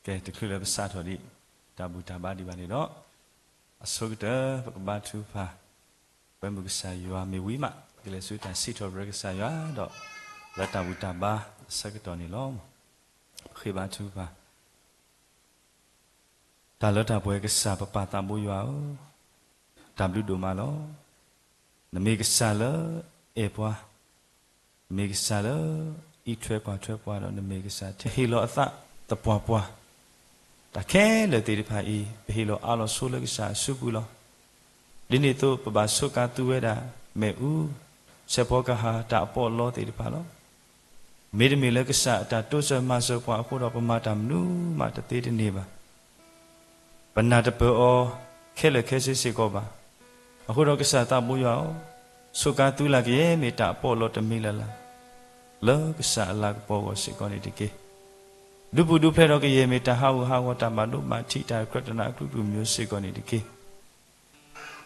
ကဲ တချုးလၢပစးထီၣ်ဒံး တၢ်ဘူၣ်တၢ်ဘါဒံးဘၣ်န့ၣ်ဒီး, အဆိကတၢၢ် ပကဘါထုကဖၣ်, ပမုၢ်ကစၢ်ယွၤမ့ၢ်ဝံၤမး ပကလဲၤဆူတၢ်စံးထီၣ်ပတြၢၤကစၢ်ယွၤဒီး လၢတၢ်ဘူၣ်တၢ်ဘါအဆၢကတီၢ်န့ၣ်လီၤ. ပဃ့ဘါထုကဖၣ် တၢ်လၢတၢ်ပှဲၤကစၢ်ပပၢ်သးဘိယွၤဧၢ, တၢ်ဘျုးဒိၣ်မးလီၤ. နမ့ၢ်ကစၢ်လၢအဲၣ်ပှၤ, နမ့ၢ်ကစၢ်လၢအံးထွဲကွၢ်ထွဲပှၤဒီး နမ့ၢ်ကစၢ်ထဲဟ့ၣ်လီၤအသးသပှၢ်ပှၢ်, တၢ်ခဲလၢာ်သ့ၣ်တဖၣ်အံၤ ပဟ့ၣ်လီၤအးလီၤဆိလၢကစၢ်အစုပူၤလီၤ. ဒ်န့ၣ်အသိး ပဘၣ်ဆိးကါသူဝဲဒၣ် မ့ၣ်အူ, ဆဲးဖီကဟၣ် တၢ်အပီးအလီသ့ၣ်တဖၣ်လီၤ. မ့တမ့ၢ်လၢကစၢ်အတၢ်တိစၢၤမၤစၢၤပှၤအဃိဒီး ပမၤတၢ်မနုၤမးတသ့တန့ၢ်ဘၣ်. ပနၢ်တပၢၢ်အီၤခဲလၢာ်ခဲဆ့စ့ၢ်ကီးဘၣ်. အဃိဒီးကစၢ်သးဘိယွၤဧၢ, ဆိးကါသူလၢကယဲၢ်မ့ၢ်တၢ်အပီးအလီတမံၤလၢ်လၢ် လၢကစၢ်အလၤကပီၤအဂီၢ်စ့ၢ်ကီးန့ၣ်တက့ၢ်. ဒုးပူၤဒုးဖျဲးဒီးကယဲၢ်မ့ၢ်တၢ်ဟးဂူာ်ဟးဂီၤ တၢ်ဘၣ်ဒိဘၣ်ထံး တၢ်ကြၢးတနးအကလုာ်ကလုာ်မံၤစ့ၢ်ကီးန့ၣ်တက့ၢ်.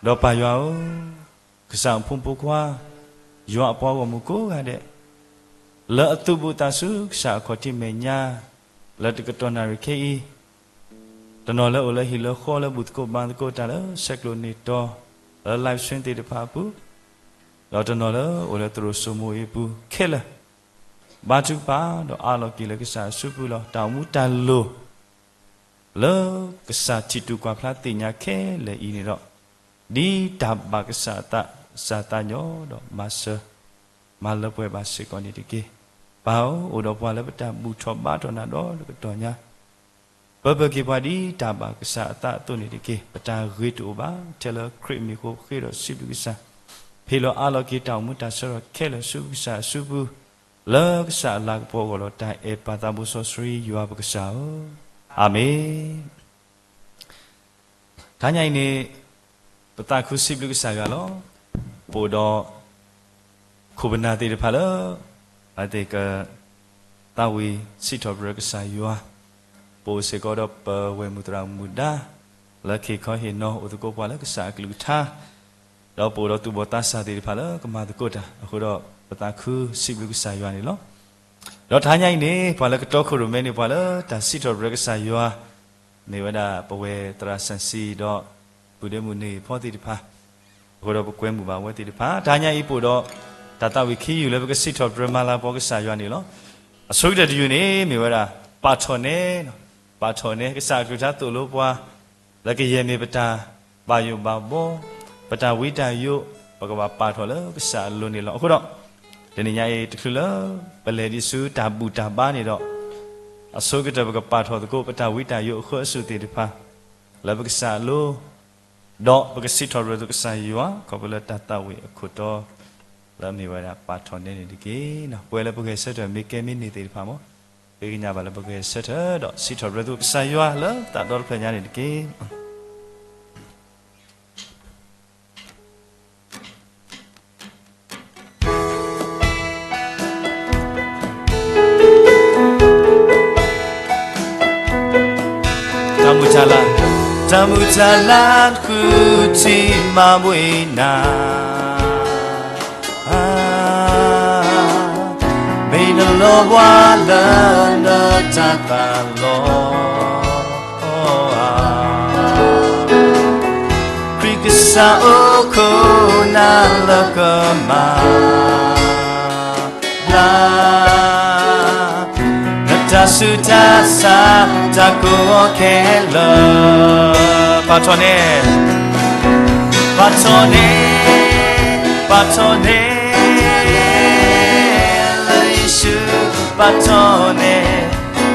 ဒီးပၢ်ယွၤဧၢ, ကစၢ်အဖိမုၣ်ဖိခွါ, ယွၤအပှၤဂီၢ်မုၢ်ကိးဂၤဒဲး, လၢအသူၣ်ဘူးသးဆူကစၢ်အခီၣ်ထံးမဲာ်ညါ, လၢတကတီၢ်နၣ်ရံၣ်ခဲအံၤ, တနီၤလၢအိၣ်လၢဟံၣ်လၢဃီလၢဘူၣ်သကိးဘါသကိးတၢ်လၢ ဆဲးကျိးန့ၢ်တီၤ လၢ live stream သ့ၣ်တဖၣ်အပူၤ, ဒီးတနီၤလၢအိၣ်လၢသရိာ်စိမိၤအံၤအပူၤခဲလၢာ်, ဘါထုကဖၣ်ဒီးအးလီၤက့ၤလၢကစၢ်အစုပူၤလီၤ. တၢ်အိၣ်မူတၢ်လိၤ လၢကစၢ်ထံၣ်တူၢ်ကွၢ်ဖျါသ့ၣ်ညါခဲလၢာ်အံၤန့ၣ်ဒီး, ဒ်တၢ်ဘၣ်ကစၢ်အသး ကစၢ်သးညီဒီးမၤစၢၤ မၤလၢပှဲၤဘၣ်စ့ၢ်ကီးန့ၣ်တက့ၢ်. ပၢ်ဧၢ, အိၣ်ဒီးပှၤလၢပတၢ်ဘူၣ်ထီၣ်ဘါထီၣ်နၤဒီတကတီၢ်ညါ, ပၢပၢၢ်က့ၤပှၤဒ်တၢ်ဘၣ်ကစၢ်အသးအသိးန့ၣ်တက့ၢ်. ပတၢ်ဂ့ၤတအိၣ်ဘၣ် ထဲလၢခရံာ်မံၤအဃိ ပဃ့ဒီးစံးဘျုးကစၢ်, ဟ့ၣ်လီၤအးလီၤက့ၤတၢ်အိၣ်မူတၢ်ဆၢထီၣ်ခဲလၢာ်ဆူကစၢ်အစုပူၤ, လၢကစၢ်အလၤကပီၤအဂီၢ်လီၤ. တၢ်အဲၣ်ပၢ်သးဘိစီဆှံယွၤပကစၢ်ဧၢ, အၤမ့ၣ်. တဟါညါအံၤန့ၣ် ပသးခုစံးဘျုးကစၢ်ယွၤလီၤ. ပအိၣ်ဒီး ခိၣ်ပနၢ်သ့ၣ်တဖၣ်လၢ အဝဲသ့ၣ်က သးဝံၣ်စံးထီၣ်ပတြၢၤကစၢ်ယွၤ, ပအိၣ်စ့ၢ်ကီးဒီးပဝဲၢ်မုၢ်သရၣ်မုၣ်ဒါ လၢကဟ့ၣ်ခီဟ့ၣ်နီၤအိၣ်သကိးပှၤလၢကစၢ်အကလုၢ်ကထါ, ဒီးပအိၣ်ဒီးသူၣ်ဘီၣ်သးစၢ်သ့ၣ်တဖၣ်လၢကမၤသကိးတၢ်အဃိဒီး ပသးခုစံးဘျုးကစၢ်ယွၤန့ၣ်လီၤ. ဒီးတဟါညါအံၤန့ၣ် ပှၤလၢကတီခိၣ်ရိၣ်မဲန့ၣ် ပှၤလၢတၢ်စံးထီၣ်ပတြၢၤကစၢ်ယွၤ မ့ၢ်ဝဲဒၣ်ပဝဲၢ်သရၣ်စၣ်စံၣ်ဒီး ပုၢ်ဒ့မုၣ်န့ၣ်ဖီသ့ၣ်တဖၣ်, အဃိဒီးပကွဲမုာ်ဘၣ်ဝဲသ့ၣ်တဖၣ်. တဟါညါအံၤပအိၣ်ဒီး တၢ်သးဝံၣ်ခံယုၢ်လၢပကစံးထီၣ်ပတြၢၤမၤလၤကပီၤကစၢ်ယွၤန့ၣ်လီၤ. အဆိကတၢၢ်တယုၢ်န့ၣ် မ့ၢ်ဝဲဒၣ် ပာ်ထီၣ်နဲ, ပာ်ထီၣ်နဲ, ကစၢ်အကလုၢ်ကထါသိၣ်လိပှၤ လၢကယဲၢ်မ့ၢ်ပတၢ်ဘၣ်ယိၣ်ဘၣ်ဘှီ, ပတၢ်ဝံတၢ်ယိး, ပကဘၣ်ပာ်ထီၣ်လၢကစၢ်အလိၤန့ၣ်လီၤ. အဃိဒီး တနံၤညါအံၤ တချုးလၢပလဲၤဒံးဆူတၢ်ဘူၣ်တၢ်ဘါန့ၣ်ဒီး, အဆိကတၢၢ်ပကပာ်ထီၣ်သကိး ပတၢ်ဝံတၢ်ယိးအဃၢအစူၢ်သ့ၣ်တဖၣ် လၢပကစၢ်အလိၤ, ဒီးပကစံးထီၣ်ပတြၢၤသကိးကစၢ်ယွၤ ခီဖျိလၢတၢ်သးဝံၣ်အခိၣ်တီ လၢအမ့ၢ်ဝဲဒၣ်ပာ်ထီၣ်နဲန့ၣ်တက့ၢ်. ပဝဲလၢပဂဲၤဆၢထၢၣ်မ့ၢ်ကဲမ့ၢ်န့ၢ်သ့ၣ်တဖၣ်မ့ၢ်, ဃ့ကညးဘၣ်လၢပဂဲၤဆၢထၢၣ်ဒီးစံးထီၣ်ပတြၢၤသကိးကစၢ်ယွၤလၢသးဒီတဖျၢၣ်ညါန့ၣ်တက့ၢ်. တၢ်မုၢ်တၢ်လၤ, တၢ်မုၢ်တၢ်လၤတဃုထံၣ်မၤဘှံးနၤ, မ့ၢ်နလီၤဘှါလၢနတၢ်သးလီၤ. ခရံာ်ကစၢ်အိၣ်ခိးနၤလၢကမၤလၤ, နတၢ်ဆူးတၢ်ဆါ တၢ်ကိးအီၤခဲလၢာ်, ပာ်ထီၣ်နဲ, ပာ်ထီၣ်နဲ, ပာ်ထီၣ်နဲ, လၢယ့ၣ်ၡူးပာ်ထီၣ်နဲ,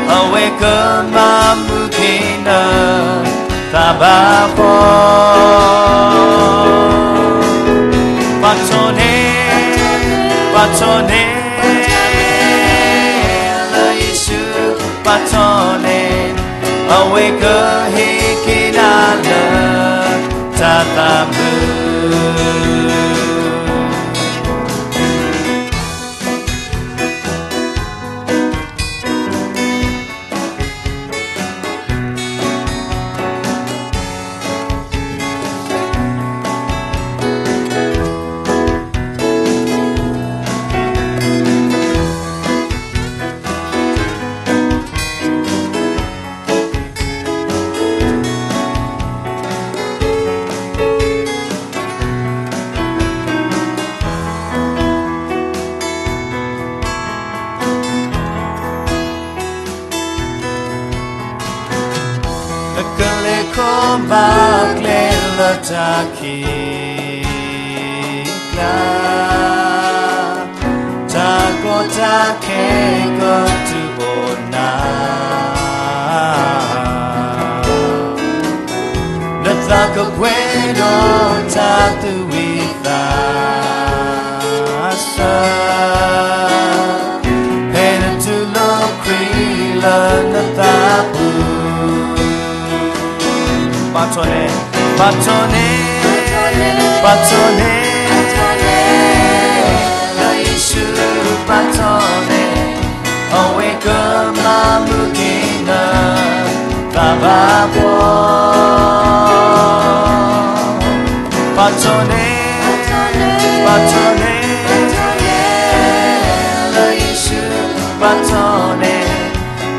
အဝဲကမၤမုာ်က့ၤန တၢ်ဘၣ်ဖှီၣ်, ပာ်ထီၣ်နဲ, ပာ်ထီၣ်နဲ, လၢယ့ၣ်ၡူးပာ်ထီၣ်နဲ, အဝဲကဟ့ၣ်က့ၤနၤလၢ တၢ်သးဘျုး. ကလဲၤခီဘၣ်ကျဲလၢတၢ်ခံးကျါ, တၢ်ကီတၢ်ခဲကတုၤအိၣ်နၤ, နသးကပှဲၤဒီးတၢ်သူၣ်ဝံၣ်သးဆၢ, ဖဲနတူၢ်လိာ်ခရံာ်လၢနသးပူၤ, ဘၣ်ထီၣ်န့ၣ်, ဘၣ်ထီၣ်န့ၣ်, ဘၣ်ထီၣ်န့ၣ်, လၢယ့ၣ်ၡူးဘၣ်ထီၣ်န့ၣ်, အဝဲကမၤမုာ်က့ၤနသးဘၣ်ဖှီၣ်, ဘၣ်ထီၣ်န့ၣ်, ဘၣ်ထီၣ်န့ၣ်, လၢယ့ၣ်ၡူးဘၣ်ထီၣ်န့ၣ်,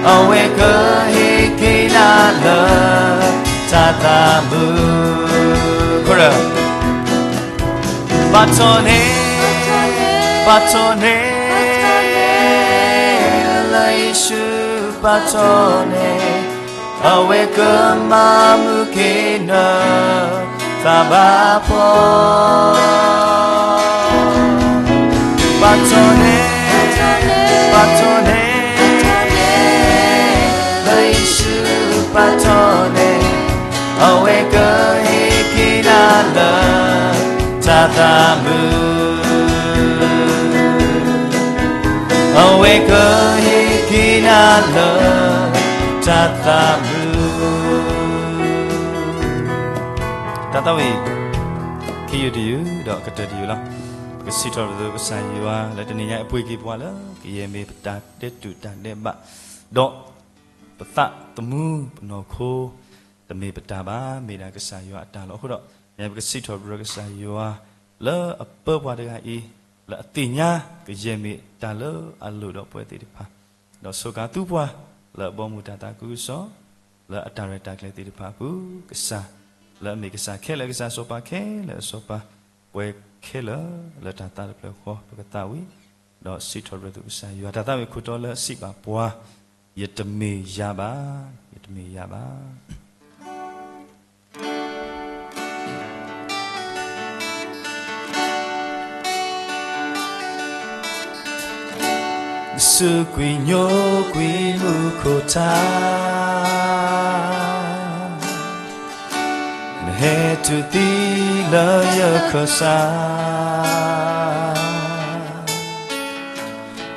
အဝဲကဟ့ၣ်က့ၤနၤလၢ တၢ်သးမုာ်, ဘၣ်ထီၣ်န့ၣ်, ဘၣ်ထီၣ်န့ၣ်, လၢယ့ၣ်ၡူးဘၣ်ထီၣ်န့ၣ်, အဝဲကမၤမုာ်က့ၤနသးဘၣ်ဖှီၣ်, ဘၣ်ထီၣ်န့ၣ်, ဘၣ်ထီၣ်န့ၣ်, လၢယ့ၣ်ၡူးဘၣ်ထီၣ်န့ၣ်, အဝဲကဟ့ၣ်က့ၤနၤလၢ တၢ်သးမုာ်, အဝဲကဟ့ၣ်က့ၤနၤလၢ တၢ်သးမုာ်. တၢ်သးဝံၣ် ခံယုၢ်တယုၢ်ဒီးကတၢၢ်တယုၢ်လီၤ. ပကစံးထီၣ်ပသးကစၢ်ယွၤလၢတနံၤညါအံၤ ပှ့ၤက့ၤပှၤလၢ ကယဲၢ်မ့ၢ်ပတၢ်ဒဲးတူာ်တၢ်ဒဲးဘး, ဒီးပသးသမူပနီၢ်ခိ တမ့ၢ်ပတၢ်ဘၣ်, မ့ၢ်ဒၣ်ကစၢ်ယွၤအတၢ်လီၤ. အဃိဒီး ပကစံးထီၣ်ပတြၢၤကစၢ်ယွၤ လၢအပၢပှၤတဂၤအံၤ လၢအသ့ၣ်ညါ ကယဲၢ်မ့ၢ်တၢ်လၢအလိၣ်ဒီးပဝဲသ့ၣ်တဖၣ်, ဒီးစူးကါသူပှၤ လၢအဘီအမုၢ်တၢ်သးခုကစီၣ် လၢအတၢ်ရဲၣ်တၢ်ကျဲၤသ့ၣ်တဖၣ်အပူၤ, ကစၢ် လၢအမ့ၢ်ကစၢ်ခဲလၢာ်ကစၢ် စီၤပၤခဲလၢာ်အစီၤပၤ, ပှၤခဲလၢာ်လၢတၢ်သးတဖျၢၣ်ဃီ ပကသးဝံၣ်, ဒီးစံးထီၣ်ပတြၢၤကစၢ်ယွၤ တၢ်သးဝံၣ်ခိၣ်တီလၢအစံးဘၣ်ပှၤ, ယတမ့ၢ်ယၤဘၣ်, ယတမ့ၢ်ယၤဘၣ်. ဆူကွံာ်ညိကွံာ်မူခိၣ်ထး, နဟဲတုၤသံလၢယခၢၣ်စး,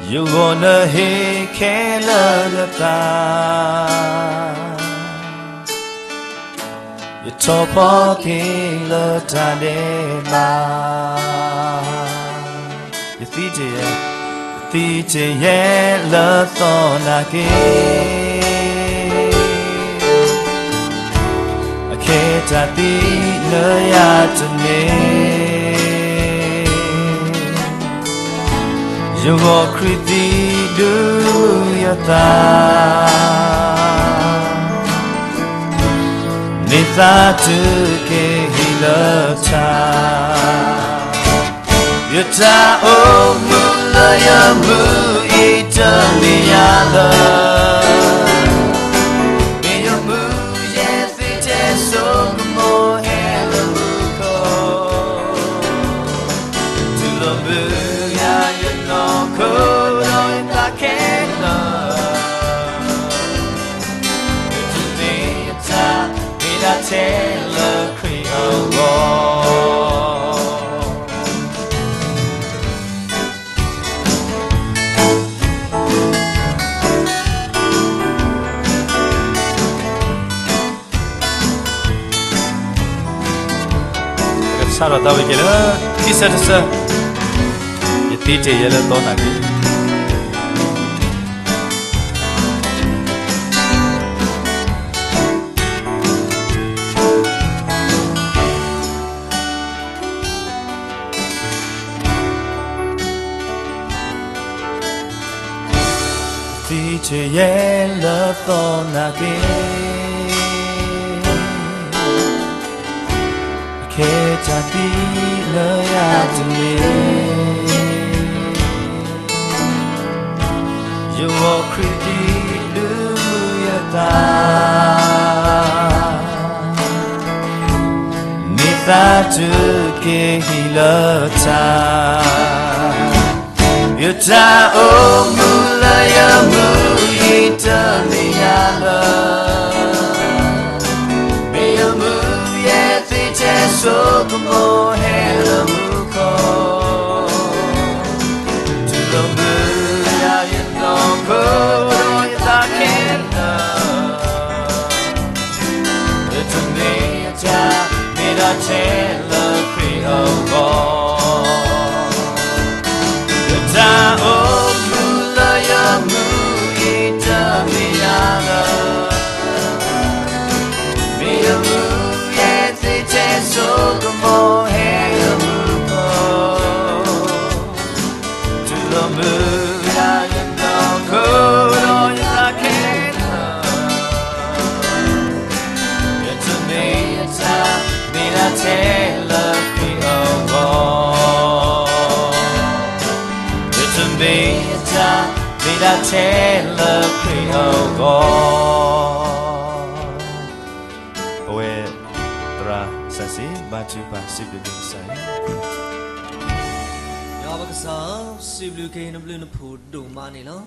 ယဂီၢ်နဟ့ၣ်ခဲလၢာ်နသး, ယထီၣ်ဖီက့ၤလၢတၢ်ဒဲးဘး, ယသံတယဲၢ်, ယသံတယဲၢ်လၢသီနာ်က့, အခဲတၢ်သံလၢယၤတမ့ၢ်, ယဂီၢ်ခရံာ်သံဒုးယသး, မ့ၢ်သးတုၤက့ၤဟံၣ်လၢထး, ယတၢ်အိၣ်မူလၢယမုၢ်အံၤတမ့ၢ်ယၤလၢ, မ့ၢ်ယမုၢ်ယဲၢ်သ့ထဲစိကမီၤဟဲလၢမူခိၣ်, တူၢ်လိာ်မုာ်ယၤယနီၢ်ခိဒီးယသးခဲလၢာ်, ယတူၢ်သ့ယသးမ့ၢ်ဒၣ်ထဲလၢခရံာ်အဂီၢ်. ပကစးထီၣ်သးဝံၣ်က့ၤလၢ ခံဆၢတဆၢ, ယသံတယဲၢ်လၢသီနာ်က့, သံတယဲၢ်လၢသီနာ်က့, အခဲတၢ်သံလၢယၤတမ့ၢ်, ယဂီၢ်ခရံာ်သံဒုးယသး. ယတက့ၤဟံးလၢတၢ်, ယတၢ်အိၣ်မူလၢယမူယတမ့ၢ်ယၤလၢ မ့ၢ်ယမူယဲသ့ၣ်ထဲစိကမီၤဟဲလၢမူခိၣ်, တုၤလီၤမုၢ်လၢ်ယနီၢ်ခိဒီးယသးခဲလၢာ်, ယတမ့ၢ်ယတၢ် မ့ၢ်ဒၣ်ထဲလၢခရံာ်အဂီၢ်, ယတၢ်အိၣ်မူလၢယမူယတမ့ၢ်ယၤလၢ မ့ၢ်ယမူယဲသ့ၣ်ထဲစိကမီၤဟဲလၢမူခိၣ်, တုၤလီၤမုၢ်လၢ်ယနီၢ်ခိဒီးယသးခဲလၢာ်, ယတမ့ၢ်ယတၢ် မ့ၢ်ဒၣ်ထဲလၢခရံာ်အဂီၢ်, ယတမ့ၢ်ယတၢ် မ့ၢ်ဒၣ်ထဲလၢခရံာ်အဂီၢ်, ပဝဲသရၣ်စံးစ့ ဘါထုကဖၣ်စံးဘျုးကစၢ်ယွၤ. ယွၤပကစၢ်ဧၢ, စံးဘျုးက့ၤနဘျုးနဖှိၣ်ဒိၣ်မးန့ၣ်လီၤ.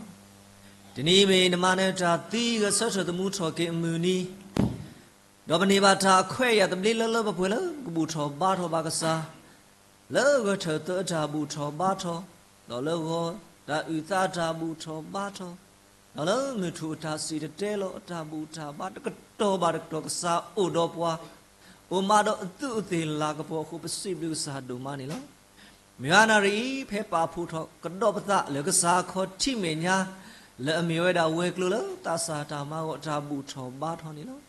တနံၤအံၤမ့ၢ်နမၤနၢၤတၢ်သံဂဲၤဆၢထၢၣ်သမူထီၣ်က့ၤအမုၢ်နံၤ, ဒီးပန့ၢ်ဘၣ်တၢ်အခွဲးအယာ်သဘျ့လၢလၢပှဲၤပှဲၤလၢကဘူၣ်ထီၣ်ဘါထီၣ်ဘၣ်ကစၢ်, လၢဂၢၢ်ထၢၣ်သၢအတၢ်ဘူၣ်ထီၣ်ဘါထီၣ်, ဒီးလၢဂီၤတၢ်အုၣ်သးအတၢ်ဘူၣ်ထီၣ်ဘါထီၣ်, ဒီးလၢမုၢ်ထူၣ်အတၢ်စံၣ်တဲၤတဲလီၤအတၢ်ဘူၣ်တၢ်ဘါတကတီၢ်ဘၣ်တကတီၢ် ကစၢ်အိၣ်ဒီးပှၤ, အိၣ်မးဒီးအသူးအသ့ၣ်လၤကပီၤအဃိ ပစံးဘျုးကစၢ်ဒိၣ်မးန့ၣ်လီၤ. မုၢ်ဟါနၣ်ရံၣ်အံၤ ဖဲပာ်ဖှိၣ်ထီၣ်ကဒီးပသးလၢကစၢ်အခီၣ်ထံးမဲာ်ညါ, လၢအမ့ၢ်ဝဲဒၣ်ဝဲၤကျိၤလၢသးစၢ်တၢ်မၤဂီၤအတၢ်ဘူၣ်ထီၣ်ဘါထီၣ်န့ၣ်လီၤ.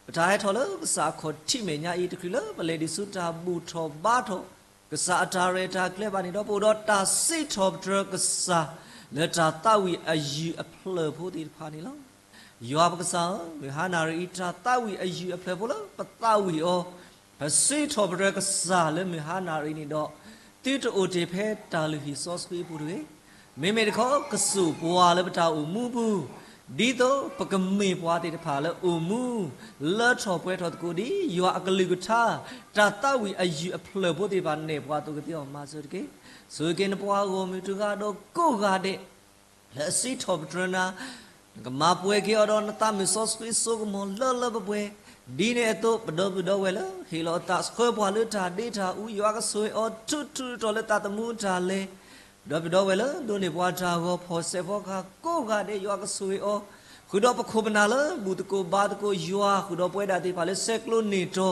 ပတၢ်ဟဲထီၣ်လၢကစၢ်အခီၣ်ထံးမဲာ်ညါအံၤ တချုးလၢပလဲၤဒံးဆူတၢ်ဘူၣ်ထီၣ်ဘါထီၣ် ကစၢ်အတၢ်ရဲၣ်တၢ်ကျဲၤဘၣ်န့ၣ်ဒီး ပအိၣ်ဒီးတၢ်စံးထီၣ်ပတြၢၤကစၢ် လၢတၢ်သးဝံၣ်အယုၢ်အဖျၢၣ်ဖိသ့ၣ်တဖၣ်န့ၣ်လီၤ. ယွၤပကစၢ်ဧၢ, မုၢ်ဟါနၣ်ရံၣ်အံၤ တၢ်သးဝံၣ်အယုၢ်အဖျၢၣ်ဖိလၢပသးဝံၣ်အီၤ, ပစံးထီၣ်ပတြၢၤကစၢ်လၢမုၢ်ဟါနၣ်ရံၣ်န့ၣ်ဒီး, သုတအိၣ်တ့ၢ်ဖဲတၢ်လုၢ်ဟံၣ်စီဆှံအပူၤတဂ့ၤ. မ့မ့ၢ်တခီ ကစိာ်ပှၤလၢပတၢ်အိၣ်မူပူၤ, ဒ်သိးပကမ့ၢ်ပှၤသ့ၣ်တဖၣ်လၢအိၣ်မူ လၢထီၣ်ပှဲၤထီၣ်သကိးဒ်ယွၤအကလုၢ်ကထါ, တၢ်သးဝံၣ်အယုၢ်အဖျၢၣ်ဖိသ့ၣ်တဖၣ် နဲၣ်ပှၤအသိးကသ့အီၤ မၤစၢၤတက့ၢ်. ဆိၣ်ဂ့ၤက့ၤနပှၤဂီၢ်မုၢ်တဂၤဒီးကိးဂၤဒဲး လၢအစံးထီၣ်ပတြၢၤနၤ, နကမၤပှဲၤက့ၤအီၤဒီးနသးမုၢ်စီဆှံစိကမီၤလၢလၢပှဲၤပှဲၤ, ဒ်န့ၣ်အသိး ပဒီပုၢ်ဒီဝဲၢ်လၢဟ့ၣ်လီၤအသးဆှၢပှၤလၢတၢ်ဒ့တၢ်အူ ယွၤကဆိၣ်ဂ့ၤအီၤထူးထူးတီၤတီၤလၢသးသမူတၢ်လဲၤ, ပဒီပုၢ်ဒီဝဲၢ်လၢဒိးန့ၢ်ပှၤတၢ်ဂီၤဖီၣ်စဲးဖီကဟၣ်ကိးဂၤဒဲး ယွၤကဆိၣ်ဂ့ၤအီၤ, ဃုာ်ဒီးပခိၣ်ပနၢ်လၢဘူၣ်သကိးဘါသကိးယွၤ ဃုာ်ဒီးပဝဲဒၣ်သ့ၣ်တဖၣ်လၢဆဲးကျိးန့ၢ်တီၤ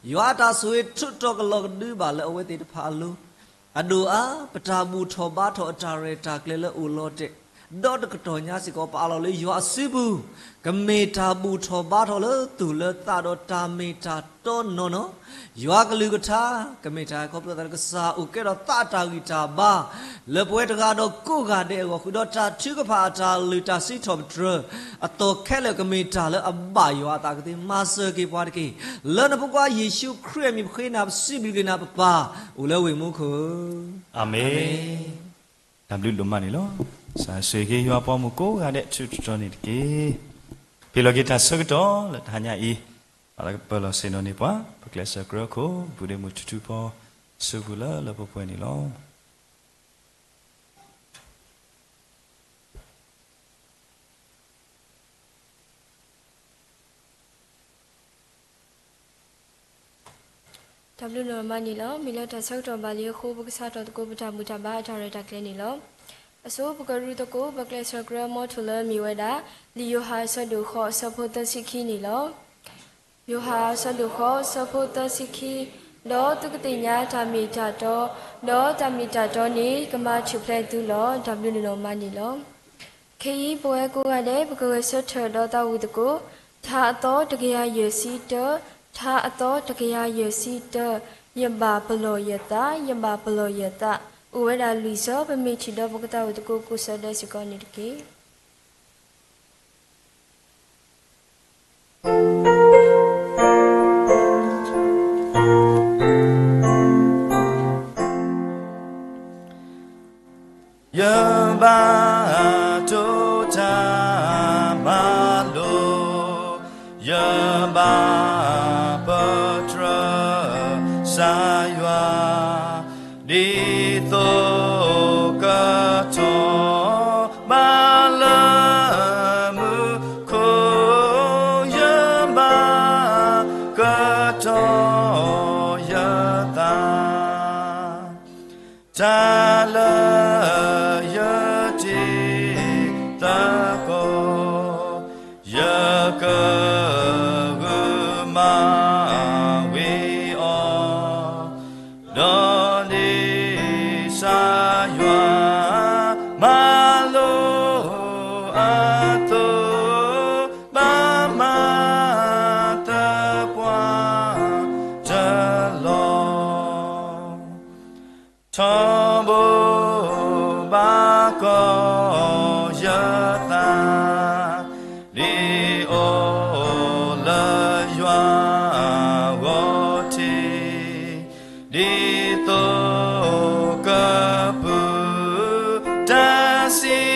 ယွၤအတၢ်ဆိၣ်ဂ့ၤထူးတီၤကလီၤကဒုဘၣ်လၢအဝဲသ့ၣ်တဖၣ်အလိၤ အဒိၣ်အါ ပတၢ်ဘူၣ်ထီၣ်ဘါထီၣ်အတၢ်ရဲၣ်တၢ်ကျဲၤလၢအိၣ်လီၤတဲာ် ဒီးတကတီၢ်ညါစ့ၢ်ကီး ပအးလီၤလၢယွၤအစုပူၤ, ကမ့ၢ်တၢ်ဘူၣ်ထီၣ်ဘါထီၣ်လၢသူၣ်လၢသးဒီးတၢ်မ့ၢ်တၢ်တီနီၢ်နီၢ်, ယွၤကလုၢ်ကထါ ကမ့ၢ်တၢ်ခီဖျိသးလၢကစၢ်အိၣ်ကဲထီၣ်သးအတၢ်ဂံၢ်တၢ်ဘါ လၢပဝဲတဂၤဒီးကိးဂၤဒဲးအဂီၢ် ဃုာ်ဒီးတၢ်ထုကဖၣ်အတၢ်လုၢ်တၢ်စံးထီၣ်ပတြၢၤ အတီၢ်ခဲလၢာ်ကမ့ၢ်တၢ်လၢအဘၣ်ယွၤအသးကသ့ မၤစၢၤက့ၤပှၤတက့ၢ်. လၢနဖိခွါယ့ၣ်ၡူးခရံာ်အမံၤပဃ့နၤ ပစံးဘျုးက့ၤနၤပပၢ် အိၣ်လၢဝ့ၢ်မူခိၣ်ဧၢ. အၤမ့ၣ်. တၢ်ဘျုးဒိၣ်မးန့ၣ်လီၤ. ကစၢ်ဆိၣ်ဂ့ၤက့ၤယွၤပှၤမုၣ်ကိးဂၤဒဲးထူးထူးတီၤတီၤန့ၣ်တက့ၢ်. ပဟ့ၣ်လီၤက့ၤတၢ်ဆၢကတီၢ်လၢတဟါညါအံၤ, ပၢ်လၢကပၢၤလီၤဆ့ၣ်နီၤန့ၢ်ပှၤ ပကျဲးစၢးကြၢးခိၣ် ပုၢ်ဒ့မုၣ်ထူထူဖီ ဆူပူၤလၢလၢပှဲၤပှဲၤန့ၣ်လီၤ. တၢ်ဘျုးဒိၣ်မးန့ၣ်လီၤ. မ့ၢ်လၢတၢ်ဆၢကတီၢ်ဘၣ်လံအဃိ ပကစးထီၣ်သကိးပတၢ်ဘူၣ်တၢ်ဘါအတၢ်ရဲၣ်တၢ်ကျဲၤန့ၣ်လီၤ. အဆိ ပကရူသကိး ပကျဲးစၢးကြၢးမီထိၣ်လၢအမ့ၢ်ဝဲဒၣ် လံာ်ယိၤဟၣ်အဆၢဒိၣ်ဃိး အဆၢဖိသၢဆံခံန့ၣ်လီၤ. ယိၤဟၣ်အဆၢဒိၣ်ဃိး အဆၢဖိသၢဆံခံ, ဒီးသုကသ့ၣ်ညါတၢ်မ့ၢ်တၢ်တီ, ဒီးတၢ်မ့ၢ်တၢ်တီန့ၣ် ကမၤထူၣ်ဖျဲးသုလီၤ. တၢ်ဘျုးဒိၣ်မးန့ၣ်လီၤ. ခဲအံၤ ပဝဲကိးဂၤဒဲး ပကဂဲၤဆၢထၢၣ်ဒီးသးဝံၣ်သကိး ထါအသီတကယၤယဲၢ်ဆံတၢ, ထါအသီတကယၤယဲၢ်ဆံတၢ, ယဘၣ်ပလီၢ်ယသး, ယဘၣ်ပလီၢ်ယသး, အိၣ်ဝဲဒၣ်လွံၢ်ဆၢ ပမ့ၢ်ထံၣ်ဒီးပကသးဝံၣ်သကိးကိးဆၢဒဲးစ့ၢ်ကီးန့ၣ်တက့ၢ်. ယဘၣ်တိၢ်တၢ်မၤလိာ်, ယဘၣ်ပတြၢၤ ထီၣ်ယသး, တၢ်လၢယတ့သကိး, ယကဂုာ်မၤဝံၤအီၤ, ဒီးဒ်ကစၢ်ယွၤမၤလိာ်အသိး, ဘၣ်မၤသပှၢ်တလီၢ်, ထီဘိဘၣ်ကီၢ်ယသး, ဒ်အိၣ်လၢယွၤအဂီၢ်ထံး, ဒ်သိးကပုၢ်တၢ်စံၣ်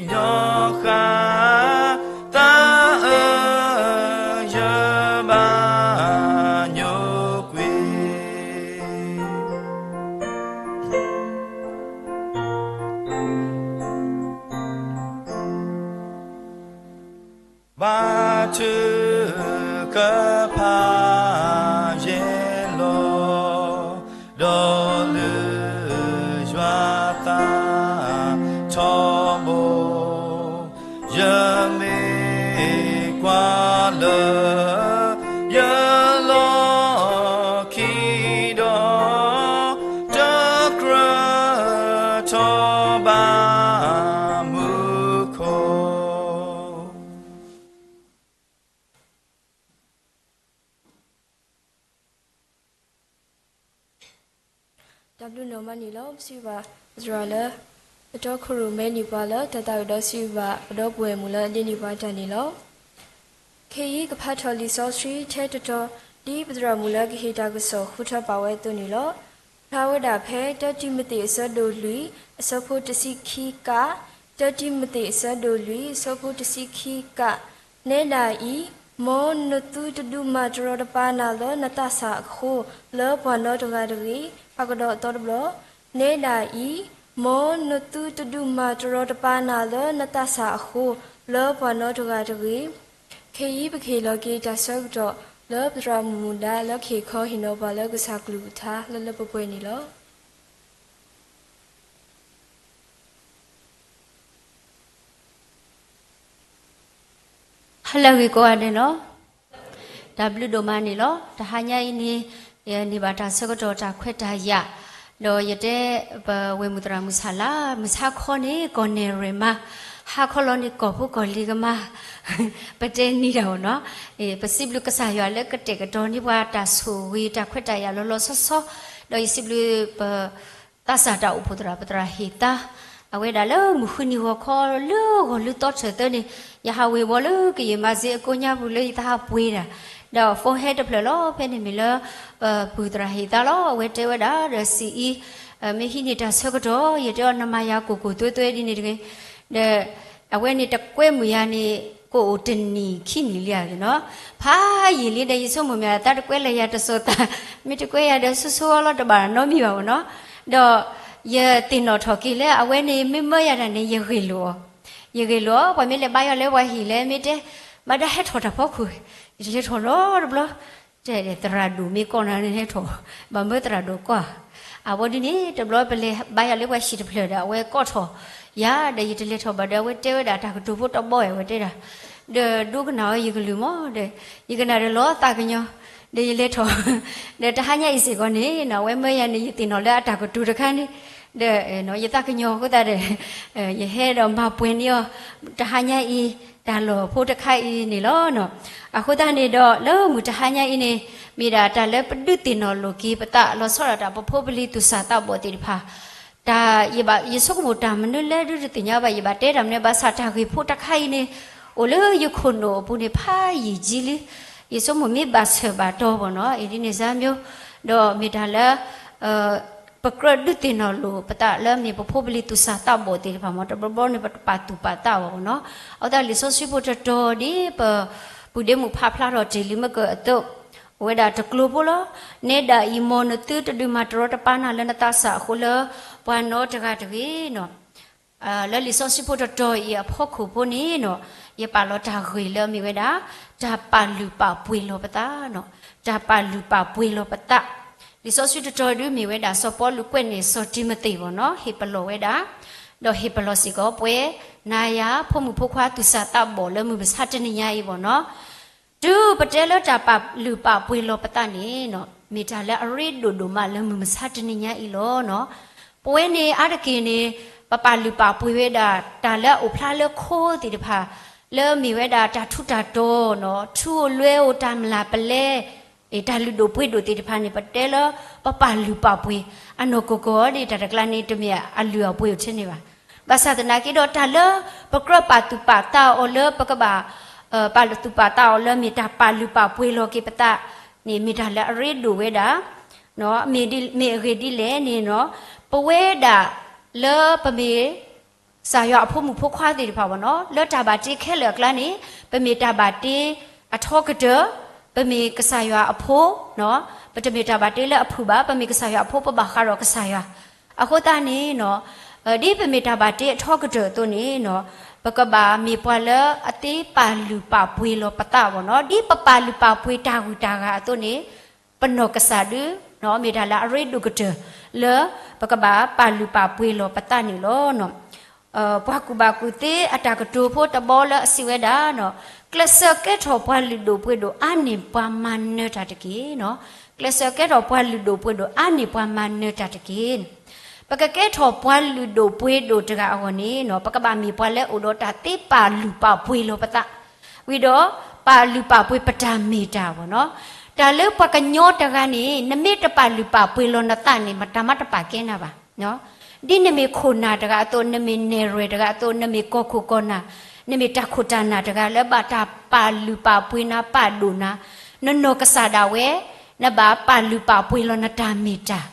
ညီၣ်ဃာ်, သးအၢယဘၣ်ညိကွံာ် ဘါထုကဖၣ်ယဲၢ်လီၤ, ဒီးလုၢ်ယွၤသးထီဘိ, ယမ့ၢ်ကွၢ်လၢ ယလီၢ်ခံဒီး, တကြၢးထီၣ်ဘၣ်မူခိၣ် တၢ်ဘျုးနီၢ်မးန့ၣ်လီၤ. ပစံးဘၣ်ပသရၣ်လၢ အတီခိၣ်ရိၣ်မဲန့ၢ်ပှၤလၢ တၢ်သးဝံၣ်ဒီးစံးဘၣ် ပဒီပုၢ်ဝဲၢ်မုၣ်လၢအဒ့န့ၢ်ပှၤတၢ်န့ၣ်လီၤ. ခဲအံၤ ကဖးထီၣ်လံာ်စီဆှံ ထဲတတီၤ ဒ်ပသရၣ်မုၣ်လၢကဟ့ၣ်တၢ်ကစီၣ်ဃုထၢပာ်ဝဲအသိးန့ၣ်လီၤ. ဖျါဝဲဒၣ်ဖဲ တၢတံၤမသ့း အဆၢဒိၣ်လွံၢ် အဆၢဖိတဆံခံက တၢတံၤမသ့း အဆၢဒိၣ်လွံၢ် အဆၢဖိတဆံခံက နဲဒၣ်အံၤ, မ်နသုတဒုးမၤတရီတပါနၤလၢနသးစၢ်အဃိ လၢပှၤနီတဂၤတဂ့ၤ. ဟးကဒီးအသီတဘျီ, နဲဒၣ်အံၤ, မ်နသုတဒုးမၤတရီတပါနၤလၢနသးစၢ်အဃိ လၢပှၤနီတဂၤတဂ့ၤ. ခဲအံၤ ပကဟ့ၣ်လီၤက့ၤတၢ်ဆၢကတီၢ် လၢပသရၣ်မုၣ်မုၣ်ဒါ လၢကဟ့ၣ်ခီဟ့ၣ်နီၤပှၤလၢကစၢ်ကလုၢ်ကထါလၢလၢပှဲၤပှဲၤန့ၣ်လီၤ. ဟါလၢအဂ့ၤကိးဂၤဒဲးလီၤ. တၢ်ဘျုးဒိၣ်မးန့ၣ်လီၤ. တဟါညါအံၤန့ၣ် ယန့ၢ်ဘၣ်တၢ်ဆၢကတီၢ်တၢ်ခွဲးတၢ်ယာ်, ဒီးယတဲ ပဝဲၢ်မုၣ်သရၣ်မုၣ်ဆၣ်လါ မုၢ်ဆါခီန့ၣ် ကီၢ်နဲၣ်ရွဲၣ်မး, ဟါခီလီၤန့ၣ် ကီၢ်ဖိကီၢ်လံၤကမါ ပတဲနံၤဒၣ်အီၤနီၤ. ပစံးဘျုးကစၢ်ယွၤလၢကတဲာ်ကတီၤန့ၢ်ပှၤတၢ်ဆိၣ်ဂ့ၤတၢ်ခွဲးတၢ်ယာ်လီၤလီၤဆီဆီ, ဒီးယစံးဘျုးပ သးစၢ်တၢ်အိၣ်ဖှိၣ်သရၣ် ပသရၣ်ဟ့ၣ်သါ, အဝဲဒၣ်လၢမုၢ်ဃုနံၤဂီၤခီလၢဂီၤလုၢ်သီထၢၣ်သၢန့ၣ်, ယဟးဝ့ၤဝီၤလၢကယဲၢ်မၤစ့အကိးညါပူၤလၢယသးဟးပှ့ၤဒၣ်, ဒီး phone ဟဲတဖျၢၣ်လီၤ. ဖဲန့ၣ်မ့ၢ်လၢ ပပုၢ်သရၣ်ဟ့ၣ်သါလီၤ. အဝဲတဲဝဲဒၣ်ဒီးစံးအံၤ, မ့ၢ်ဟံးန့ၢ်တၢ်ဆၢကတီၢ် ယတဲအီၤနမၤယၤကိၢ်ကိၢ်သွဲသွဲဒ်န့ၣ်တဂ့ၤ, ဒီး အဝဲန့ၣ်တကွဲမုာ်ယၤန့ၣ် ကအိၣ်တနံၣ်ခံနံၣ်လံဧါနီၤ, ဖးယံာ်လံဒီးယဆိကမိၣ်မ့ၢ်အသးတကွဲလၢယၤတစိၤသး, မ့ၢ်တကွဲယၤဒီးဆိဆိအီၤလီၤ တဘၣ်နီတမံၤဘၣ်မ့ၢ်နီၤ, ဒီးယသ့ၣ်နီၣ်ထီၣ်က့ၤလၢအဝဲန့ၣ် မ့ၢ်မၢယၤဒၣ်န့ၣ် ယဂ့ၢ်လိာ်အီၤ, ယဂ့ၢ်လိာ်အီၤ ပှၤမ့ၢ်လဲၤဘါယွၤလၢပှၤဟံၣ်လဲၣ် မ့ၢ်တဲ ဘၣ်ဒါဟဲထီၣ်တၢ်ဖီခိၣ်, ယတလဲၤထီၣ်နီတဘျီ တဲသရၣ်ဒိၣ်မ့ၢ်ကီၢ်နၤန့ၣ်ဟဲထီၣ်, ဘၣ်မၢသရၣ်ဒိၣ်ကီၢ်ဧါ, အဝဲဒ်န့ၣ် တဘျီပလဲၤဘါယွၤလၢပှၤဟံၣ်တဖျၢၣ်ဒီး အဝဲကိးထီၣ်ယၤဒီး ယတလဲၤထီၣ်ဘၣ်ဒီး အဝဲတဲဝဲဒၣ်တၢ်ကတိၤဖိတဘီဝဲတဲဒၣ်, ဒီးဒိကနၣ်အီၤယကလုၢ်မးဒီး, ယကနၣ်ဒီးလီၤသးကညီၤ, ဒီးယလဲၤထီၣ်, ဒီးတဟါညါအံၤစ့ၢ်ကီးန့ၣ် အဝဲမၢယၤန့ၣ် ယသ့ၣ်နီၣ်လၢအတၢ်ကတိၤတခါန့ၣ်, ဒီးယသးကညီၤအဃိသတးဒီး ယဟဲဒီးမၤပှဲၤန့ၢ်အီၤ, တဟါညါအံၤ တၢ်လီၢ်ဖိတခါအံၤန့ၣ်လီၤ. အဃိသတးန့ၣ်ဒီး လၢမုၢ်တဟါညါအံၤန့ၣ် မ့ၢ်ဒၣ်တၢ်လၢပဒုးသ့ၣ်နီၣ်လိာ်က့ၤပသး လီၤဆီဒၣ်တၢ်ပဖိပလံၤသူၣ်စၢ်သးဘီၣ်သ့ၣ်တဖၣ်, တၢ်ယဘၣ် ယဆိကမိၣ်တၢ်မနုၤလဲၣ်ဒုးတသ့ၣ်ညါဘၣ် ယဘၣ်တဲတၢ်မနုၤ ဘၣ်ဆၣ်တၢ်ဂ့ၢ်ဖိတခါအံၤန့ၣ် အိၣ်လၢယခိၣ်နူာ်အပူၤန့ၣ် ဖးယံာ်ကံလံ, ယဆိကမိၣ်မ့ၢ်ဘၣ်ဆၢၣ်ဘၣ်တီၤဘၣ်နီၤ အံၤဒ်န့ၣ်စါမျိုး, ဒီးမ့ၢ်တၢ်လၢ ပကြၢးဒုးသ့ၣ်နီၣ်လိာ်ပသးလၢမ့ၢ်ပဖိပလံၤသူၣ်စၢ်သးဘီၣ်သ့ၣ်တဖၣ်မ့ၢ် တဘျီဘျီန့ၣ် ပတပာ်သူၣ်ပာ်သးဘၣ်နီၤ, အဃိသတးလံာ်စီဆှံဖိတတီၤဒ်ပ ပုၢ်ဒ့မုၣ်ဖးဖျါထီၣ်တ့ၢ်လံမ့ၢ်ကအသိး, အိၣ်ဝဲဒၣ်တကျိၤဖိလီၤ, နဲဒၣ်အံၤ မ်နသုတဒုးမၤတရီတပါနၤလၢနသးစၢ်အဃိလၢ ပှၤနီတဂၤတဂ့ၤနီၤ လၢလံာ်စီဆှံဖိတတီၤအံၤအဖီခိၣ်ဖိန့ၣ်နီၤ, ယပာ်လီၤတၢ်ဂ့ၢ်လၢအမ့ၢ်ဝဲဒၣ် တၢ်ပာ်လုၢ်ပာ်ပှ့ၤလီၤပသးနီၤ, တၢ်ပာ်လုၢ်ပာ်ပှ့ၤလီၤပသး. လံာ်စီဆှံတတီၤဒုမ့ၢ်ဝဲဒၣ် စီၤပီလူးကွဲးန့ၢ် စီၤတံၤမသ့းဘၣ်နီၤ, ဟ့ၣ်ပလီၢ်ဝဲဒၣ်, ဒီးဟ့ၣ်ပလီၢ်စ့ၢ်ကီးပဝဲ နၤယၤ ဖိမုၣ်ဖိခွါသူၣ်စၢ်သးဘီၣ်လၢမုၢ်မဆါတနံၤညါအံၤဘၣ်နီၤ. တုၤပတဲလၢတၢ်ပာ်လုၢ်ပာ်ပှ့ၤလီၤပသးန့ၣ်နီၤ, မ့ၢ်တၢ်လၢအရ့ဒိၣ်ဒိၣ်မးလၢမုၢ်မဆါတနံၤညါအံၤလီၤနီၤ. ပဝဲန့ၣ်အါတက့ၢ်န့ၣ် ပပာ်လုၢ်ပာ်ပှ့ၤဝဲဒၣ် တၢ်လၢအအိၣ်ဖျါလၢခိသ့ၣ်တဖၣ် လၢမ့ၢ်ဝဲဒၣ်တၢ်ထူးတၢ်တီၤနီၤ, ထူဧိၤလွဲဧိၤ တၢ်မျၢ်ပလဲ တၢ်လုၢ်ဒိၣ်ပှ့ၤဒိၣ်သ့ၣ်တဖၣ်န့ၣ် ပတဲလၢပပာ်လုၢ်ပာ်ပှ့ၤ အနီၢ်ကီၢ်ကီၢ်ဒၣ် တၢ်တကျါန့ၣ် တမ့ၢ်အလုၢ်အပှ့ၤအိၣ်ထဲန့ၣ်ဘၣ်. ဘၣ်ဆၣ်သနာ်က့ဒီး တၢ်လၢပကြၢးပာ်သူၣ်ပာ်သးအီၤလၢပကဘၣ် ပာ်သူၣ်ပာ်သးအီၤလၢမ့ၢ်တၢ်ပာ်လုၢ်ပာ်ပှ့ၤလီၤက့ၤပသးန့ၣ် မ့ၢ်တၢ်လၢအရ့ဒိၣ်ဝဲဒၣ် မ့ၢ်အဂ့ၢ်ဒ်လဲၣ်န့ၣ်နီၤ, ပဝဲဒၣ်လၢပမ့ၢ် ကစၢ်ယွၤအဖိမုၣ်ဖိခွါသ့ၣ်တဖၣ်ဘၣ်နီၤ, လၢတၢ်ဘၣ်တ့ခဲလၢာ်အကျါန့ၣ် ပမ့ၢ်တၢ်ဘၣ်တ့အထီကတၢၢ်, ပမ့ၢ်ကစၢ်ယွၤအဖိ, ပတမ့ၢ်တၢ်ဘၣ်တ့လၢအဖုၣ်ဘၣ်, ပမ့ၢ်ကစၢ်ယွၤအဖိ ပဘၣ်ဃးဒီးကစၢ်ယွၤ. အဃိသတးန့ၣ်နီၤ, ဒ်ပမ့ၢ်တၢ်ဘၣ်တ့အထီကတၢၢ်အသိးန့ၣ်နီၤ, ပကဘၣ်မ့ၢ်ပှၤလၢအသ့ပာ်လုၢ်ပာ်ပှ့ၤလီၤပသးဘၣ်နီၤ, ဒ်ပပာ်လုၢ်ပာ်ပှ့ၤတၢ်ဂုၤတၢ်ဂၤအသိးန့ၣ် ပနီၢ်ကစၢ်ဒု မ့ၢ်တၢ်လၢအရ့ဒိၣ်ကတၢၢ် လၢပကဘၣ်ပာ်လုၢ်ပာ်ပှ့ၤလီၤပသးန့ၣ်လီၤ. ပှၤကူၣ်ဘၣ်ကူၣ်သ့အတၢ်ကတိၤဖိတဘီလၢအစံးဝဲဒၣ်နီၤ, ကျဲးစၢးကဲထီၣ်ပှၤလုၢ်ဒိၣ်ပှ့ၤဒိၣ်အါန့ၢ်ပှၤမၤနၢၤတၢ်တက့ၢ်နီၤ, ကျဲးစၢးကဲထီၣ်ပှၤလုၢ်ဒိၣ်ပှ့ၤဒိၣ်အါန့ၢ်ပှၤမၤနၢၤတၢ်တက့ၢ်. ပကကဲထီၣ်ပှၤလုၢ်ဒိၣ်ပှ့ၤဒိၣ်တဂၤအဂီၢ်န့ၣ်နီၤ, ပကဘၣ်မ့ၢ်ပှၤလၢအိၣ်ဒီးတၢ်သ့ပာ်လုၢ်ပာ်ပှ့ၤလီၤပသး ဝံၤဒီး ပာ်လုၢ်ပာ်ပှ့ၤပတၢ်မ့ၢ်တၢ်ဘၣ်နီၤ. တၢ်လၢပှၤကညီတဂၤန့ၣ် နမ့ၢ်တပာ်လုၢ်ပာ်ပှ့ၤလီၤနသးန့ၣ် မတၤမးတပာ်ကဲနၤဘၣ်. ဒ်နမ့ၢ်ခိၣ်နၢ်တဂၤအသိး, နမ့ၢ်နဲၣ်ရွဲၣ်တဂၤအသိး, နမ့ၢ်ကီၢ်ခိၣ်ကီၢ်နၢ်, နမ့ၢ်တၢ်ခိၣ်တၢ်နၢ်တဂၤလၢဘၣ်တၢ်ပာ်လုၢ်ပာ်ပှ့ၤနၤ ပာ်ဒိၣ်နၤ, နနီၢ်ကစၢ်ဒၣ်ဝဲ နဘၣ်ပာ်လုၢ်ပာ်ပှ့ၤလီၤနတၢ်မ့ၢ်တၢ်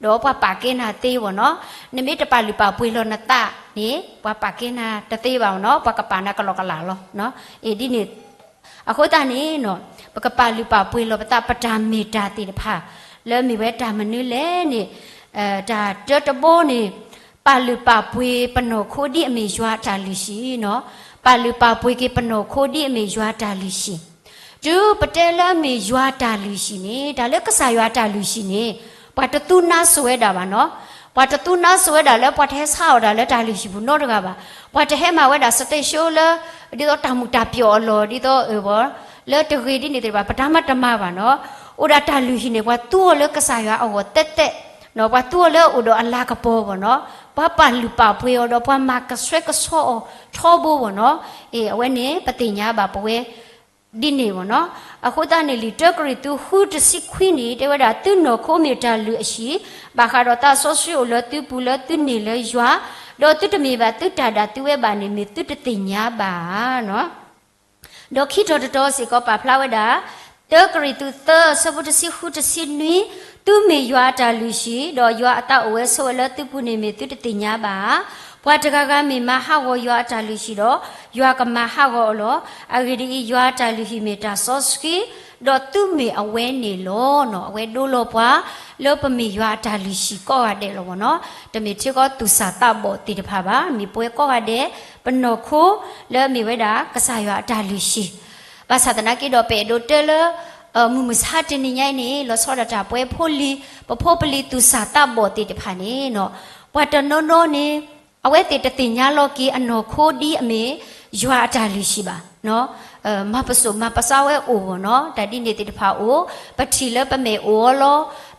ဒီးပှၤပာ်ကဲနၤသ့ဘၣ်နီၤ. နမ့ၢ်တပာ်လုၢ်ပာ်ပှ့ၤလီၤနသးန့ၣ် ပှၤပာ်ကဲနၤတသ့ဘၣ်နီၤ, ပှၤကပာ်နၤကလီကလးလီၤ. အ့ၣ်ဒ်န့ၣ် အဃိသတးန့ၣ်နီၤ, ပကပာ်လုၢ်ပာ်ပှ့ၤလီၤပသးပတၢ်မ့ၢ်တၢ်သ့ၣ်တဖၣ် လၢမ့ၢ်ဝဲတၢ်မနုၤလဲၣ်န့ၣ်, တၢ်တၢတဘီန့ၣ် ပာ်လုၢ်ပာ်ပှ့ၤပနီၢ်ခိဒ်အမ့ၢ်ယွၤအတၢ်လုၢ်ဟံၣ်နီၤ, ပာ်လုၢ်ပာ်ပှ့ၤက့ၤပနီၢ်ခိဒ်အမ့ၢ်ယွၤအတၢ်လုၢ်ဟံၣ် တုၤပတဲလၢအမ့ၢ်ယွၤတၢ်လုၢ်ဟံၣ်န့ၣ်, တၢ်လၢကစၢ်ယွၤတၢ်လုၢ်ဟံၣ်န့ၣ် ပှၤတသူနါစိၤဝဲဒၣ်ဘၣ်နီၤ. ပှၤတသူနါစိၤဝဲဒၣ်လၢပှၤတဟဲဆါအီၣ်တၢ်လၢတၢ်လုၢ်ဟံၣ်ပူၤနီတဂၤဘၣ်. ပှၤတဟဲမၤဝဲဒၣ် စတဲၡိ လၢ ဒ်သိးတၢ်မုာ်တၢ်ပျီၣ်အလီၢ် ဒ်သိးအၢၣ်ဘၣ် လၢတဂ့ၤဒ်န့ၣ်သ့ၣ်တဖၣ် ပတၢ်မၤတမၤဘၣ်နီၤ. အိၣ်ဒၣ်တၢ်လုၢ်ဟံၣ်န့ၣ် ပှၤသူအီၤလၢကစၢ်ယွၤအဂီၢ်တဲတဲ, ပှၤသူအီၤလၢအအိၣ်ဒီးအလၤကပီၤဘၣ်နီၤ. ပှၤပာ်လုၢ်ပာ်ပှ့ၤအီၤဒီးပှၤမၤကဆှဲကဆှီအီၤထီဘိဘၣ်နီၤ. အ့ၣ် အဝဲန့ၣ် ပသ့ၣ်ညါဘၣ်ပဝဲ ဒ်န့ၣ်ဘၣ်နီၤ. အဃိသတးန့ၣ် လံာ်တၢကရံၣ်သူး ဃု တဆံခွံန့ၣ် တဲဝဲဒၣ် သုနီၢ်ခိမ့ၢ်တၢ်လုၢ်အဟံၣ်, ဘၣ်ဃးဒီးသးစီဆှံအိၣ်လၢသုပူၤလၢသုန့ၢ်လၢယွၤ, ဒီးသုတမ့ၢ်ဘၣ်သုတၢ်ဒၣ်သုဝဲဘၣ်န့ၣ် မ့ၢ်သုတသ့ၣ်ညါဘၣ်နီၤ. ဒီးခံထီၣ်တတီၤစ့ၢ်ကီးပာ်ဖျါဝဲဒၣ် တၢကရံၣ်သူး သၢ ဆၢဖိတဆံဃု တဆံနွံ, သုမ့ၢ်ယွၤအတၢ်လုၢ်ဟံၣ်, ဒီးယွၤအသးအိၣ်ဝဲဆိးဝဲလၢသုပူၤန့ၣ် မ့ၢ်သုတသ့ၣ်ညါဘၣ်ဧါ. ပှၤတဂၤဂၤမ့ၢ်မၤဟးဂီၤယွၤအတၢ်လုၢ်ဟံၣ်ဒီး, ယွၤကမၤဟးဂီၤအီၤလီၤ. အဂ့ၢ်ဒ်အံၤ, ယွၤအတၢ်လုၢ်ဟံၣ်မ့ၢ်တၢ်စီဆှံ, ဒီးသုမ့ၢ်အဝဲန့ၣ်လီၤနီၤ. အဝဲဒိလီၤပှၤ လၢပမ့ၢ်ယွၤအတၢ်လုၢ်ဟံၣ်ကိးဂၤဒဲးလီၤဘၣ်နီၤ. တမ့ၢ်ထဲဃီသူၣ်စၢ်သးဘီၣ်သ့ၣ်တဖၣ်ဘၣ်, မ့ၢ်ပဝဲကိးဂၤဒဲး ပနီၢ်ခိ လၢအမ့ၢ်ဝဲဒၣ်ကစၢ်ယွၤအတၢ်လုၢ်ဟံၣ်. ဘၣ်ဆၣ်သနာ်က့ဒီး ပအဲၣ်ဒိးတဲလၢ မုၢ်မဆါတနံၤညါအံၤန့ၣ် လီၤဆီဒၣ်တၢ်ပဝဲဖိလံၤ ပဖိပလံၤသူၣ်စၢ်သးဘီၣ်သ့ၣ်တဖၣ်န့ၣ်နီၤ, ပှၤတနီၤနီၤန့ၣ် အဝဲသ့ၣ်တသ့ၣ်ညါလီၤက့ၤအနီၢ်ခိဒ်အမ့ၢ် ယွၤအတၢ်လုၢ်ဟံၣ်ဘၣ်နီၤ. မၤပစိာ်မၤပဆါဝဲအိၣ်ဘၣ်နီၤ, တၢ်ဒ်န့ၣ်သ့ၣ်တဖၣ်အိၣ်, ပထံၣ်လၢပမဲာ်အိၣ်အီၤလီၤ,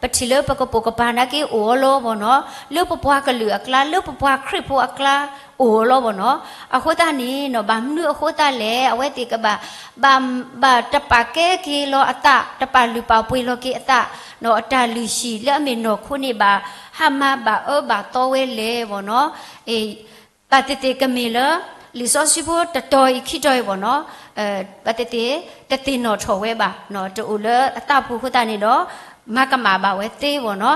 ပထံၣ်လၢပကပိာ်ကပၤနာ်က့အိၣ်အီၤလီၤဘၣ်နီၤ, လၢပပှၤကလုာ်အကျါ လၢပပှၤခရံာ်ဖိအကျါ အိၣ်အီၤလီၤဘၣ်နီၤ. အဃိသတးန့ၣ်နီၤ ဘၣ်မနုၤအဃိသတးလဲၣ် အဝဲသ့ၣ်ကဘၣ် ဘၣ် ဘၣ်တပာ်ကဲက့ၤလီၤအသး, တပာ်လုၢ်ပာ်ပှ့ၤလီၤက့ၤအသး, အတၢ်လုၢ်ဟံၣ်လၢအမ့ၢ်နီၢ်ခိန့ၣ်ဘၣ် ဟါမၢ်ဘၣ်အၢဘၣ်သီဝဲလဲၣ်ဘၣ်နီၤ. ဘၣ်သ့ၣ်သ့ၣ်ကမ့ၢ်လၢ လံာ်စီဆှံဖိတတီၤအံၤခံတီၤအံၤဘၣ်နီၤ, ဘၣ်သ့ၣ်သ့ၣ် တသ့ၣ်နီၣ်ထီၣ်ဝဲဘၣ်, တအိၣ်လၢအသးပူၤအဃိသတးန့ၣ်ဒီး မၤကမၣ်ဘၣ်ဝဲသ့ဘၣ်နီၤ.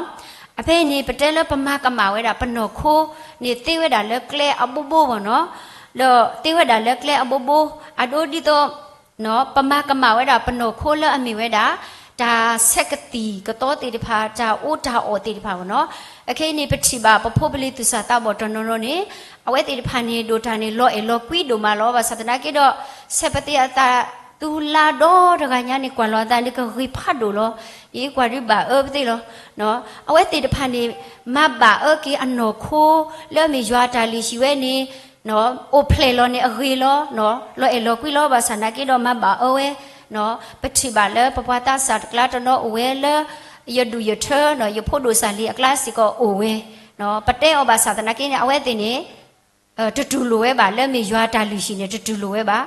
အဖဲအံၤန့ၣ် ပတဲလၢပမၤကမၣ်ဝဲဒၣ်ပနီၢ်ခိန့ၣ် သ့ဝဲဒၣ်လၢကျဲအဘိဘိဘၣ်နီၤ, ဒီးသ့ဝဲဒၣ်လၢကျဲအဘိဘိ, အဒိဒ်သိး ပမၤကမၣ်ဝဲဒၣ်ပနီၢ်ခိလၢအမ့ၢ်ဝဲဒၣ် တၢ်ဆဲးကသံၣ်ကသီသ့ၣ်တဖၣ် တၢ်အီၣ်တၢ်အီသ့ၣ်တဖၣ်ဘၣ်နီၤ. အခဲအံၤန့ၣ် ပထံၣ်ဘၣ်ပဖိပလံၤသူၣ်စၢ်သးဘီၣ်တနီၤနီၤန့ၣ် အဝဲသ့ၣ်တဖၣ်န့ၣ် ဒိၣ်တၢ်န့ၣ်လီၤအဲၣ်လီၤကွံဒိၣ်မးလီၤ. ဘၣ်ဆၣ်သနာ်က့ဒီး ဆဲးပသ့ၣ်အသး သူလါဒီတဂၤညါန့ၣ် ကွၢ်လီၤအသးန့ၣ် ကဂ့ၤဖးဒိၣ်လီၤ. ယကွၢ်ဒုးဘၣ်အၢပသ့ၣ်လီၤ. အဝဲသ့ၣ်တဖၣ်န့ၣ် မၤဘၣ်အၢက့ၤအနီၢ်ခိ လၢအမ့ၢ်ယွၤအတၢ်လုၢ်ဟံၣ်ဝဲန့ၣ် အိၣ်ဖျဲၣ်လီၤန့ၣ်အဂ့ၤလီၤ. လီၤအဲၣ်လီၤကွံလီၤ. ဘၣ်ဆၣ်သနာ်က့ဒီးမၤဘၣ်အၢဝဲ ပထံၣ်ဘၣ်လၢပပှၤသးစၢ်တကျါတနီၤအိၣ်ဝဲလၢ ယဒူၣ်ယထၢ ယဖိဒိၣ်စၢ်လံအကျါစ့ၢ်ကီးအိၣ်ဝဲ, ပတဲအီၤဘၣ်ဆၣ်သနာ်က့န့ၣ် အဝဲသ့ၣ်န့ၣ် တတူၢ်လိာ်ဝဲဘၣ် လၢမ့ၢ်ယွၤတၢ်လုၢ်ဟံၣ်န့ၣ် တတူၢ်လိာ်ဝဲဘၣ်,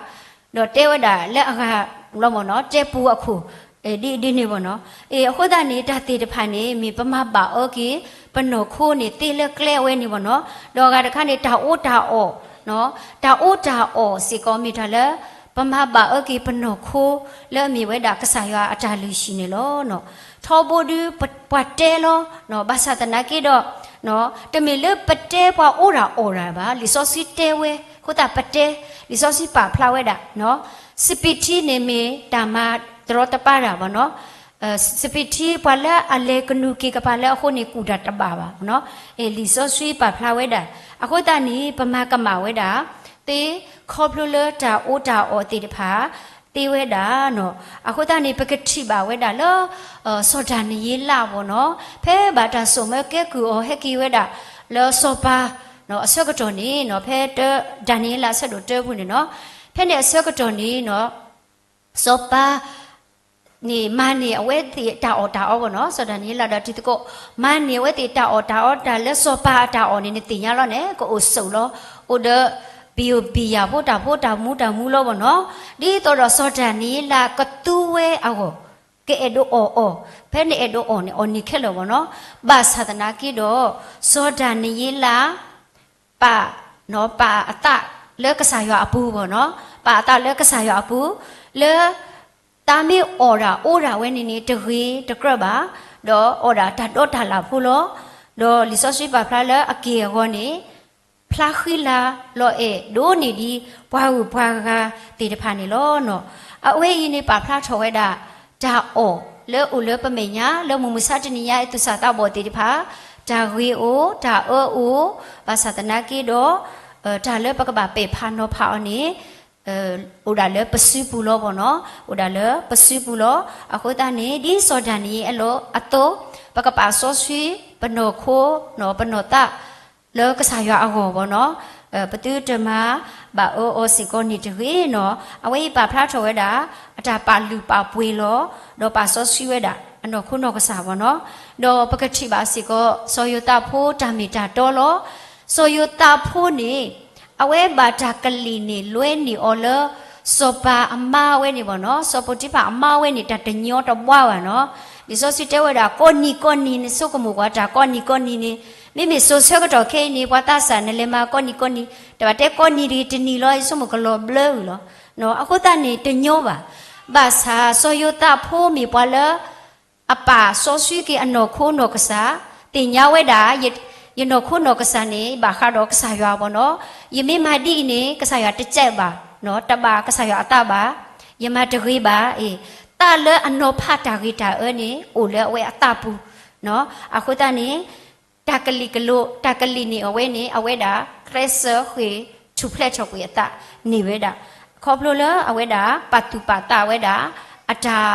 ဒီးတဲဝဲဒၣ်လၢအဂၤလီၤမ့ၢ်နီၤ တဲပူအခိၣ် ဒ်ဒ်န့ၣ်မ့ၢ်နီၤ. အဃိသတးန့ၣ် တၢ်သ့ၣ်တဖၣ်န့ၣ် မ့ၢ်ပမၤဘၣ်အၢက့ၤ ပနီၢ်ခိန့ၣ် သ့လၢကျဲအဝဲန့ၣ်မ့ၢ်နီၤ. ဒီးအဂၤတခါန့ၣ် တၢ်အီၣ်တၢ်အီ, တၢ်အီၣ်တၢ်အီစ့ၢ်ကီးမ့ၢ်တၢ်လၢ ပမၤဘၣ်အၢက့ၤပနီၢ်ခိ လၢအမ့ၢ်ဝဲဒၣ်ကစၢ်ယွၤအတၢ်လုၢ်ဟံၣ်န့ၣ်လီၤ. ထီဘိဒုးပှၤတဲလီၤ. ဘၣ်ဆၣ်သနာ်က့ဒီး တမ့ၢ်လၢပတဲပှၤအီၣ်တၢ်အီတၢ်ဘၣ်. လံာ်စီဆှံတဲဝဲ အဃိသတးပတဲ, လံာ်စီဆှံပာ်ဖျါဝဲဒၣ် စပံးထံန့ၣ်မ့ၢ်တၢ်မၤတရီတပါတၢ်ဘၣ်နီၤ. စပံးထံပှၤလၢအလဲၤကနူၤက့ၤကပၤလၢအဃိန့ၣ် ကူၣ်တၢ်တဘၣ်ဘၣ်နီၤ. လံာ်စီဆှံပာ်ဖျါဝဲဒၣ် အဃိသတးန့ၣ် ပမၤကမၣ်ဝဲဒၣ် သ့ခီဖျိလၢတၢ်အီၣ်တၢ်အီသ့ၣ်တဖၣ် သ့ဝဲဒၣ်နီၤ. အဃိသတးန့ၣ် ပကထံၣ်ဘၣ်ဝဲဒၣ်လၢ စီၤဒၤနံးယ့လးဘၣ်နီၤ. ဖဲဘၣ်တၢ်စိာ်မၢကဲကုၢ်အီၤဟဲက့ၤဝဲဒၣ် လၢစီၤပၤ အဆၢကတီၢ်န့ၣ်နီၤ ဖဲတၢ ဒၤနံးယ့လးအဆၢဒိၣ်တၢပူၤန့ၣ်နီၤ, ဖဲန့ၣ်အဆၢကတီၢ်န့ၣ်နီၤ စီၤပၤန့ၣ် မၤန့ၢ်အဝဲသ့ၣ်တၢ်အီၣ်တၢ်အီဘၣ်နီၤ, စီၤဒၤနံးယ့လးဒီးတံၤသကိး မၤန့ၢ်အဝဲသ့ၣ်တၢ်အီၣ်တၢ်အီတၢ်လၢစီၤပၤအတၢ်အီၣ်န့ၣ် နသ့ၣ်ညါလီၤန့ၣ် ကအိၣ်ဆိးလီၤ, အိၣ်ဒီး ဘံၣ်ဧိၤဘံၣ်ယၣ်ဖိတၢ်ဖိတၢ်မူတၢ်မူလီၤဘၣ်နီၤ, ဒ်သိးဒီးစီၤဒၤနံးယ့လးကသူဝဲအဂီၢ် ကအဲၣ်ဒိးအီၣ်အီၤ, ဖဲနအဲၣ်ဒိးအီၣ်န့ၣ် အီၣ်န့ၢ်ခဲလၢာ်ဘၣ်နီၤ, ဘၣ်ဆၣ်သနာ်က့ဒီး စီၤဒၤနံးယ့လး ပာ် ပာ်အသးလၢကစၢ်ယွၤအပူၤဘၣ်နီၤ, ပာ်အသးလၢကစၢ်ယွၤအပူၤ, လၢ တၢ်မ့ၢ်အီၣ်ဒၣ်အီဒၣ်ဝဲန့ၣ်န့ၣ် တဂ့ၤတကြၢးဘၣ်, ဒီးအီၣ်ဒၣ်တၢ်ဒီတၢ်လၣ်ဖိလီၤ, ဒီးလံာ်စီဆှံပာ်ဖျါလၢအက့ၢ်အဂီၤန့ၣ် ဖျါဃံလၤလီၤအဲၣ်ဒိးန့ၢ်ဒံးပှၤဂုၤပှၤဂၤသ့ၣ်တဖၣ်န့ၣ်လီၤနီၤ, အဝဲအံၤန့ၣ်ပာ်ဖျါထီၣ်ဝဲဒၣ် တၢ်အီၣ်လၢအိၣ်လၢပမဲာ်ညါ လၢမုၢ်မဆါတနံၤညါအံၤသူၣ်စၢ်သးဘီၣ်သ့ၣ်တဖၣ်, တၢ်ဂ့ၤအိၣ် တၢ်အၢအိၣ်, ဘၣ်ဆၣ်သနာ်က့ဒီး တၢ်လၢပကဘၣ်ပဲာ်ဖးနီၤဖးအီၤန့ၣ် အိၣ်ဒၣ်လၢပစုပူၤလီၤဘၣ်နီၤ, အိၣ်ဒၣ်လၢပစုပူၤလီၤ, အဃိသတးန့ၣ် ဒ်စီၤဒၤနံးယ့လးအသိး ပကပာ်စီဆှံ ပနီၢ်ခိ ပနီၢ်သး လၢကစၢ်ယွၤအဂီၢ်ဘၣ်နီၤ, ပသုတမၤဘၣ်အၢအီၤစ့ၢ်ကီးန့ၣ်တဂ့ၤနီၤ, အဝဲအံၤပာ်ဖျါထီၣ်ဝဲဒၣ် အတၢ်ပာ်လုၢ်ပာ်ပှ့ၤလီၤ, ဒီးပာ်စီဆှံဝဲဒၣ် အနီၢ်ခိနီၢ်ကစၢ်ဘၣ်နီၤ, ဒီးပကထံၣ်ဘၣ်စ့ၢ်ကီး စီၤယိၤသးဖိတၢ်မ့ၢ်တၢ်တီလီၤ, စီၤယိၤသးဖိန့ၣ် အဝဲဘၣ်တၢ်ကလံၣ်န့ၣ်လွဲန့ၢ်အီၤလၢ စီၤပၤအမါဝဲန့ၣ်ဘၣ်နီၤ, စီၤပိၤတံဖၢ်အမါဝဲန့ၣ် တၢ်တညီတဘှါဘၣ်နီၤ, လံာ်စီဆှံတဲဝဲဒၣ် ကိးနံၤကိးနံၤန့ၣ် ဆိကမိၣ်ကွၢ်တၢ်ကိးနံၤကိးနံၤန့ၣ်, မ့မ့ၢ်စိၤဆၢကတီၢ်ခဲအံၤန့ၣ် ပှၤသးစၢ်နလဲၤမၤကိးနံၤကိးနံၤ, တဘၣ်တဲကိးနံၤတဂ့ၤတနံၤလီၤ ယဆိကမိၣ်ကလီၤဘျၢဝံၤလီၤ, အဃိသတးန့ၣ် တညီဘၣ်, ဘၣ်ဆၣ် စီၤယိၤသးဖိမ့ၢ်ပှၤလၢ အပာ်စီဆှံက့ၤအနီၢ်ခိနီၢ်ကစၢ်, သ့ၣ်ညါဝဲဒၣ် ယနီၢ်ခိနီၢ်ကစၢ်န့ၣ် ဘၣ်ဃးဒီးကစၢ်ယွၤဘၣ်နီၤ, ယမ့ၢ်မၤဒ်အံၤန့ၣ် ကစၢ်ယွၤတကြိုက်ဘၣ်, တဘၣ်ကစၢ်ယွၤအသးဘၣ်, ယမၤတဂ့ၤဘၣ်, သးလၢအနီၤဖးတၢ်ဂ့ၤတၢ်အၢန့ၣ် အိၣ်လၢအဝဲအသးပူၤ, အဃိသတးန့ၣ် တၢ်ကလံၣ်ကလိး တၢ်ကလံၣ်န့ၢ်အဝဲန့ၣ် အဝဲဒၣ် ကျဲးစၢးဃ့ၢ်ထူၣ်ဖျဲးထီၣ်ကွံာ်အသးန့ၢ်ဝဲဒၣ်, ခီဖျိလၢအဝဲဒၣ် ပာ်သူၣ်ပာ်သးဝဲဒၣ် အတၢ်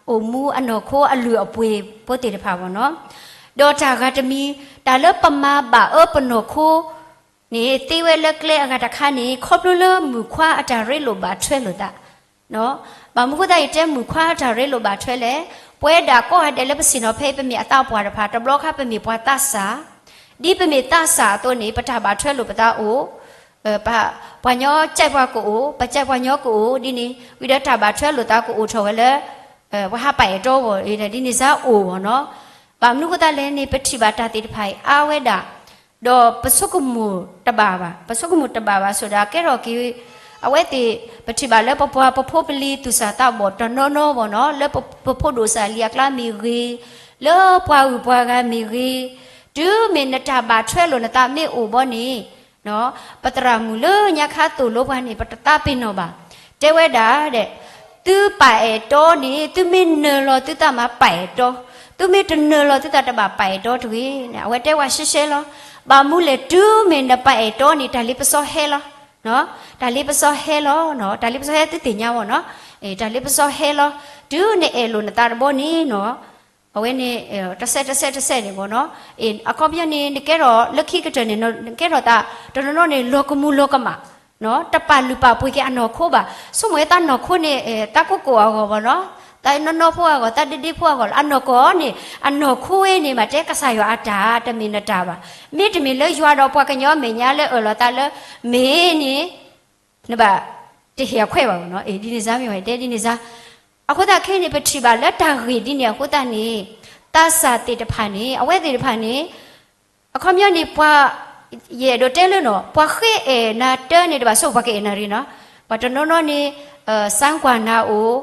အိၣ်မူအနီၢ်ခိအလုၢ်အပှ့ၤဖိသ့ၣ်တဖၣ်ဘၣ်နီၤ, ဒီးတၢ်ဂၤတမံၤ တၢ်လၢပမၤဘၣ်အၢပနီၢ်ခိ န့ၣ် သ့ဝဲလၢကျဲအဂၤတခါန့ၣ် ခီဖျိလၢမုၣ်ခွါအတၢ်ရ့လိာ်ဘၣ်ထွဲလိာ်သး, ဘၣ်မနုၤဃိသတးယတဲမုၣ်ခွါအတၢ်ရ့လိာ်ဘၣ်ထွဲလဲၣ်, ပဝဲဒၣ်ကိးဂၤဒဲးလၢပဆ့ၣ်နီၤဖဲအံၤ ပမ့ၢ်အသးပှၢ်တဖၣ် တဘျီခါပမ့ၢ်ပှၤသးစၢ်, ဒ်ပမ့ၢ်သးစၢ်အသိးန့ၣ် ပတၢ်ဘၣ်ထွဲလိာ်ပသးအိၣ်, ပှၤညီကၠဲးပှၤကအိၣ်, ပကၠဲးပှၤညီကအိၣ်ဒ်န့ၣ်, ဝံၤဒီးတၢ်ဘၣ်ထွဲလိာ်သးကအိၣ်ထီၣ်ဝဲလၢ ပှၤဟးပာ်အဲၣ်တီအဂီၢ် ဒ်န့ၣ်စ့ၢ်အိၣ်ဘၣ်နီၤ, ဘၣ်မနုၤဃိသတးလဲၣ်န့ၣ် ပထံၣ်ဘၣ်တၢ်သ့ၣ်တဖၣ်အံၤအါဝဲဒၣ် ဒီးပဆိကမိၣ်တဘၣ်ဘၣ်, ပဆိကမိၣ်တဘၣ်ဘၣ်ဆိဒၣ် ကဲထီၣ်က့ၤ အဝဲသ့ၣ် ပထံၣ်ဘၣ်လၢပပှၤပဖိပလံၤသူၣ်စၢ်သးဘီၣ်တနီၤနီၤဘၣ်နီၤ, လၢပဖိဒိၣ်စၢ်လံၤအကျါမ့ၢ်ဂ့ၤ, လၢပှၤဂုၤပှၤဂၤမ့ၢ်ဂ့ၤ, တုၤမ့ၢ်နတၢ်ဘၣ်ထွဲလိာ်နသးမ့ၢ်အိၣ်ဘၣ်န့ၣ်, ပသရၣ်မုၣ်လၢညါခါသိၣ်လိပှၤန့ၣ် ပတသးပ့ၤနီၣ်ဘၣ်, တဲဝဲဒၣ်ဒီး သုပာ်အဲၣ်တီန့ၣ် သုမ့ၢ်နၢၤလီၤသုသးမးပာ်အဲၣ်တီ, သုမ့ၢ်တနၢၤလီၤသုသးတဘၣ်ပာ်အဲၣ်တီတဂ့ၤ. အဝဲတဲဝဲရှဲရှဲလီၤ. ဘၣ်မနုၤလဲၣ် တုၤမ့ၢ်နပာ်အဲၣ်တီန့ၣ် တၢ်လ့ပစီဟဲလီၤ. တၢ်လ့ပစီဟဲလီၤ, တၢ်လ့ပစီဟဲသုသ့ၣ်ညါဝဲနီၤ, တၢ်လ့ပစီဟဲလီၤ. တုၤနအဲၣ်လိာ်နသးတဘီန့ၣ်နီၤ, အဝဲန့ၣ် တစဲးတစဲးတစဲးန့ၣ်ဘီနီၤ, အခီပညီန့ၣ် နကဲထီၣ်လၢခံကတၢၢ်န့ၣ် နကဲထီၣ်သး တနီၤနီၤန့ၣ် လီၤကမူၤလီၤကမၣ် တပာ်လုၢ်ပာ်ပှ့ၤက့ၤအနီၢ်ခိဘၣ်. ဆိကမိၣ်ဝဲသးနီၢ်ခိန့ၣ် သးကိၢ်ကိၢ်အဂီၢ်ဘီနီၤ, သးနီၢ်နီၢ်ဖိအဂီၢ် သးဒ့ဒ့ဖိအဂီၢ်လီၤ. အနီၢ်ကီၢ်န့ၣ် အနီၢ်ခိဝဲန့ၣ် မ့ၢ်တဲကစၢ်ယွၤအတၢ် တမ့ၢ်နတၢ်ဘၣ်. မ့တမ့ၢ်လၢယွၤဒီးပှၤကညီအမဲာ်ညါလၢအၢၣ်လီၤသးလၢ မ့ၢ်န့ၣ် နဘၣ်တဟ့ၣ်အခွဲးဘၣ်နီၤ. ဒ်န့ၣ်စါမ့ၢ်တဲဒ်န့ၣ်စါ. အဃိသတးခဲအံၤန့ၣ် ပထံၣ်ဘၣ်လၢတၢ်ဂ့ၢ်ဒ်န့ၣ်အဃိသတးန့ၣ် သးစၢ်သ့ၣ်တဖၣ်န့ၣ် အဝဲသ့ၣ်တဖၣ်န့ၣ် အခီပညီန့ၣ် ပှၤ ယအဲၣ်ဒိးတဲလၢနီၤ ပှၤဃ့အဲၣ်နၤတၢ်န့ၣ် တဘၣ်ဆိကမိၣ်ပှၤကအဲၣ်နၤတဂ့ၤနီၤ. ပှၤတနီၤနီၤန့ၣ် စၢကွၢ်နၤအိၣ်,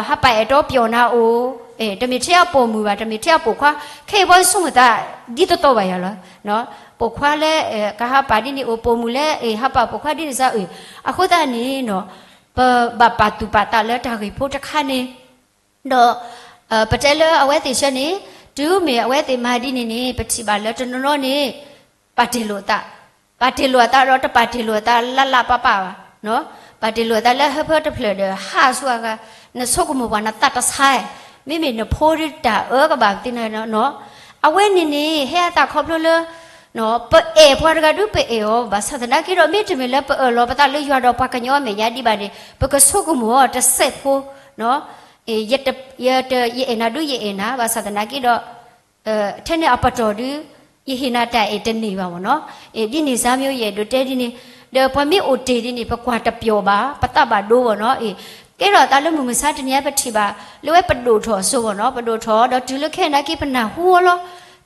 ဟးပာ်အဲၣ်တီပျီၣ်နၤအိၣ်, တမ့ၢ်ထဲအပိာ်မုၣ်ဘၣ် တမ့ၢ်ထဲအပိာ်ခွါ, ခဲအံၤပှၤဆိကမိၣ်သးဒ်သိးသိးဘၣ်ယၤလီၤ. ပိာ်ခွါလၢ ကဟးပာ်ဒ်န့ၣ်အိၣ် ပိာ်မုၣ်လၢ ဟးပာ်ပိာ်ခွါဒ်န့ၣ်စါအုၣ်. အဃိသတးန့ၣ်နီၤ ပဘၣ်ပာ်သူၣ်ပာ်သးလၢတၢ်ဂ့ၢ်ဖိတခါန့ၣ် ဒီး ပတဲလၢအဝဲသ့ၣ်ဆၢန့ၣ် တုၤမ့ၢ်အဝဲသ့ၣ်မၤဒ်န့ၣ်န့ၣ် ပထံၣ်ဘၣ်လၢတနီၤနီၤန့ၣ် ပာ်တ့ၢ်လိာ်အသး, ပာ်တ့ၢ်လိာ်အသးဒီးတပာ်တ့ၢ်လိာ်အသးလၢ်လၢ်ပၢ်ပၢ်ဘၣ်. ပာ်တ့ၢ်လိာ်အသးလၢဟၢဖၢတဖျၢၣ်ဒီးဟးဆူအဂၤ, နဆိကမိၣ်ပှၤနသးတဆါ, မ့မ့ၢ်နဖိဒ်တၢ်အၢကဘၣ်သ့ၣ်နီၤနီၤ. အဝဲန့ၣ်န့ၣ် ဟဲအသးခီဖျိလၢ ပအဲၣ်ပှၤတဂၤဒုပအဲၣ်အီၤ, ဘၣ်ဆၣ်သနာ်က့ဒီး မ့တမ့ၢ်လၢပအၢၣ်လီၤပသးလၢယွၤဒီးပှၤကညီအမဲာ်ညါဒံးဘၣ်န့ၣ် ပကဆိကမိၣ်အီၤတစဲးဖိ ယအဲၣ်နၤဒုယအဲၣ်နၤ, ဘၣ်ဆၣ်သနာ်က့ဒီး ထဲန့ၣ်အပတီၢ်ဒု ယဟ့ၣ်နၤတၢ်အဲၣ်တန့ၢ်ဘၣ်မ့ၢ်နီၤ. ဒ်န့ၣ်စါမ့ၢ်ယအဲၣ်ဒိးတဲဒ်န့ၣ်, ဒီးပှၤမ့ၢ်အိၣ်တ့ၢ်ဒ်န့ၣ် ပကွၢ်တပျီာ်ဘၣ်, ပသးဘၣ်ဒိဘၣ်နီၤ. ကဲထီၣ်သးလၢမုၢ်မဆါတနံၤအံၤ ပထံၣ်ဘၣ် လၢဝဲပဒိၣ်ထီၣ်အစိၤဘၣ်နီၤ, ပဒိၣ်ထီၣ်ဒီးတုၤလၢခဲအံၤနာ်က့ ပနၢ်ဟူအီၤလီၤ.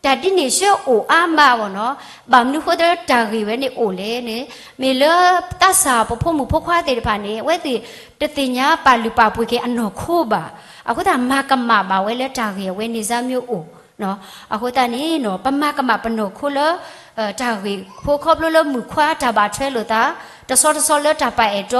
တၢ်ဒ်န့ၣ်ဆၢအိၣ်အါမးဘၣ်နီၤ. ဘၣ်မနုၤဃိသတးလၢတၢ်ဂ့ၢ်ဝဲန့ၣ်အိၣ်လဲၣ်န့ၣ်, မ့ၢ်လၢသးစၢ်ပဖိမုၣ်ဖိခွါသ့ၣ်တဖၣ်န့ၣ် အဝဲသ့ၣ်တသ့ၣ်ညါပာ်လုၢ်ပာ်ပှ့ၤက့ၤအနီၢ်ခိဘၣ်. အဃိသတးမၤကမၣ်ဘၣ်ဝဲလၢတၢ်ဂ့ၢ်အဝဲန့ၣ်စါမ့ၢ်အိၣ် အဃိသတးန့ၣ်နီၤ ပမၤကမၣ်ပနီၢ်ခိလၢ တၢ်ဂ့ၢ်ဖိခီဖျိလၢမုၣ်ခွါတၢ်ဘၣ်ထွဲလိာ်သး တဆီတဆီလၢတၢ်ပာ်အဲၣ်တီ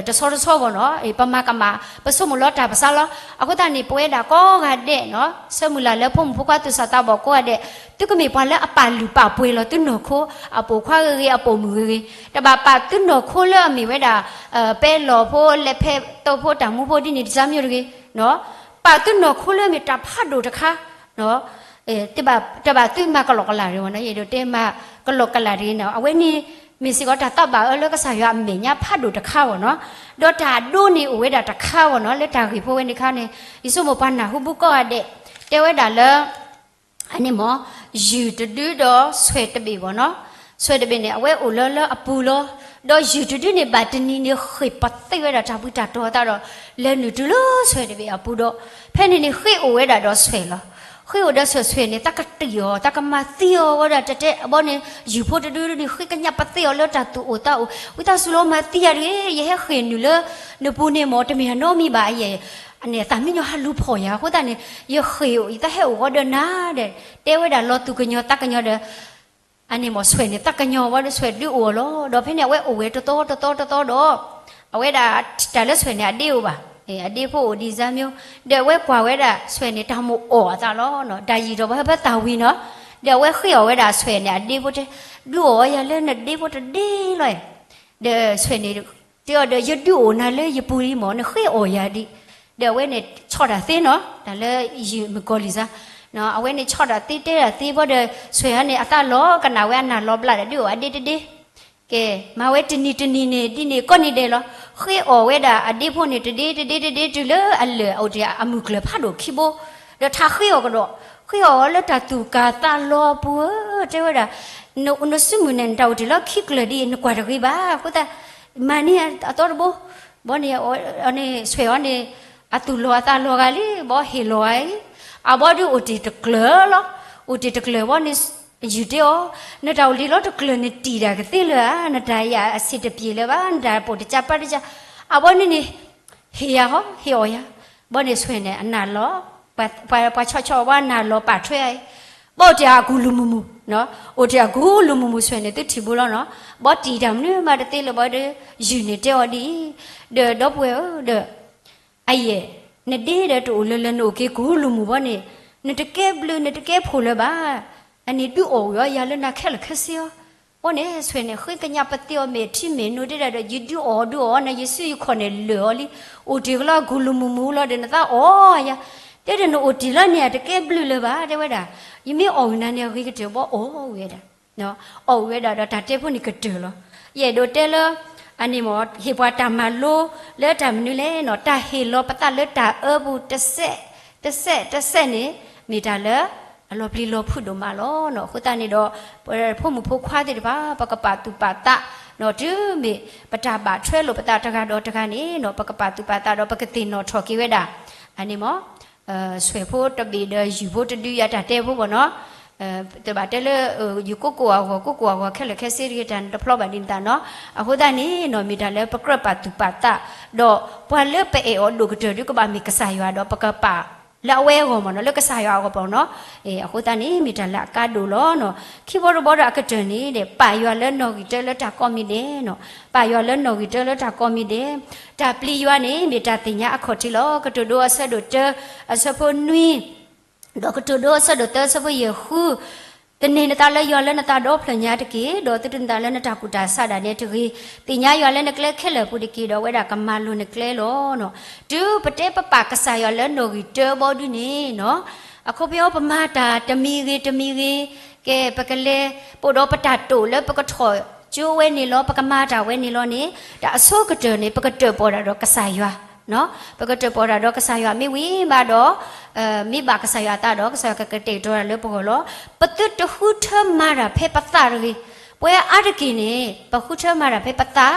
တဆီတဆီဘၣ်နီၤ, ပမၤကမၣ် ပဆိကမိၣ်လီၤတၢ်ပစးလီၤ. အဃိသတးန့ၣ် ပဝဲဒၣ်ကိးဂၤဒဲးနီၤ ဆၢမုၢ်လၢ်လၢဖိမုၣ်ဖိခွါသူၣ်စၢ်သးဘီၣ်ကိးဂၤဒဲး သုကမ့ၢ်ပှၤလၢအပာ်လုၢ်ပာ်ပှ့ၤလီၤသုနီၢ်ခိ, အပိာ်ခွါဂ့ၤဂ့ၤ အပိာ်မုၣ်ဂ့ၤဂ့ၤ, တဘၣ်ပာ်သုနီၢ်ခိလၢအမ့ၢ်ဝဲဒၣ် ပဲလီၢ်ဖိ လဲၤဖဲသိဖိ တၢ်မူဖိဒ်န့ၣ်တစါမ့ၢ်တဂ့ၤ ပာ်သုနီၢ်ခိလၢမ့ၢ်တၢ်ဖးဒိၣ်တခါ တဘၣ်သုမၤကလီကလီတဂ့ၤနီၤ, ယအဲၣ်ဒိးတဲမၤကလီကလီတဂ့ၤနီၤ, အဝဲန့ၣ် မ့ၢ်စ့ၢ်ကီးတၢ်သးဘၣ်အၢလၢကစၢ်ယွၤအမဲာ်ညါဖးဒိၣ်တခါဘၣ်နီၤ, ဒီးတၢ်ဒိန့ၣ်အိၣ်ဝဲဒၣ်တခါဘၣ်နီၤ, လၢတၢ်ဂ့ၢ်ဖိဝဲန့ၣ်ခါန့ၣ် ယဆိကမိၣ်ပှၤနၢ်ဟူဘုကိးဂၤဒဲး တဲဝဲဒၣ်လၢ အန့ၣ်မ့ၢ် ယုၢ်တဒုဒီးဆွဲၣ်တဘ့ၣ်ဘၣ်နီၤ, ဆွဲၣ်တဘ့ၣ်န့ၣ် အဝဲအိၣ်လၢလၢအပူၤလီၤ, ဒီးယုၢ်တဒုန့ၣ် ဘၣ်တနံၤန့ၣ် ဃ့ၢ်ပသ့ဝဲဒၣ်တၢ်ဘှံးတၢ်တီၤအသးဒီး လဲၤနုာ်တုၤလၢဆွဲၣ်တဘ့ၣ်အပူၤဒီး ဖဲန့ၣ်န့ၣ် ဃ့အိၣ်ဝဲဒၣ်ဒီးဆွဲၣ်လီၤ. ဃ့အိၣ်ဒီးဆွဲၣ် ဆွဲၣ်န့ၣ် သးကတံၢ်အီၤ သးကမၤသံအီၤဝဲဒၣ်တဲတဲဘီန့ၣ် ယုၢ်ဖိတဒုန့ၣ် ဃ့ကညးပသ့အီၤလၢတၢ်သူၣ်အိၣ်သးအိၣ် ဝံသးစူၤလီၤမၤသံယၤတဂ့ၤ, ယဟဲဃ့ၢ်နုာ်လၢနပူၤန့ၣ်မ့ၢ် တမ့ၢ်အနီတမံၤဘၣ်အယဲၢ် အန့ၣ် သးမံညီဟးလူၤဖီၣ်ယၤအဃိသတးန့ၣ် ယဃ့ၢ်အိၣ် ယသးဟဲအိၣ်ဃီဒီးနၤဒီး တဲဝဲဒၣ်လီၤသူၣ်ကညီၤသးကညီၤဒီး အန့ၣ်မ့ၢ်ဆွဲၣ်န့ၣ် သးကညီၤဝဲဒီး ဆွဲၣ်ဒုးအိၣ်အီၤလီၤ. ဒီးဖဲန့ၣ် အဝဲအိၣ်ဝဲတသီတသီတသီဒီး အဝဲဒၣ်တၢ်လၢဆွဲၣ်န့ၣ် အဒ့အိၣ်ဘၣ်, အဒ့ဖိအိၣ်ဒံးစါမ့ၢ်, ဒီးအဝဲကွၢ်ဝဲဒၣ်ဆွဲၣ်န့ၣ် တၢ်မိၣ်အီၣ်အသးလီၤ. တၢ်ယံာ်ထီၣ်ဘၣ်ဟဲဖဲသၣ်ဝံၤနီၤ, ဒီးအဝဲဃ့အီၣ်ဝဲဒၣ်ဆွဲၣ်န့ၣ် အဒ့ဖိတဲ, ဒုးအီၣ်ယၤလၢနဒ့ဖိတဒ့လီၤ. ဒီးဆွဲၣ်န့ၣ် တဲအီၤဒီး ယဒုးအိၣ်နၤလၢယပူၤလံမ့ၢ် နဃ့အီၣ်ယၤဒံး, ဒီးအဝဲန့ၣ်ဆီၣ်တၢ်သ့နီၤ, တၢ်လၢယုၢ်မုၣ်ကီၤလံၤစါ, အဝဲန့ၣ်ဆီၣ်တၢ်သ့တဲတၢ်သ့ဘီဒီး ဆွဲၣ်ဧၢန့ၣ် အသးလီၤကနၣ်ဝဲအနၢ်လီၤဘျးဒီး ဒုးအီၣ်အဒ့တဒ့, ကဲ, မၤဝဲတနံၤတနံၤန့ၣ် ဒ်န့ၣ်ကိးနံၤဒဲးလီၤ. ဃ့အီၣ်ဝဲဒၣ်အဒ့ဖိန့ၣ် တဒ့တဒ့တဒ့တုၤလၢအလၢာ်အိၣ်တ့ၢ်အမုၢ်ကျၢၢ်ဖးဒိၣ်ခံဘိ, ဒီးထါဃ့အီၣ်ကဒီး, ဃ့အီၣ်လၢတၢ်သူၣ်ကၢ်သးလီၤအပူၤဧၢ, တဲဝဲဒၣ်, နစုမုၢ်န့ၣ် နတၢ်အိၣ်တ့ၢ်လၢခံကျၢၢ်ဒ်အံၤ နကွၢ်တဂ့ၤဘၣ်, အဃိသတး မၤန့ၢ်အသီတဘိ, ဘီန့ၣ် အန့ၣ်ဆွဲၣ်အီၤန့ၣ် အသူၣ်လီၤအသးလီၤဂၤလံ, ဘီဟ့ၣ်လီၤဂၤအံၤ, အဘီဒုးအိၣ်တ့ၢ်တကျၢၤလီၤ, အိၣ်တ့ၢ်တကျၢၤဘီန့ၣ် ယုၢ်တဲအီၤ, နတၢ်အိၣ်တ့ၢ်လီၤတကျၢၤန့ၣ်တံၢ်တၢ်ကသ့လၢၤဧါ, နတၢ်ယၤအဆံးတပျ့ၤလၢၤဘၣ်, နတၢ်ပိာ်တကၢ်ပာ်တကၢ်, အဘီန့ၣ်န့ၣ် ဟ့ၣ်ယၤဟီ, ဟ့ၣ်အီၣ်ယၤ, ဘီန့ၣ်ဆွဲၣ်န့ၣ် အနၢ်လီၤ, ပှၤဆီဆီဝဲနၢ်လီၤပာ်ထွဲအံၤ, ဘီအိၣ်တ့ၢ်အကူၣ်လူၤမုၢ်မုၢ်, အိၣ်တ့ၢ်အကူၣ်လူၤမုၢ်မုၢ်ဆွဲၣ်န့ၣ် သုထံၣ်ဘိလီၤနီၤ, ဘီတံၢ်တၢ်မနုၤမးတသ့လၢၤဘီဒီး ယုၢ်န့ၣ်တဲအီၤဒ်အံၤ, ဒီးဒီပုၢ်ဝဲၢ်ဧၢ, ဒီး အယဲၢ်, နဒ့ဒီးတအိၣ်လၢၤလၢၤ နအိၣ်က့ၤကူလူၤမုၢ်ဘီန့ၣ်, နတကဲဘျုး နတကဲဖိၣ်လၢၤဘၣ်. အန့ၣ်ဒုးအီၣ်ဝံၤအီၤယၤလၢနၤခဲလၢာ်ခဲဆ့အီၤ. အဃိန့ၣ် ဆွဲန့ၣ် ဃ့ကညးပသ့အီၤ မဲာ်ထံမဲာ်နိ တဲဒၣ်ဒီး ယဒုးအီၣ်ဒုးအီၣ်နၤ ယစုယခီၣ်န့ၣ်လၢာ်အီၤလံ. အိၣ်တ့ၢ်ကလီကူလူၤမုၢ်မုၢ်လီၤဒီး နသးအီၣ်ယၤ, တဲဒီးနအိၣ်တ့ၢ်လီၤန့ၣ် အတကဲဘျုးလၢၤဘၣ် တဲဝဲဒၣ်. ယမ့ၢ်အီၣ်ဝံၤနၤန့ၣ် အဂ့ၤကတၢၢ်ဘီ အီၣ်ဝံၤဝဲဒၣ် အီၣ်ဝံၤဝဲဒၣ်ဒီးတၢ်တဲဖိန့ၣ်ကတၢၢ်လီၤ. ယအဲၣ်ဒိးတဲလၢ အန့ၣ်မ့ၢ် ဟ့ၣ်ပှၤတၢ်မၤလိလၢတၢ်မနုၤလဲၣ်နီၤ, တၢ်ဟ့ၣ်လီၤပသးလၢတၢ်အၢပူၤ တစဲး တစဲး တစဲးန့ၣ် မ့ၢ်တၢ်လၢအလီၤပျံၤလီၤဖုးဒိၣ်မးလီၤနီၤ. အဃိသတးန့ၣ်ဒီး ပဖိမုၣ်ဖိခွါသ့ၣ်တဖၣ် ပကပာ်သူၣ်ပာ်သးနီၤ, တုၤမ့ၢ်ပတၢ်ဘၣ်ထွဲလိာ်ပသးတဂၤဒီးတဂၤန့ၣ်နီၤ, ပကပာ်သူၣ်ပာ်သးဒီး ပကသ့ၣ်နီၣ်ထီၣ်က့ၤဝဲဒၣ် အန့ၣ်မ့ၢ် ဆွဲၣ်ဖိတဘ့ၣ်ဒီးယုၢ်ဖိတဒု ယတၢ်တဲဖိဘီနီၤ, တဘၣ်တဲလၢ ယကိးကိးအဂီၢ် ကိးကိးအဂီၢ် ခဲလၢာ်ခဲဆ့တဂ့ၤ တၢ်တဖျီဘၣ်ဒ်န့ၣ်သးနီၤ. အဃိသတးန့ၣ်နီၤ မ့ၢ်တၢ်လၢပကြၢးပာ်သူၣ်ပာ်သး ဒီးပှၤလၢပအဲၣ်အီၤဒိၣ်ကတၢၢ်ဒုးကဘၣ်မ့ၢ်ကစၢ်ယွၤဒီး ပကပာ်လၢအဝဲအဂီၢ်မ့ၢ်နီၤ, လၢကစၢ်ယွၤအဂီၢ်ဘီနီၤ. အဃိသတးန့ၣ် မ့ၢ်တၢ်လၢအကါဒိၣ်လီၤနီၤ. ခံဘီတဘီဒီးအကတၢၢ်န့ၣ်ဒီး ပာ်ယွၤလၢနီၣ်ဂံၢ်တၢလၢတၢ်ကိးမံၤဒဲးနီၤ, ပာ်ယွၤလၢနီၣ်ဂံၢ်တၢလၢတၢ်ကိးမံၤဒဲး, တၢ်ပျံၤယွၤန့ၣ် မ့ၢ်တၢ်သ့ၣ်ညါအခီၣ်ထံးလီၤ. ကတိၤဒိအဆၢဒိၣ်တၢ အဆၢဖိနွံ ဒီးကတိၤဒိအဆၢဒိၣ်သၢ အဆၢဖိယဲၢ်ဃု, သန့ၤနသးလၢယွၤလၢနသးဒီဖျၢၣ်ညါတက့ၢ်, ဒီးသုတန့ၤသးလၢနတၢ်ကူၣ်တၢ်ဆးဒၣ်နဲတဂ့ၤ. သ့ၣ်ညါယွၤလၢနကျဲခဲလၢာ်အပူၤတက့ၢ်, ဒီးအဝဲဒၣ်ကမၤလိၤနကျဲလီၤ. တုၤပတဲပပာ်ကစၢ်ယွၤလၢနီၣ်ဂံၢ်တၢဘီဒုန့ၣ်နီၤ, အခီပညီပမၤတၢ်တမံၤဂ့ၤတမံၤဂ့ၤ, ကဲ ပကလဲၤ ပအိၣ်ဒီးပတၢ်တိာ်လၢပကထီၣ်ကၠိဝဲန့ၣ်လီၤ, ပကမၤတၢ်ဝဲန့ၣ်လီၤန့ၣ်, တၢ်အဆိကတၢၢ်န့ၣ် ပကတၢၣ်ပီၣ်တၢ်ဒီးကစၢ်ယွၤ ပကတၢၣ်ပီၣ်တၢ်ဒီးကစၢ်ယွၤမ့ၢ်ဝံၤဘၣ်ဒီး မ့ၢ်ဘၣ်ကစၢ်ယွၤအသးဒီး ကစၢ်ယွၤကကတဲာ်ကတီၤတၢ်လၢပဂီၢ်လီၤ. ပသုတဃုထၢမၤတၢ်ဖဲပသးတဂ့ၤ. ပဝဲအါတက့ၢ်န့ၣ် ပဃုထၢမၤတၢ်ဖဲပသး,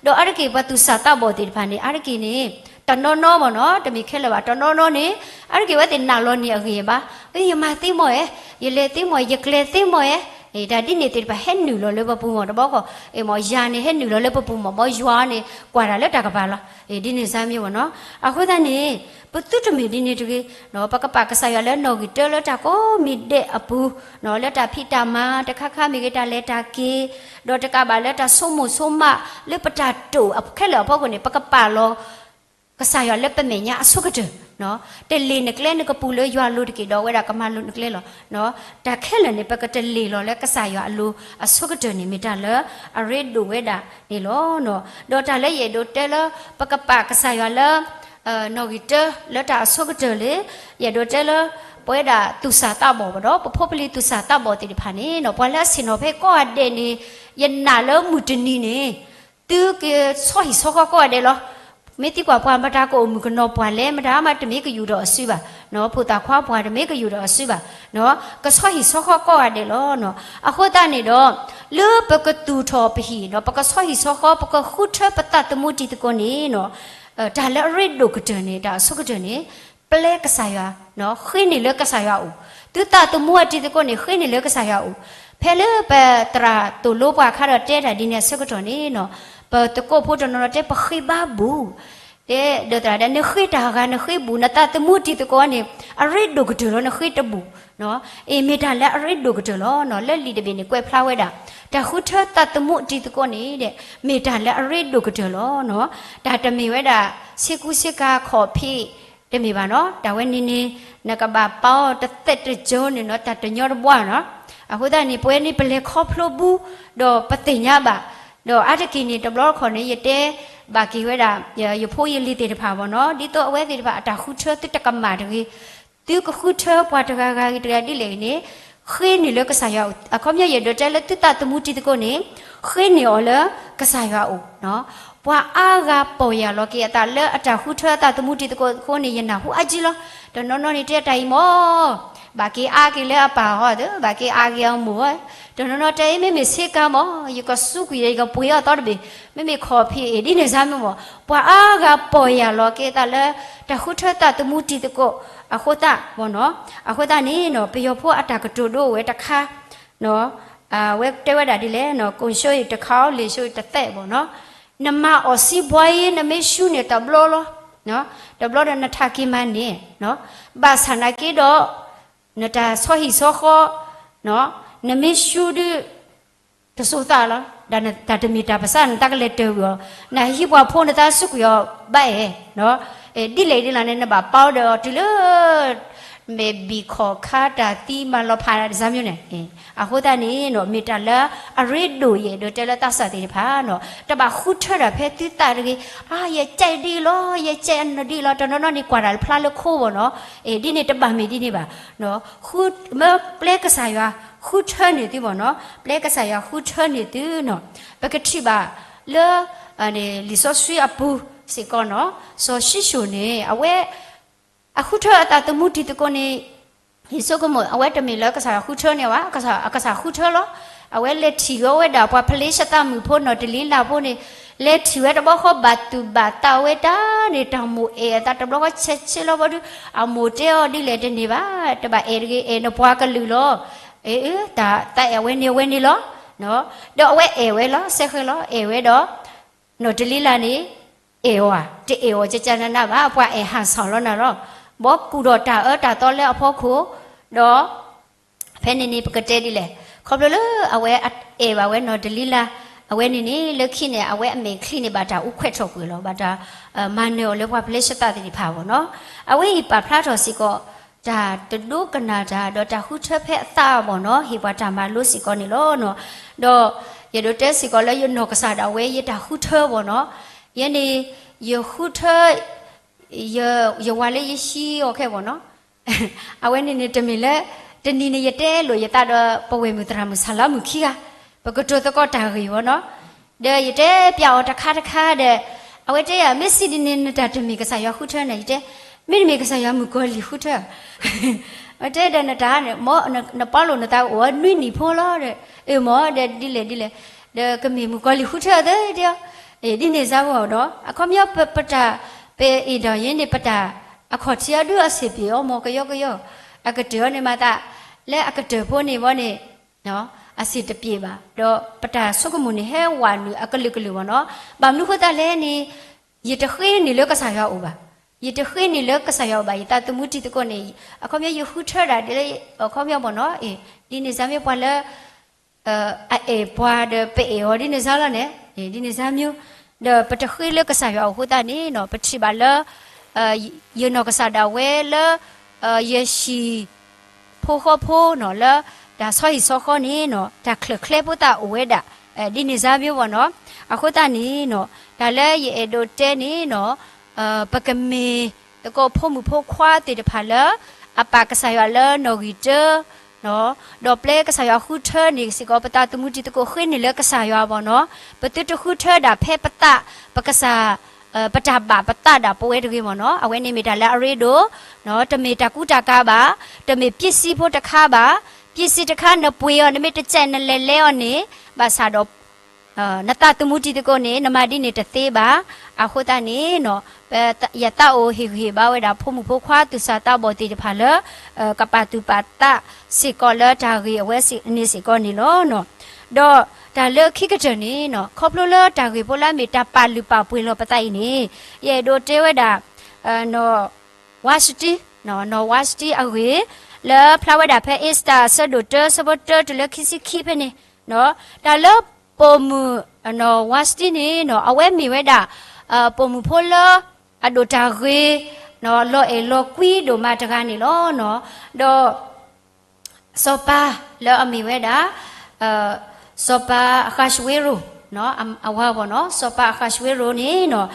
ဒီးအါတက့ၢ်ပှၤသူၣ်စၢ်သးဘီၣ်သ့ၣ်တဖၣ်န့ၣ် အါတက့ၢ်န့ၣ် တနီၤနီၤဘၣ်နီၤ, တမ့ၢ်ခဲလၢာ်ဘၣ်, တနီၤနီၤန့ၣ် အါတက့ၢ်ဝဲသ့ၣ်နာ်လီၤန့ၢ်အဂ့ၢ်ဘၣ်, ယမၤသ့မီၢ်ဧဲ, ယလဲၤသ့မီၢ်ဧဲ, ယကျဲၤသ့မီၢ်ဧဲ, တၢ်ဒ်န့ၣ်သ့ၣ်တဖၣ်ဟဲနုာ်လီၤလၢပပူၤမီၢ်တဘျီဃီ, မ့ၢ်ယၤန့ၣ်ဟဲနုာ်လီၤလၢပပူၤမီၢ်, မ့ၢ်ယွၤန့ၣ် ကွၢ်တၢ်လၢတၢ်ကပၤလီၤ. ဒ်န့ၣ်စါမ့ၢ်ဝဲနီၤ. အဃိသတးန့ၣ် ပသုတမ့ၢ်ဒ်န့ၣ်တဂ့ၤ, ပကပာ်ကစၢ်ယွၤလၢနီၣ်ဂံၢ်တၢလၢတၢ်ကိးမံၤဒဲးအပူၤ, လၢတၢ်ဖံးတၢ်မၤတခါခါမ့ၢ်ဂ့ၤ, တၢ်လဲၤတၢ်က့ၤ, ဒီးတကးဘၣ်လၢတၢ်ဆိကမိၣ်ဆိကမးလၢပတၢ်တိာ်ခဲလၢာ်အဖီခိၣ်န့ၣ် ပကပာ်လီၤ ကစၢ်ယွၤလၢပမဲာ်ညါအဆိကတၢၢ်, တလ့ၢ်နကျဲနကပူၤလၢယွၤအလိၤတက့ၢ်, ဒီးအဝဲဒၣ်ကမၤလိၤနကျဲလီၤ. တၢ်ခဲလၢာ်န့ၣ် ပကတလ့ၢ်လီၤလၢကစၢ်ယွၤအလိၤအဆိကတၢၢ်န့ၣ် မ့ၢ်တၢ်လၢအရ့ဒိၣ်ဝဲဒၣ်န့ၣ်လီၤ. ဒီးတၢ်လၢယအဲၣ်ဒိးတဲလၢ ပကပာ်ကစၢ်ယွၤလၢ နီၣ်ဂံၢ်တၢလၢတၢ်အဆိကတၢၢ်လၢ ယအဲၣ်ဒိးတဲလၢ ပဝဲဒၣ်သူၣ်စၢ်သးဘီၣ်ဘၣ်ဒီး ပဖိပလံၤသူၣ်စၢ်သးဘီၣ်သ့ၣ်တဖၣ်န့ၣ် ပှၤလၢအဆ့ၣ်နီၤဖဲကိးဂၤဒဲးန့ၣ် ယနာ်လၢမုၢ်တနံၤန့ၣ် သုကဆီဟံၣ်ဆီဃီကိးဂၤဒဲးလီၤ. မ့ၢ်သံကွၢ်ပှၤမတၤကအိၣ်မုၣ်ကနီၤပှၢ်လဲၣ်, မတၤမးတမ့ၢ်ကယူၢ်ထီၣ်အစုဘၣ်, ဖိသၣ်ခွါပှၢ်တမ့ၢ်ကယူၢ်ထီၣ်အစုဘၣ်, ကဆီဟံၣ်ဆီဃီကိးဂၤဒဲးလီၤ. အဃိသတးန့ၣ်ဒီး လၢပကသူၣ်ထီၣ်ပဟံၣ်ဒီး ပကဆီဟံၣ်ဆီဃီ ပကဃုထၢပသးသမူတံၤသကိးန့ၣ် တၢ်လၢအရ့ဒိၣ်ကတၢၢ်န့ၣ် တၢ်အဆိကတၢၢ်န့ၣ် ပျဲကစၢ်ယွၤ, ဃ့န့ၢ်လၢကစၢ်ယွၤအအိၣ်, သုသးသမူအတံၤသကိးန့ၣ် ဃ့န့ၢ်လၢကစၢ်ယွၤအအိၣ်. ဖဲလၢပသရၣ်သိၣ်လိပှၤအခါဒီးတဲတၢ်ဒ်န့ၣ်အဆၢကတီၢ်န့ၣ် ပသကိးဖိတနီၤနီၤတဲပဃ့ဘါဘူၣ်, တဲဒီးသရၣ်ဒၣ် နဃ့တၢ်ဂၤနဃ့ဘူၣ်, နသးသမူအတံၤသကိးန့ၣ် အရ့ဒိၣ်ကတၢၢ်လီၤ နဃ့တဘူၣ်. အ့ၣ် မ့ၢ်တၢ်လၢအရ့ဒိၣ်ကတၢၢ်လီၤ. လၢလံာ်တဘ့ၣ်န့ၣ် ကွဲးဖျါဝဲဒၣ် တၢ်ဃုထၢသးသမူအတံၤသကိးန့ၣ် မ့ၢ်တၢ်လၢအရ့ဒိၣ်ကတၢၢ်လီၤ. တၢ်တမ့ၢ်ဝဲဒၣ် ဆ့ကူဆ့ကၤခီၣ်ဖံး တမ့ၢ်ဘၣ်နီၤ, တၢ်ဝဲန့ၣ်န့ၣ် နကဘၣ်ပာ်အီၤတသဲးတကၠိန့ၣ်နီၤ, တၢ်တညီတဘှီနီၤ. အဃိသတးန့ၣ် ပဝဲန့ၣ်ပလဲၤခီဖျိဘူၣ် ဒီးပသ့ၣ်ညါဘၣ်, ဒီးအါတက့ၢ်န့ၣ် တဘျီတခီၣ်န့ၣ် ယတဲဘၣ်က့ၤဝဲဒၣ် ယဖိယလံၤသ့ၣ်တဖၣ်ဘၣ်နီၤ, ဒ်သိးအဝဲသ့ၣ်တဖၣ်အတၢ်ဃုထၢသုတကမၣ်တဂ့ၤ, သုကဃုထၢပှၤတဂၤဂၤဂ့ၤတဂၤဒ်လဲၣ်ဂ့ၤန့ၣ် ဃ့န့ၢ်လၢကစၢ်ယွၤအအိၣ်. အခီပညီယအဲၣ်ဒိးတဲလၢသုသးသမူတံၤသကိးန့ၣ် ဃ့န့ၢ်အီၤလၢကစၢ်ယွၤအအိၣ်. ပှၤအါဂၤပီၢ်ယၢ်လီၤက့ၤအသးလၢအတၢ်ဃုထၢအသးသမူတံၤသကိးအဃိန့ၣ် ယနၢ်ဟူအါကံလီၤ. တနီၤနီၤန့ၣ်တဲတၢ်အံၤမ့ၢ် ဘၣ်က့ၤအါက့ၤလၢအပၢ်ဟီဒီး ဘၣ်က့ၤအါက့ၤအမိၢ်ဟီ, တနီၤနီၤတဲအံၤ မ့မ့ၢ်ဆ့ကၤမ့ၢ် ယကစူးကွံာ်ဒီး ယကပှ့ၤအီၤသီတဘ့ၣ်, မ့မ့ၢ်ခီၣ်ဖံးအံၤ ဒ်န့ၣ်စါမ့ၢ်မ့ၢ် ပှၤအါဂၤပီၢ်ယၢ်လီၤက့ၤအသးလၢ တၢ်ဃုထၢသးသမူတံၤသကိးအဃိသတးမ့ၢ်နီၤ. အဃိသတးန့ၣ်နီၤ ပယီၤဖိအတၢ်ကတိၤဒိအိၣ်ဝဲတခါ အဝဲတဲဝဲဒၣ်ဒ်လဲၣ်နီၤ, ကိုယ်ရှုံးရင်တစ်ခါ, လီၤရှုံးရင်တစ်သက် ပေါ့နော်, နမၤအီၣ်စံးဘှါအံၤ နမ့ၢ်ရှုံးန့ၣ်တဘျီလီၤ, တဘျီဒီးနထးက့ၤမၤန့ၢ်, ဘၣ်ဆၣ်နာ်က့ဒီး နတၢ်ဆီဟံၣ်ဆီဃီ နမ့ၢ်ရှုံးဒုး တစိၤသးလီၤ, တၢ်တမ့ၢ်တၢ်ပစး နတၢ်ကလဲၤတၢၢ်ကွံာ်အီၤ, နဟံးပှၤဖိနသးစူးကွံာ်အီၤဘၣ်အဲၣ်, ဒ်လဲၣ်ဒ်လဲၣ်န့ၣ် နဘၣ်ပာ်အီၤဒီးတုၤလၢ မ့ၢ်ဘံၣ်ခီၣ်ခါတၢ်သံမၤလီၤဖးဒ်န့ၣ် အဃိသတးန့ၣ် မ့ၢ်တၢ်လၢအရ့ဒိၣ် ယအဲၣ်ဒိးတဲလၢသးစၢ်သ့ၣ်တဖၣ်န့ၣ် တဘၣ်ဃုထၢတၢ်ဖဲသုသးတဂ့ၤ, အါ ယကဲဒ်အံၤလီၤ, ယကဲဒ်အံၤလီၤ, တနီၤနီၤန့ၣ် ကွၢ်တၢ်ဖျါလၢခိဘၣ်န့ၣ်, ဒ်န့ၣ်တဘၣ်မ့ၢ်ဒ်န့ၣ်ဘၣ်. မ့ၢ်ပျဲကစၢ်ယွၤဃုထၢန့ၢ်သုဘၣ်န့ၣ်, ပျဲကစၢ်ယွၤဃုထၢန့ၢ်သုန့ၣ်, ပကထံၣ်ဘၣ်လၢ လံာ်စီဆှံအပူၤစ့ၢ်ကီးန့ၣ်, စီၤၡံၣ်စိၣ်န့ၣ် အဝဲ အဃုထၢအသးသမူတံၤသကိးန့ၣ်, ယဆိကမိၣ် အဝဲတမ့ၢ်လၢကစၢ်ယွၤဃုထၢန့ၢ်ဘၣ်, ကစၢ် ကစၢ်ဃုထၢလီၤ. အဝဲလဲၤထံၣ်ဝဲဒၣ်ပှၤဖလ့ၡသးမုၣ်ဖိနီၢ်တလံၤလးဖိန့ၣ်, လဲၤထံၣ်ဝဲတဘျီဃီဘၣ်သူၣ်ဘၣ်သးဝဲတၢ်န့ၣ် တၢ်မိၣ်အဲၣ်အသးတဘျီဃီဆဲးဆဲးလီၤဘီဒု, အမိၢ်တဲအီၤဒ်လဲၣ်တန့ၢ်ဘၣ်, တဘၣ်အဲၣ်တဂ့ၤ အဲၣ်နပှၤကလုာ်လီၤ. အ့ တၢ်သးအဲၣ်ဝဲန့ၣ်ဝဲန့ၣ်လီၤ. ဒီးအဝဲအဲၣ်ဝဲလီၤ, စဲဃဲလီၤ, အဲၣ်ဝဲဒီး နီၢ်တလံၤလးန့ၣ် အဲၣ်အီၤဧါ, တအဲၣ်အီၤကကနနဘၣ်, ပှၤအဲၣ်ဟးဆှဲးလီၤနၤလီၤ. ဘီကူၣ်ဒီးတၢ်အၢတၢ်သီလၢအဖီခိၣ်, ဒီး ဖဲန့ၣ်န့ၣ် ပကတဲဒ်လဲၣ်, ခီဖျိလၢအဝဲအဲၣ်ဘၣ်ဝဲနီၢ်တလံၤလး, အဝဲန့ၣ်န့ၣ် လၢခံန့ၣ် အဝဲအမဲာ်ချံန့ၣ် ဘၣ်တၢ်အူခွဲးထီၣ်ကွံာ်လီၤ, ဘၣ်တၢ် မၤနၢၤအီၤလၢပှၤဖလ့ၡသးသ့ၣ်တဖၣ်ဘၣ်န့ၣ်. အဝဲအံၤပာ်ဖျါထီၣ်စ့ၢ်ကီး တၢ်တဒိကနၣ်တၢ် ဒီးတၢ်ဃုထၢဖဲအသးဘၣ်န့ၣ် ဟ့ၣ်ပှၤတၢ်မၤလိစ့ၢ်ကီးန့ၣ်လီၤ. ဒီးယအဲၣ်ဒိးတဲစ့ၢ်ကီးလၢယနီၢ်ကစၢ်ဒၣ်ဝဲ ယတၢ်ဃုထၢဘၣ်န့ၣ်, ယဲန့ၣ် ယဃုထၢ ယ ယဝၤလၢယဟံးအီၤခဲဘၣ်န့ၣ်, အဝဲန့ၣ်န့ၣ်တမ့ၢ်လၢ တနံၤန့ၣ် ယတဲလိာ်ယသးဒီးပဝဲၢ်မုၣ်သရၣ်မုၣ်ဆၣ်လါမုၣ်ခံဂၤ, ပကတိၤသကိးတၢ်ဂ့ၢ်ဘၣ်န့ၣ်, ဒီးယတဲပျးအီၤတခါတခါဒီး အဝဲတဲယၤ မ့ၢ်စံးဒ်န့ၣ် နတၢ်တမ့ၢ်ကစၢ်ယွၤဃုထၢန့ၣ်, ယတဲ မ့တမ့ၢ်ကစၢ်ယွၤမုၣ်ကီၤလံၢ်ဃုထၢ အတဲဒီးနတၢ်န့ၣ် မ်နပီလိာ်နသးအိၣ်နွံနံၣ်ဖိလီၤဒီး, အ့ၣ် မ့ၢ်ဒီးဒ်လဲၣ်ဒ်လဲၣ်, ဒီးကမ့ၢ်မုၣ်ကီၤလံၢ်ဃုထၢသ့တဲအီၤ, ဒ်န့ၣ်စါဘၣ်ဒီး အခီပညီပတၢ် ပအ့ၣ်ဒီးယဲန့ၣ် ပတၢ်အခီၣ်ထံးအဒုအဆံးပ့ၤအီၤ မ်ကယီကယီ, အကတၢၢ်အီၤန့ၣ်မၤသး လၢအကတၢၢ်ဖိန့ၣ်ဘၣ်န့ၣ် အဆံးတပ့ၤဘၣ်, ဒီးပတၢ်ဆိကမိၣ်န့ၣ်ဟဲဝးနုာ်အကလုာ်ကလုာ်ဘၣ်န့ၣ်, ဘၣ်မနုၤဃိသတးလဲၣ်န့ၣ်, ယတဃ့န့ၢ်လၢကစၢ်ယွၤအိၣ်ဘၣ်, ယတဃ့န့ၢ်လၢကစၢ်ယွၤအိၣ်ဘၣ်, ယသးသမူတံၤသကိးန့ၣ်, အခီပညီယဃုထၢဒၣ်ဒ်လၢ အခီပညီဘၣ်န့ၣ်, ဒ်န့ၣ်စါမ့ၢ်ပှၤလၢ အအဲၣ်ပှၤဒီးပအဲၣ်အီၤဒ်န့ၣ်စါလီၤန့ၣ်, ဒ်န့ၣ်စါမ့ၢ်, ဒီးပတဃ့လၢကစၢ်ယွၤအအိၣ်အဃိသတးန့ၣ် ပထံၣ်ဘၣ်လၢ ယနီၢ်ကစၢ်ဒၣ်ဝဲလၢ ယဟံၣ်ဖိဃီဖိန့ၣ် လၢတၢ်ဆီဟံၣ်ဆီဃီန့ၣ် တၢ်ချၢၣ်ချဲဖိသၣ်အိၣ်ဝဲဒၣ် ဒ်န့ၣ်စါမ့ၢ်ဘၣ်န့ၣ်, အဃိသတးန့ၣ် တၢ်လၢယအဲၣ်ဒိးတဲန့ၣ် ပကမ့ၢ်သကိးဖိမုၣ်ဖိခွါသ့ၣ်တဖၣ်လၢ အပာ်ကစၢ်ယွၤလၢနီၣ်ဂံၢ်တၢ, ဒီးပျဲကစၢ်ယွၤဃုထၢန့ၣ်စ့ၢ်ကီး ပသးသမူတံၤသကိးဃ့န့ၢ်လၢကစၢ်ယွၤဘၣ်န့ၣ်, ပသုတဃုထၢဒၣ်ဖဲပသး, ပကစၢ်, ပတၢ်ဘၣ်ပသးဒၣ်ပဝဲတဂ့ၤဘၣ်န့ၣ်, အဝဲန့ၣ်မ့ၢ်တၢ်လၢအရ့ဒိၣ်, တမ့ၢ်တၢ်ကူတၢ်ကၤဘၣ်, တမ့ၢ်ပစံဖိတခါဘၣ်, ပစံတခါနပှ့ၤအီၤ နမ့ၢ်တကဲနလဲၤလဲအီၤန့ၣ်, ဘၣ်ဆၣ်ဒီး နသးသမူတံၤသကိးန့ၣ် နမၤဒ်န့ၣ်တသ့ဘၣ်. အဃိသတးန့ၣ် ယသးအိၣ်ဟ့ၣ်ဂံၢ်ဟ့ၣ်ဘါဝဲဒၣ် ဖိမုၣ်ဖိခွါသူၣ်စၢ်သးဘီၣ်သ့ၣ်တဖၣ်လၢ ကပာ်သူၣ်ပာ်သးစ့ၢ်ကီးလၢတၢ်ဂ့ၢ်အဝဲန့ၣ်စ့ၢ်ကီးန့ၣ်လီၤ. ဒီးတၢ်လၢခံကတၢၢ်န့ၣ် ခီဖျိလၢတၢ်ဂ့ၢ်ဖိလၢအမ့ၢ်တၢ်ပာ်လုၢ်ပာ်ပှ့ၤလီၤပသးအံၤန့ၣ်, ယအဲၣ်ဒိးတဲဝဲဒၣ် နီၢ်ဝါစတံ, နီၢ်ဝါစတံအဂ့ၢ် လၢဖျါဝဲဒၣ်ဖဲအ့စတၢၣ်အဆၢဒိၣ်တၢ ဆၢဖိတၢတုၤလၢခံဆံခံဖဲန့ၣ်, တၢ်လၢပိာ်မုၣ်နီၢ်ဝါစတံန့ၣ် အဝဲမ့ၢ်ဝဲဒၣ် ပိာ်မုၣ်ဖိလၢ အဒိၣ်တၢ်ဂ့ၤ လီၤအဲၣ်လီၤကွံဒိၣ်မးတဂၤန့ၣ်လီၤ. ဒီး စီၤပၤလၢအမ့ၢ်ဝဲဒၣ် စီၤပၤအဃးၡဝ့ရိၤ အဝၤဘၣ်န့ၣ်, စီၤပၤအဃးၡဝ့ရိၤန့ၣ်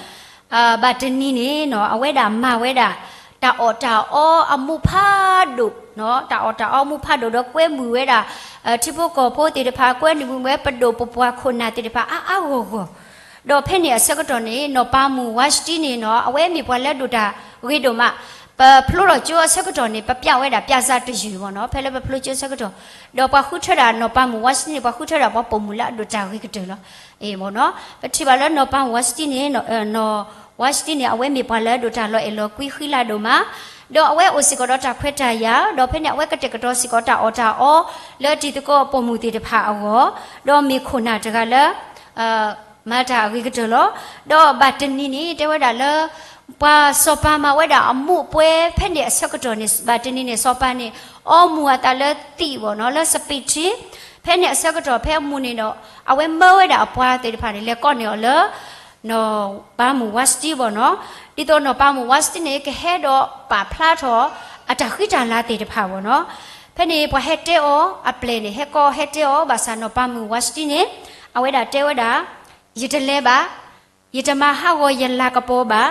ဘၣ်တနံၤန့ၣ် အဝဲဒၣ်မၤဝဲဒၣ် တၢ်အီၣ်တၢ်အီအမူးဖးဒိၣ်, တၢ်အီၣ်တၢ်အီမူးဖးဒိၣ်ဒီးကွဲမုာ်ဝဲဒၣ် ထံဖိကီၢ်ဖိသ့ၣ်တဖၣ် ကွဲမုာ်ဝဲပဒိၣ်ပပှၢ်ခိၣ်နၢ်သ့ၣ်တဖၣ်အါအါဂီၢ်ဂီၢ်, ဒီးဖဲန့ၣ်အဆၢကတီၢ်န့ၣ် နီၢ်ပၤမုၣ်ဝါစတံန့ၣ် အဝဲမ့ၢ်ပှၤလၢဒိၣ်တၢ်ဂ့ၤဒိၣ်မး, ပဖျိထီၣ်ကၠိအဆၢကတီၢ်န့ၣ် ပပျးဝဲဒၣ် ပြဇာတ်တယုၢ်ဘၣ်န့ၣ်, ဖဲလၢပဖျိကၠိအဆၢကတီၢ်, ဒီးပှၤဃုထၢဒၣ်နီၢ်ပၤမုၣ်ဝါစတံန့ၣ် ပှၤဃုထၢဒၣ်ပှၤပိာ်မုၣ်လၢအဒိၣ်တၢ်ဂ့ၤကတၢၢ်လီၤ. ပထံၣ်ဘၣ်လၢနီၢ်ပၤမုၣ်ဝါစတံန့ၣ်, နီၢ်ဝါစတံန့ၣ် အဝဲမ့ၢ်ပှၤလၢဒိၣ်တၢ်လီၤအဲၣ်လီၤကွံဃံလၤဒိၣ်မး, ဒီးအဝဲအိၣ်စ့ၢ်ကီးဒီးတၢ်ခွဲးတၢ်ယာ်, ဒီးဖဲန့ၣ်အဝဲကတဲာ်ကတီၤစ့ၢ်ကီးတၢ်အီၣ်တၢ်အီ လၢတံၤသကိးပိာ်မုၣ်သ့ၣ်တဖၣ်အဂီၢ်, ဒီးမ့ၢ်ခိၣ်နၢ်တဂၤလၢ မၤတၢ်အဂ့ၤကတၢၢ်လီၤ. ဒီးဘၣ်တနံၤန့ၣ် တဲဝဲဒၣ်လၢ ပှၤစီၤပၤမၤဝဲဒၣ်အမူးအပွဲ ဖဲန့ၣ်အဆၢကတီၢ်န့ၣ် ဘၣ်တနံၤန့ၣ် စီၤပၤန့ၣ် အီမူၤအသးလၢသံးဘၣ်န့ၣ် လၢစပံးထံ, ဖဲန့ၣ်အဆၢကတီၢ်ဖဲအမူၤန့ၣ်ဒီး အဝဲမၢဝဲဒၣ်အပှၤသ့ၣ်တဖၣ်န့ၣ် လဲၤကိးန့ၢ်အီၤလၢ နီၢ်ပၤမုၣ်ဝါစတံဘၣ်နီၤ, ဒ်သိးနီၢ်ပၤမုၣ်ဝါစတံန့ၣ် ကဟဲဒီးပာ်ဖျါထီၣ် အတၢ်ဃံတၢ်လၤသ့ၣ်တဖၣ်ဘၣ်နီၤ. ဖဲန့ၣ်ပှၤဟဲတဲအီၤ အပျဲၢ်န့ၣ် ဟဲကိးဟဲတဲအီၤ ဘၣ်ဆၣ်နီၢ်ပၤမုၣ်ဝါစတံန့ၣ် အဝဲဒၣ်တဲဝဲဒၣ် ယတလဲၤဘၣ်, ယတမၤဟးဂီၤယလၤကပီၤဘၣ်,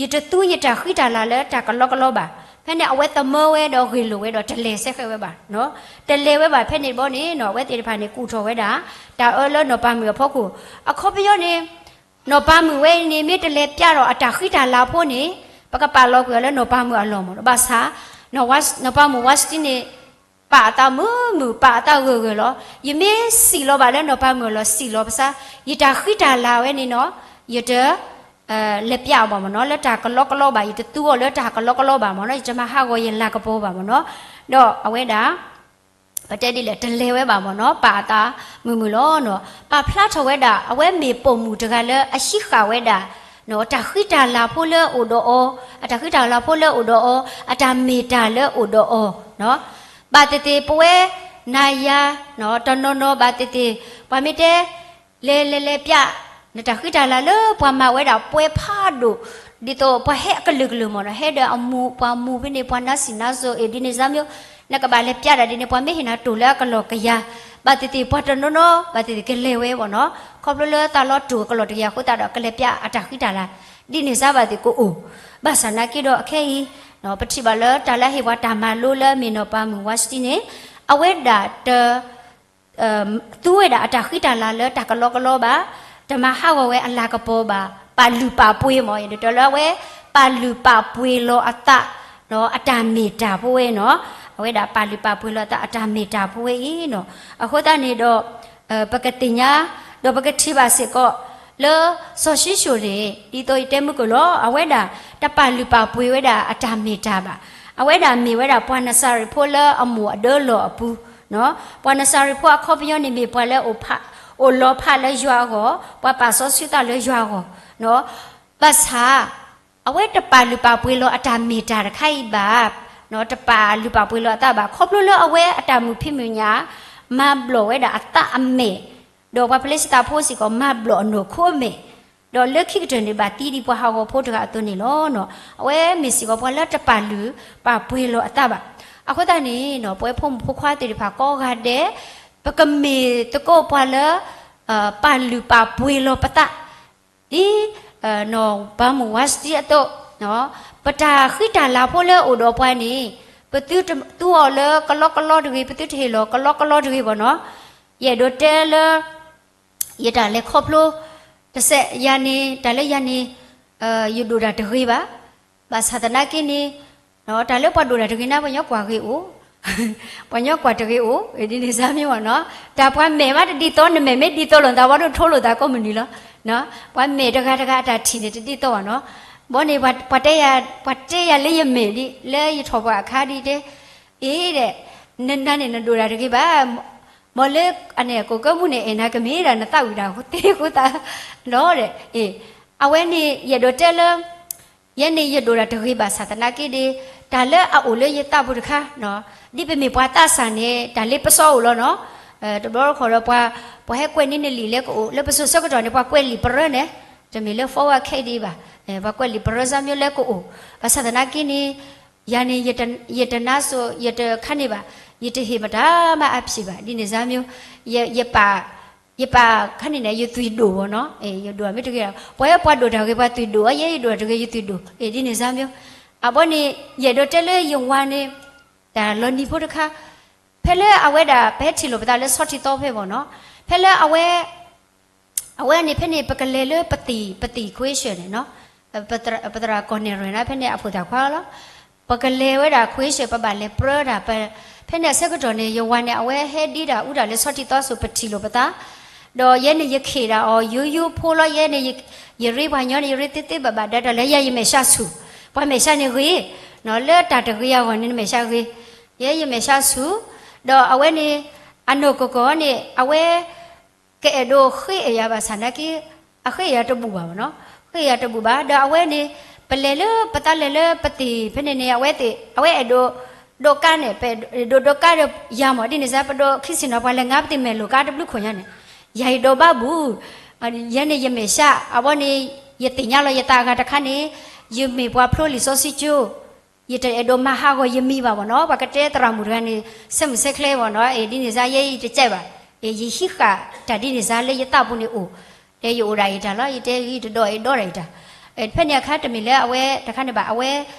ယတသူယတၢ်ဃံတၢ်လၤလၢတၢ်ကလီကလီဘၣ်. ဖဲန့ၣ်အဝဲသမၢဝဲဒီးဂ့ၢ်လိာ်ဝဲဒီးတလဲၤစဲဃဲဝဲဘၣ်နီၤ, တလဲၤဝဲဘၣ်. ဖဲန့ၣ်တဘျီန့ၣ်နီၤ အဝဲသ့ၣ်တဖၣ်န့ၣ် ကူၣ်ထီၣ်ဝဲဒၣ် တၢ်အၢလၢနီၢ်ပၤမုၣ်အဖီခိၣ်, အခီပညီန့ၣ် နီၢ်ပၤမုၣ်ဝဲအံၤန့ၣ် မ့ၢ်တလဲၤပျးဒီးအတၢ်ဃံတၢ်လၤဖိန့ၣ် ပကပာ်လီၤကွံာ်အီၤလၢနီၢ်ပၤမုၣ်အလီၢ်မ့ၢ်နီၤ. ဘၣ်ဆၣ် နီၢ်ပၤမုၣ်ဝါစတံန့ၣ် ပာ်အသးမုာ်မုာ် ပာ်အသးဂၢၢ်ဂၢၢ်လီၤ. ယမ့ၢ်စံၣ်လီၤဘၣ်လၢနီၢ်ပၤမုၣ်အလီၢ် စံၣ်လီၤဘၣ်ဆၣ် ယတၢ်ဃံတၢ်လၤဝဲန့ၣ်နီၤ ယတ လဲၤပျးအီၤဘၣ်မ့ၢ်နီၤ လၢတၢ်ကလီကလီဘၣ်, ယတသူအီၤလၢတၢ်ကလီကလီဘၣ်မ့ၢ်နီၤ, ယတမၤဟးဂီၤယလၤကပီၤဘၣ်မ့ၢ်နီၤ. ဒီးအဝဲဒၣ် ပတဲဒ်လဲၣ် တလဲၤဝဲဘၣ်မ့ၢ်နီၤ, ပာ်အသးမုာ်မုာ်လီၤနီၤ. ပာ်ဖျါထီၣ်ဝဲဒၣ် အဝဲမ့ၢ်ပိာ်မုၣ်တဂၤလၢအဟံးဃာ်ဝဲဒၣ် တၢ်ဃံတၢ်လၤဖိလၢအိၣ်ဒီးအီၤ, အတၢ်ဃံတၢ်လၤဖိလၢအိၣ်ဒီးအီၤ, အတၢ်မ့ၢ်တၢ်လၢအိၣ်ဒီးအီၤ, ဘၣ်သ့ၣ်သ့ၣ် ပဝဲနၤယၤ တနီၤနီၤဘၣ်သ့ၣ်သ့ၣ် ပှၤမ့ၢ်တဲ လဲၤလဲၤလဲၤပျး နတၢ်ဃံတၢ်လၤလၢပှၤမၤဝဲဒၣ်ပွဲဖးဒိၣ်, ဒ်သိးပှၤဟဲအကလုာ်ကလုာ်မ့ၢ်နီၤ, ဟဲဒီးအမိၢ်ပှၢ်မိၢ်ဖဲန့ၣ် ပှၤနါစံၣ်နါစိၤ အ့ၣ် ဒ်န့ၣ်စၢ်မ့ၢ်, နကဘၣ်လဲၤပျးတၢ်ဒ်န့ၣ် ပှၤမ့ၢ်ဟ့ၣ်နၤတိၢ်လၢအကလီၢ်ကယၤ, ဘၣ်သ့ၣ်သ့ၣ် ပှၤတနီၤနီၤ ဘၣ်သ့ၣ်သ့ၣ်ကလဲၤဝဲမ့ၢ်နီၤ, ခီဖျိလၢသးလီၤတိၢ်အကလီၢ်တကယၤအဃိသတးဒီး ကလဲၤပျးအတၢ်ဃံတၢ်လၤ ဒ်န့ၣ်စၢ်ဘၣ်သ့ၣ်ကအိၣ်, ဘၣ်ဆၣ်နာ်က့ဒီးအခဲအံၤ ပထံၣ်ဘၣ်လၢတၢ်လၢအဟ့ၣ်ပှၤတၢ်မၤလိလၢအမ့ၢ်နီၢ်ပၤမုၣ်ဝါစတံန့ၣ် အဝဲဒၣ်တ သူဝဲဒၣ်အတၢ်ဃံတၢ်လၤလၢတၢ်ကလီကလီဘၣ်, တမၤဟးဂီၤဝဲအလၤကပီၤဘၣ်, ပာ်လုၢ်ပာ်ပှ့ၤမ့ၢ် ယဒ်သိးလၢအဝဲ ပာ်လုၢ်ပာ်ပှ့ၤလီၤအသး, အတၢ်မ့ၢ်တၢ်ဖိဝဲနီၤ, အဝဲဒၣ်ပာ်လုၢ်ပာ်ပှ့ၤလီၤအသးအတၢ်မ့ၢ်တၢ်ဖိဝဲအံၤနီၤ, အဃိသတးန့ၣ်ဒီး ပကသ့ၣ်ညါ ဒီးပကထံၣ်ဘၣ်စ့ၢ်ကီး လၢစီၤၡံၣ်စိၣ်န့ၣ် ဒ်သိးယတဲမုၢ်ကၢၢ်လီၤ အဝဲဒၣ်တပာ်လုၢ်ပာ်ပှ့ၤဝဲဒၣ်အတၢ်မ့ၢ်တၢ်ဘၣ်, အဝဲဒၣ်မ့ၢ်ဝဲဒၣ်ပှၤနစၤရ့းဖိလၢအမိၢ်အဒၢလီၢ်အပူၤ, ပှၤနစၤရ့းဖိအခီပညီန့ၣ်မ့ၢ်ပှၤလၢ အိၣ်လီၤဖးလၢယွၤအဂီၢ်, ပှၤပာ်စီဆှံသးလၢယွၤအဂီၢ်, ဘၣ်ဆၣ် အဝဲတပာ်လုၢ်ပာ်ပှ့ၤလီၤအတၢ်မ့ၢ်တၢ်တခါအံၤဘၣ်, တပာ်လုၢ်ပာ်ပှ့ၤလီၤအသးဘၣ် ခီဖျိလၢအဝဲအတၢ်မုာ်ဖံးမုာ်ညၣ် မၤဘျီၣ်ဝဲဒၣ်အသးအမဲာ်, ဒီးပှၤဖလ့ၡသးဖိစ့ၢ်ကီး မၤဘျီၣ်အနီၢ်ခိအမဲာ်, ဒီးလၢခံကတၢၢ်န့ၣ်ဘၣ်သံဒ်ပှၤဟးဂီၤဖိတဂၤအသိးန့ၣ်လီၤ. အဝဲမ့ၢ်စ့ၢ်ကီးပှၤလၢတပာ်လုၢ်ပာ်ပှ့ၤလီၤအသးဘၣ်. အဃိသတးန့ၣ် ပဝဲဖိမုၣ်ဖိခွါသ့ၣ်တဖၣ်ကိးဂၤဒဲး ပကမ့ၢ်သကိးပှၤလၢ ပာ်လုၢ်ပာ်ပှ့ၤလီၤပသး ဒ် နီၢ်ပၤမုၣ်ဝါစတံအသိး, ပတၢ်ဃံတၢ်လၤဖိလၢအိၣ်ဒီးပှၤန့ၣ် ပသုသူအီၤလၢကလီကလီတဂ့ၤ, ပသုတဟ့ၣ်လီၤကလီကလီတဂ့ၤဘၣ်နီၤ. ယအဲၣ်ဒိးတဲလၢ ယတၢ်လဲၤခီဖျိ တစဲးယၤန့ၣ် တၢ်လၢယၤန့ၣ် ယဒိၣ်တၢ်တဂ့ၤဘၣ်. ဘၣ်ဆၣ်သနာ်က့န့ၣ် တၢ်လၢပှၤဒိၣ်တၢ်တဂ့ၤန့ၣ် ပှၤညီကွၢ်ဂ့ၤအိၣ် ပှၤညီကွၢ်တဂ့ၤအိၣ် ဒ်န့ၣ်စၢ်မ့ၢ်ဘၣ်နီၤ. တၢ်ပှၤမဲာ်ဘၣ်တဒ်သိး နမဲာ်မ့ၢ်ဒ်သိးလိာ်သး ဘၣ်ဒိၣ်ထိလိာ်သးကိးမုၢ်နံၤလီၤ. ပှၤမဲာ်တဂၤတဂၤအတၢ်ထံၣ်န့ၣ်တဒ်သိးဘၣ်နီၤ. ဘီန့ၣ် ပှၤတဲယၤ ပှၤတဲယၤလၢယမဲာ်ဒ် လၢယထီၣ်ပှၤအခါဒ်တဲ အ့ဒီး နနၤန့ၣ်နဒိၣ်တၢ်တဂ့ၤဘၣ်. မ်လၢအန့ၣ် ကိးကၢမူန့ၣ် အဲၣ်နၤကမ့ၢ်ဒၣ်နသးဝံၣ်တၢ်သ့အဃိသတးလီၤဒီး အဝဲန့ၣ် ယအဲၣ်ဒိးတဲလၢ ယဲန့ၣ်ယဒိၣ်တၢ်တဂ့ၤဘၣ်ဆၣ်သနာ်က့ဒီး တၢ်လၢအအိၣ်လၢယသးပူၤတခါ ဒ်ပမ့ၢ်ပှၤသးစၢ်န့ၣ် တၢ်လ့ပစီအိၣ်လီၤနီၤ. တဘျီတခီၣ်ဒီး ပှၤဟဲကွဲးန့ၢ်နလံာ်လၢကအိၣ် လၢပစိၤဆၢကတီၢ်န့ၣ် ပှၤကွဲးလံာ်ပရၢန့ၣ် တမ့ၢ်လၢ forward ခဲအံၤဒံးဘၣ်. ပှၤကွဲးလံာ်ပရၢစၢ်မ့ၢ်လၢကအိၣ် ဘၣ်ဆၣ်သနာ်က့န့ၣ် ယၤန့ၣ် ယတနါစိၤ ယတခါန့ၣ်ဘၣ် ယတဟ့ၣ်မတၤမးအဖံးဘၣ် ဒ်န့ၣ်စၢ်မ့ၢ် ယပာ် ယပာ်ခါန့ၣ်န့ၣ် ယသွံၣ်ဒိၣ်ဘၣ်နီၤ. ယဒိၣ်မ့ၢ်တဂ့ၤ ပှၤဟဲပှၤဒိၣ်တၢ်ဂ့ၤ ပှၤသွံၣ်ဒိၣ် ယဲယဒိၣ်တၢ်တဂ့ၤ ယသွံၣ်ဒိၣ် ဒ်န့ၣ်စၢ်မ့ၢ်. အဘီန့ၣ် ယအဲၣ်ဒိးတဲလၢယဝၤန့ၣ် တၢ်လီၤနံၤဖိတခါ ဖဲလၢအဝဲဒၣ် ပဟဲထံၣ်လိာ်ပသးလၢဆီထံသီဖဲဘၣ်နီၤ. ဖဲလၢအဝဲ အဝဲန့ၣ် ဖဲန့ၣ် ပကလဲၤလၢပသံၣ် ပသံၣ် question န့ၣ်နီၤ. ပသရၣ်ကီၢ်နဲၣ်ရွဲၣ်န့ၣ် ဖဲန့ၣ်အဖိသၣ်ခွါလီၤ. ပကလဲၤဝဲဒၣ် question ပဘၣ်လဲၤပြၢတၢ် ဖဲန့ၣ်အဆၢကတီၢ်န့ၣ် ယဝၤန့ၣ် အဝဲဟဲဒံးတၢ်အူတၢ်လၢဆီထံသီစိၤ ပထံၣ်လိာ်ပသး ဒီးယဲန့ၣ်ယခ့ၣ်ဒၣ်အီၤ ယိယိဖိလီၤ. ယဲန့ၣ် ယရ့ပှၤညီန့ၣ် ယရ့သ့သ့ဘၣ်ဘၣ် ဒီးတၢ်လၢယၤယမဲာ်ဆှးဆူၣ် ပှၤမဲာ်ဆှးန့ၣ်ဂ့ၤ လၢတၢ်တဂ့ၤအဂီၢ်န့ၣ် နမဲာ်ဆှးဂ့ၤ ယဲယမဲာ်ဆှးဆူၣ် ဒီးအဝဲန့ၣ် အနီၢ်ကီၢ်ကီၢ်န့ၣ် အဝဲ ကအဲၣ်ဒိးဃ့အယၤဘၣ်ဆၣ်နာ်က့ အဃ့ယၤတဘူၣ်ဘၣ်နီၤ. ဃ့ယၤတဘူၣ်ဘၣ် ဒီးအဝဲန့ၣ် ပလဲၤလၢ ပသးလဲၤလၢပသံၣ်ဖဲန့ၣ်န့ၣ် အဝဲသ့ၣ် အဝဲအဲၣ်ဒိး ဒိးကါန့ၣ် ပအဲၣ်ဒိးဒိးကါဒီးယၤမ့ၢ် ဒ်န့ၣ်စၢ် ပဒိးခံဆ့ၣ်နီၤပှၤလဲၤငါပသံၣ်မဲာ်လိာ်ကါတဘျုးခိၣ်ညါန့ၣ် ယၤယဒိးဘၣ်ဘူၣ် ယဲန့ၣ်ယမဲာ်ဆှး အဝဲန့ၣ် ယသ့ၣ်ညါလီၤယသးအဂၤတခါန့ၣ် ယမ့ၢ်ပှၤဖျိလံာ်စီဆှံကၠိ ယတအဲၣ်ဒိးမၤဟးဂီၤယမံၤဘၣ်မ့ၢ်နီၤ. ပှၤကတဲသရၣ်မုၣ်တဂၤန့ၣ် ဆဲးမုၢ်ဆဲးချ့မ့ၢ်နီၤ, ဒ်န့ၣ်စါယဲယတကဲဘၣ်, ယဟံးဃာ်တၢ်ဒ်န့ၣ်စါလၢယသးပူၤန့ၣ်အိၣ်, ဒီးယအိၣ်ဒၣ်အံၤတၢ်လီၤ, ယတဲယတဒီးအဲၣ်ဒိးဒၣ်အံၤတၢ်, တဖဲန့ၣ်အခါတမ့ၢ်လၢအဝဲတခါန့ၣ်ဘၣ်, အဝဲ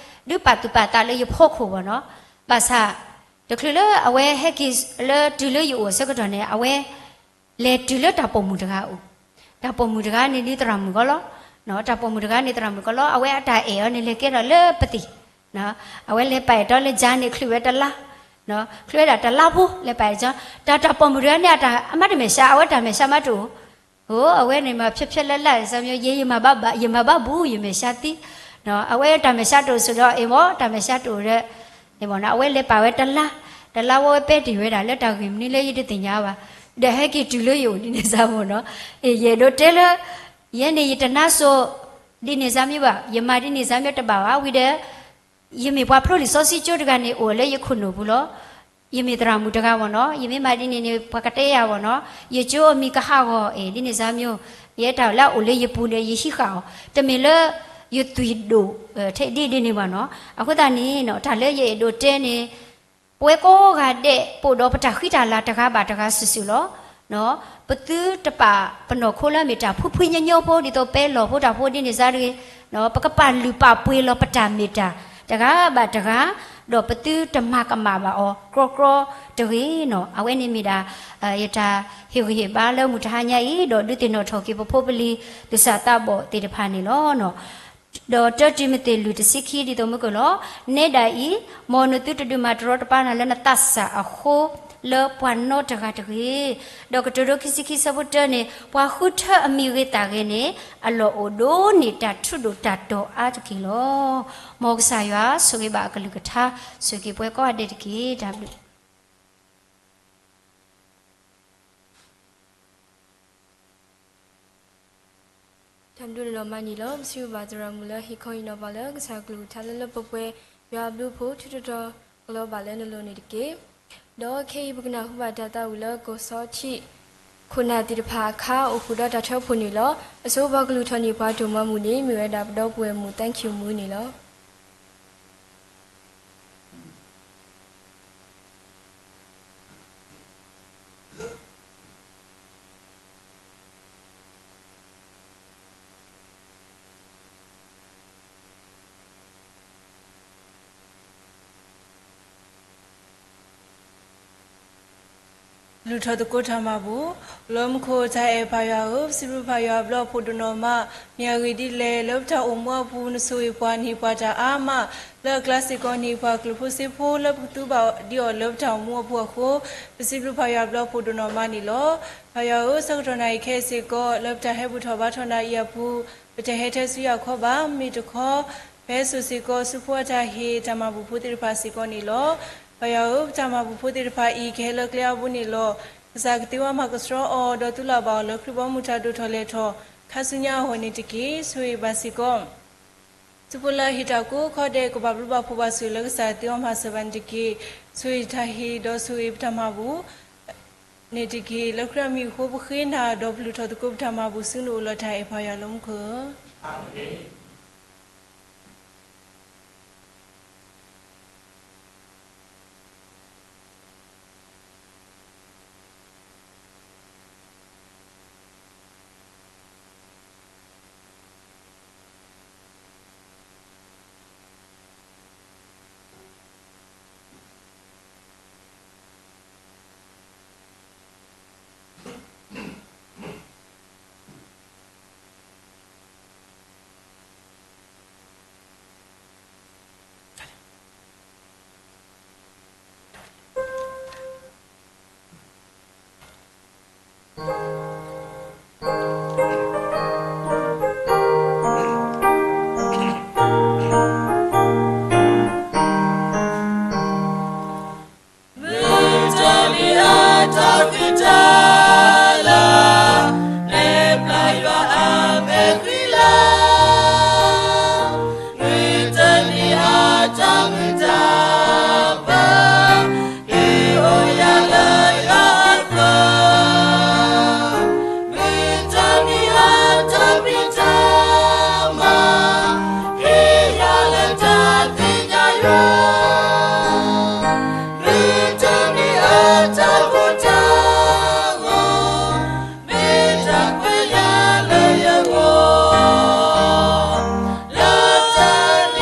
ဒုးပာ်သူၣ်ပာ်သးလၢယဖီခိၣ်မ့ၢ်နီၤ, ဘၣ်ဆၣ် တချုးလၢအဝဲဟဲက့ၤလၢတုၤလၢယအိၣ်အဆၢကတီၢ်န့ၣ် အဝဲ လဲၤတုၤလၢတၢ်ပိာ်မုၣ်တဂၤအအိၣ်, တၢ်ပိာ်မုၣ်တဂၤန့ၣ်ဒ်သရၣ်မုၣ်ကီးလီၤ, တၢ်ပိာ်မုၣ်တဂၤန့ၣ်သရၣ်မုၣ်ကီးလီၤ, အဝဲအတၢ်အဲၣ်အီၤန့ၣ်လဲၤကဲထီၣ်လၢပသံၣ်, အဝဲလဲၤပာ်အဲၣ်တီလၢကၠါန့ၣ် ချုးဝဲတလါ, ချုးဝဲဒၣ်တလါဖိ လဲၤပာ်အဲၣ်ကၠါ, တၢ်တၢ်ပိာ်မုၣ်တဂၤန့ၣ် အတၢ်အမါတမဲာ်ဆှး အဝဲတၢ်မဲာ်ဆှးမးတအိၣ် အိ အဝဲန့ၣ်မၤဖျဲဖျဲလၢလၢ် စၢ်မီ ယဲယမၤဘၣ်ဘၣ် ယမၤဘၣ်ဘူး ယမဲာ်ဆှးသံ, အဝဲတၢ်မဲာ်ဆှးတအိၣ်ဆိးဒီး အ့ၣ်မ့ၢ် တၢ်မဲာ်ဆှးတအိၣ်ဒီး အဝဲလဲၤပာ်ဝဲတလါ, တလါဝဲဝဲပဲတ့ၢ်ဝဲဒၣ်လၢတၢ်ဂ့ၢ်မနုၤလၢယတသ့ၣ်ညါဘၣ်, ဒီးဟဲက့ၤတုၤလၢယအိၣ်ဒ်န့ၣ်စါမ့ၢ်နီၤ, အ့ၣ် ယအဲၣ်ဒိးတဲလၢ ယဲန့ၣ်ယတနါစိၤ ဒ်န့ၣ်စါမ့ၢ်ဘၣ်, ယမၤဒ်န့ၣ်စါမ့ၢ်တဘၣ်ဘၣ်, ဝံၤဒီး ယမ့ၢ်ပှၤဖျိလံာ်စီဆှံကၠိတဂၤန့ၣ် အိၣ်လၢယခိၣ်နူာ်ပူၤလီၤ. ယမ့ၢ်သရၣ်မုၣ်တဂၤမ့ၢ်နီၤ, ယမ့ၢ်မၤဒ်န့ၣ်န့ၣ် ပှၤကတဲယၤမ့ၢ်နီၤ, ယကၠိအမံၤကဟးဂီၤ အ့ၣ် ဒ်န့ၣ်စါမ့ၢ်, ယဲတၢ်လၢအအိၣ်လၢယပူၤဒီး ယဟံးဃာ်အီၤ, တမ့ၢ်လၢ ယသွံၣ်ဒိၣ် ထဲဒ်ဒ်န့ၣ်ဘၣ်နီၤ, အဃိသတးန့ၣ် တၢ်လၢယအဲၣ်ဒိးတဲန့ၣ် ပဝဲကိးဂၤဒဲး ပအိၣ်ဒီးပတၢ်ဃံတၢ်လၤတဂၤဘၣ်တဂၤစုာ်စုာ်လီၤ. ပသုတပာ်ပနီၢ်ခိလၢမ့ၢ်တၢ်ဖှံဖှံညီညီဖိ ဒ်သိးပဲလီၢ်ဖိတၢ်ဖိဒ်န့ၣ်စါတဂ့ၤ, ပကပာ်လုၢ်ပာ်ပှ့ၤလီၤပတၢ်မ့ၢ်တၢ် တဂၤဘၣ်တဂၤ, ဒီးပသုတမၤကမၣ်ဘၣ်အီၤကြီကြီတဂ့ၤနီၤ. အဝဲန့ၣ်မ့ၢ်ဒၣ် ယတၢ်ဟ့ၣ်ဂံၢ်ဟ့ၣ်ဘါလၢမုၢ်တဟါညါအံၤ ဒီးဒုးသ့ၣ်နီၣ်ထီၣ်က့ၤပဖိပလံၤ သူၣ်စၢ်သးဘီၣ်သ့ၣ်တဖၣ်န့ၣ်လီၤ. ဒီးတၢတံၤမသ့းလွံၢ်တဆံခံ ဒ်သိးမုၢ်ကၢၢ်လီၤ. နဲဒၣ်အံၤ, မ်နသုတဒုးမၤတရီတပါနၤလၢနသးစၢ်အဃိ လၢပှၤနီတဂၤတဂ့ၤ. ဒီးကတိၤဒိ ခံဆံခံ ဆၢဖိတၢန့ၣ်, ပှၤဃုထၢအမံၤဂ့ၤသးဂ့ၤန့ၣ် အလီၢ်အိၣ်ဒိၣ်န့ၢ်တၢ်ထူးဒိၣ်တၢ်တီၤအါတက့ၢ်လီၤ. မ်ကစၢ်ယွၤဆိၣ်ဂ့ၤဘၣ်အကလုၢ်ကထါ, ဆိၣ်ဂ့ၤပှၤကိးဂၤဒဲးတက့ၢ်. တၢ်ဘျုး တၢ်ဘျုးဒိၣ်နီၢ်မးန့ၣ်လီၤ. ပစံးဘျုးဘၣ်သရၣ်မုၣ်လၢ ဟ့ၣ်ခီဟ့ၣ်နီၤပှၤလၢကစၢ်ကလုၢ်ကထါလၢလၢပှဲၤပှဲၤ, ယွၤအဘျုးအဖှိၣ် ထုးထီၣ်ထီကလီဘၣ်လၢနလိၤန့ၣ်တက့ၢ်. ဒီးခဲအံၤပကနၢ်ဟူဘၣ်တၢ်သးဝံၣ်လၢ ကီၢ်စီထံး ခိၣ်နၢ်သ့ၣ်တဖၣ်အခါ အိၣ်ဃုာ်ဒီးတၢ်ထၢဖှိၣ်န့ၣ်လီၤ. အဆိပှၤကလုၢ်ထီၣ်န့ၢ်ပှၤဒိၣ်မးမုၢ်န့ၣ် မ့ၢ်ဝဲဒၣ်ပဒီပုၢ်ဝဲၢ်မုၣ် သန်းခင်မူန့ၣ်လီၤ. လုၢ်ထီၣ်သကိးတၢ်မၤဘူၣ်, လၢမူခိၣ်တၢ်အဲၣ်ပၢ်ယွၤဧၢ, ပစံးဘျုးပၢ်ယွၤအဘျုးအဖှိၣ်ဒိၣ်နီၢ်မး, မ့ၢ်အဂ့ၢ်ဒ်လဲၣ်, လၢပတၢ်အိၣ်မူအပူၤ နဆိၣ်ဂ့ၤပှၤန့ၢ်ပှၤတၢ်အါမး, လၢအကျါစ့ၢ်ကီးန့ၣ် ပှၤကျိၣ်ဖိစ့ဖိလၢပကသူဘၣ်ဒံးအီၤလၢပတၢ်အိၣ်မူအပူၤအဃိ, ပစံးဘျုးပၢ်ယွၤအဘျုးအဖှိၣ်ဒိၣ်နီၢ်မးန့ၣ်လီၤ. ပၢ်ယွၤဧၢ, ဆၢကတီၢ်နၣ်ရံၣ်ခဲအံၤစ့ၢ်ကီး လၢပတၢ်ဟဲဘူၣ်ထီၣ်ဘါထီၣ်နၤအံၤအပူၤ, ပတဟဲထဲဆူယၤခီဘၣ်, မ့ၢ်တခီ ပဟဲစိာ်စ့ၢ်ကီးဆူဖိအတၢ်ဟ့ၣ်တၢ်မၤဘူၣ်ဖိသ့ၣ်တဖၣ်စ့ၢ်ကီးန့ၣ်လီၤ. ပၢ်ယွၤဧၢ, ပတၢ်မၤဘူၣ်ဖိသ့ၣ်တဖၣ်အံၤ ကဟဲလၢကျဲအါဘိန့ၣ်လီၤ. ကစၢ်ကသ့ဝဲမၤကဆှီအီၤ ဒီးသူၣ်လၢ်ဘၣ်အီၤလၢခရံာ်ဘီမုၢ်တၢ်ဒိၣ်ထီၣ်လဲၢ်ထီၣ် ခါဆူညါအဂီၢ်န့ၣ်တက့ၢ်. ဆိၣ်ဂ့ၤဘၣ်စ့ၢ်ကီး ဆူဖိလၢအဟ့ၣ်တၢ်ကိးခီဒဲး ကဘၣ်ဘျုးဘၣ်ဖှိၣ်ဘၣ်ဆိၣ်ဂ့ၤလၢကစၢ်သ့အီၤမၤစၢၤဘၣ်န့ၣ်တက့ၢ်. ဆိၣ်ဂ့ၤတၢ်ဟ့ၣ်ဒီးဆိၣ်ဂ့ၤပတၢ်မၤဘူၣ်န့ၣ်တက့ၢ်. လၢခရံာ်အမံၤအဃိပဃ့နၤ ဒီးပလုၢ်ထီၣ်သကိးပတၢ်မၤဘူၣ်ဆူနအိၣ်လီၤတၢ်အဲၣ်ပၢ်ယွၤလၢမူခိၣ်ဧၢ.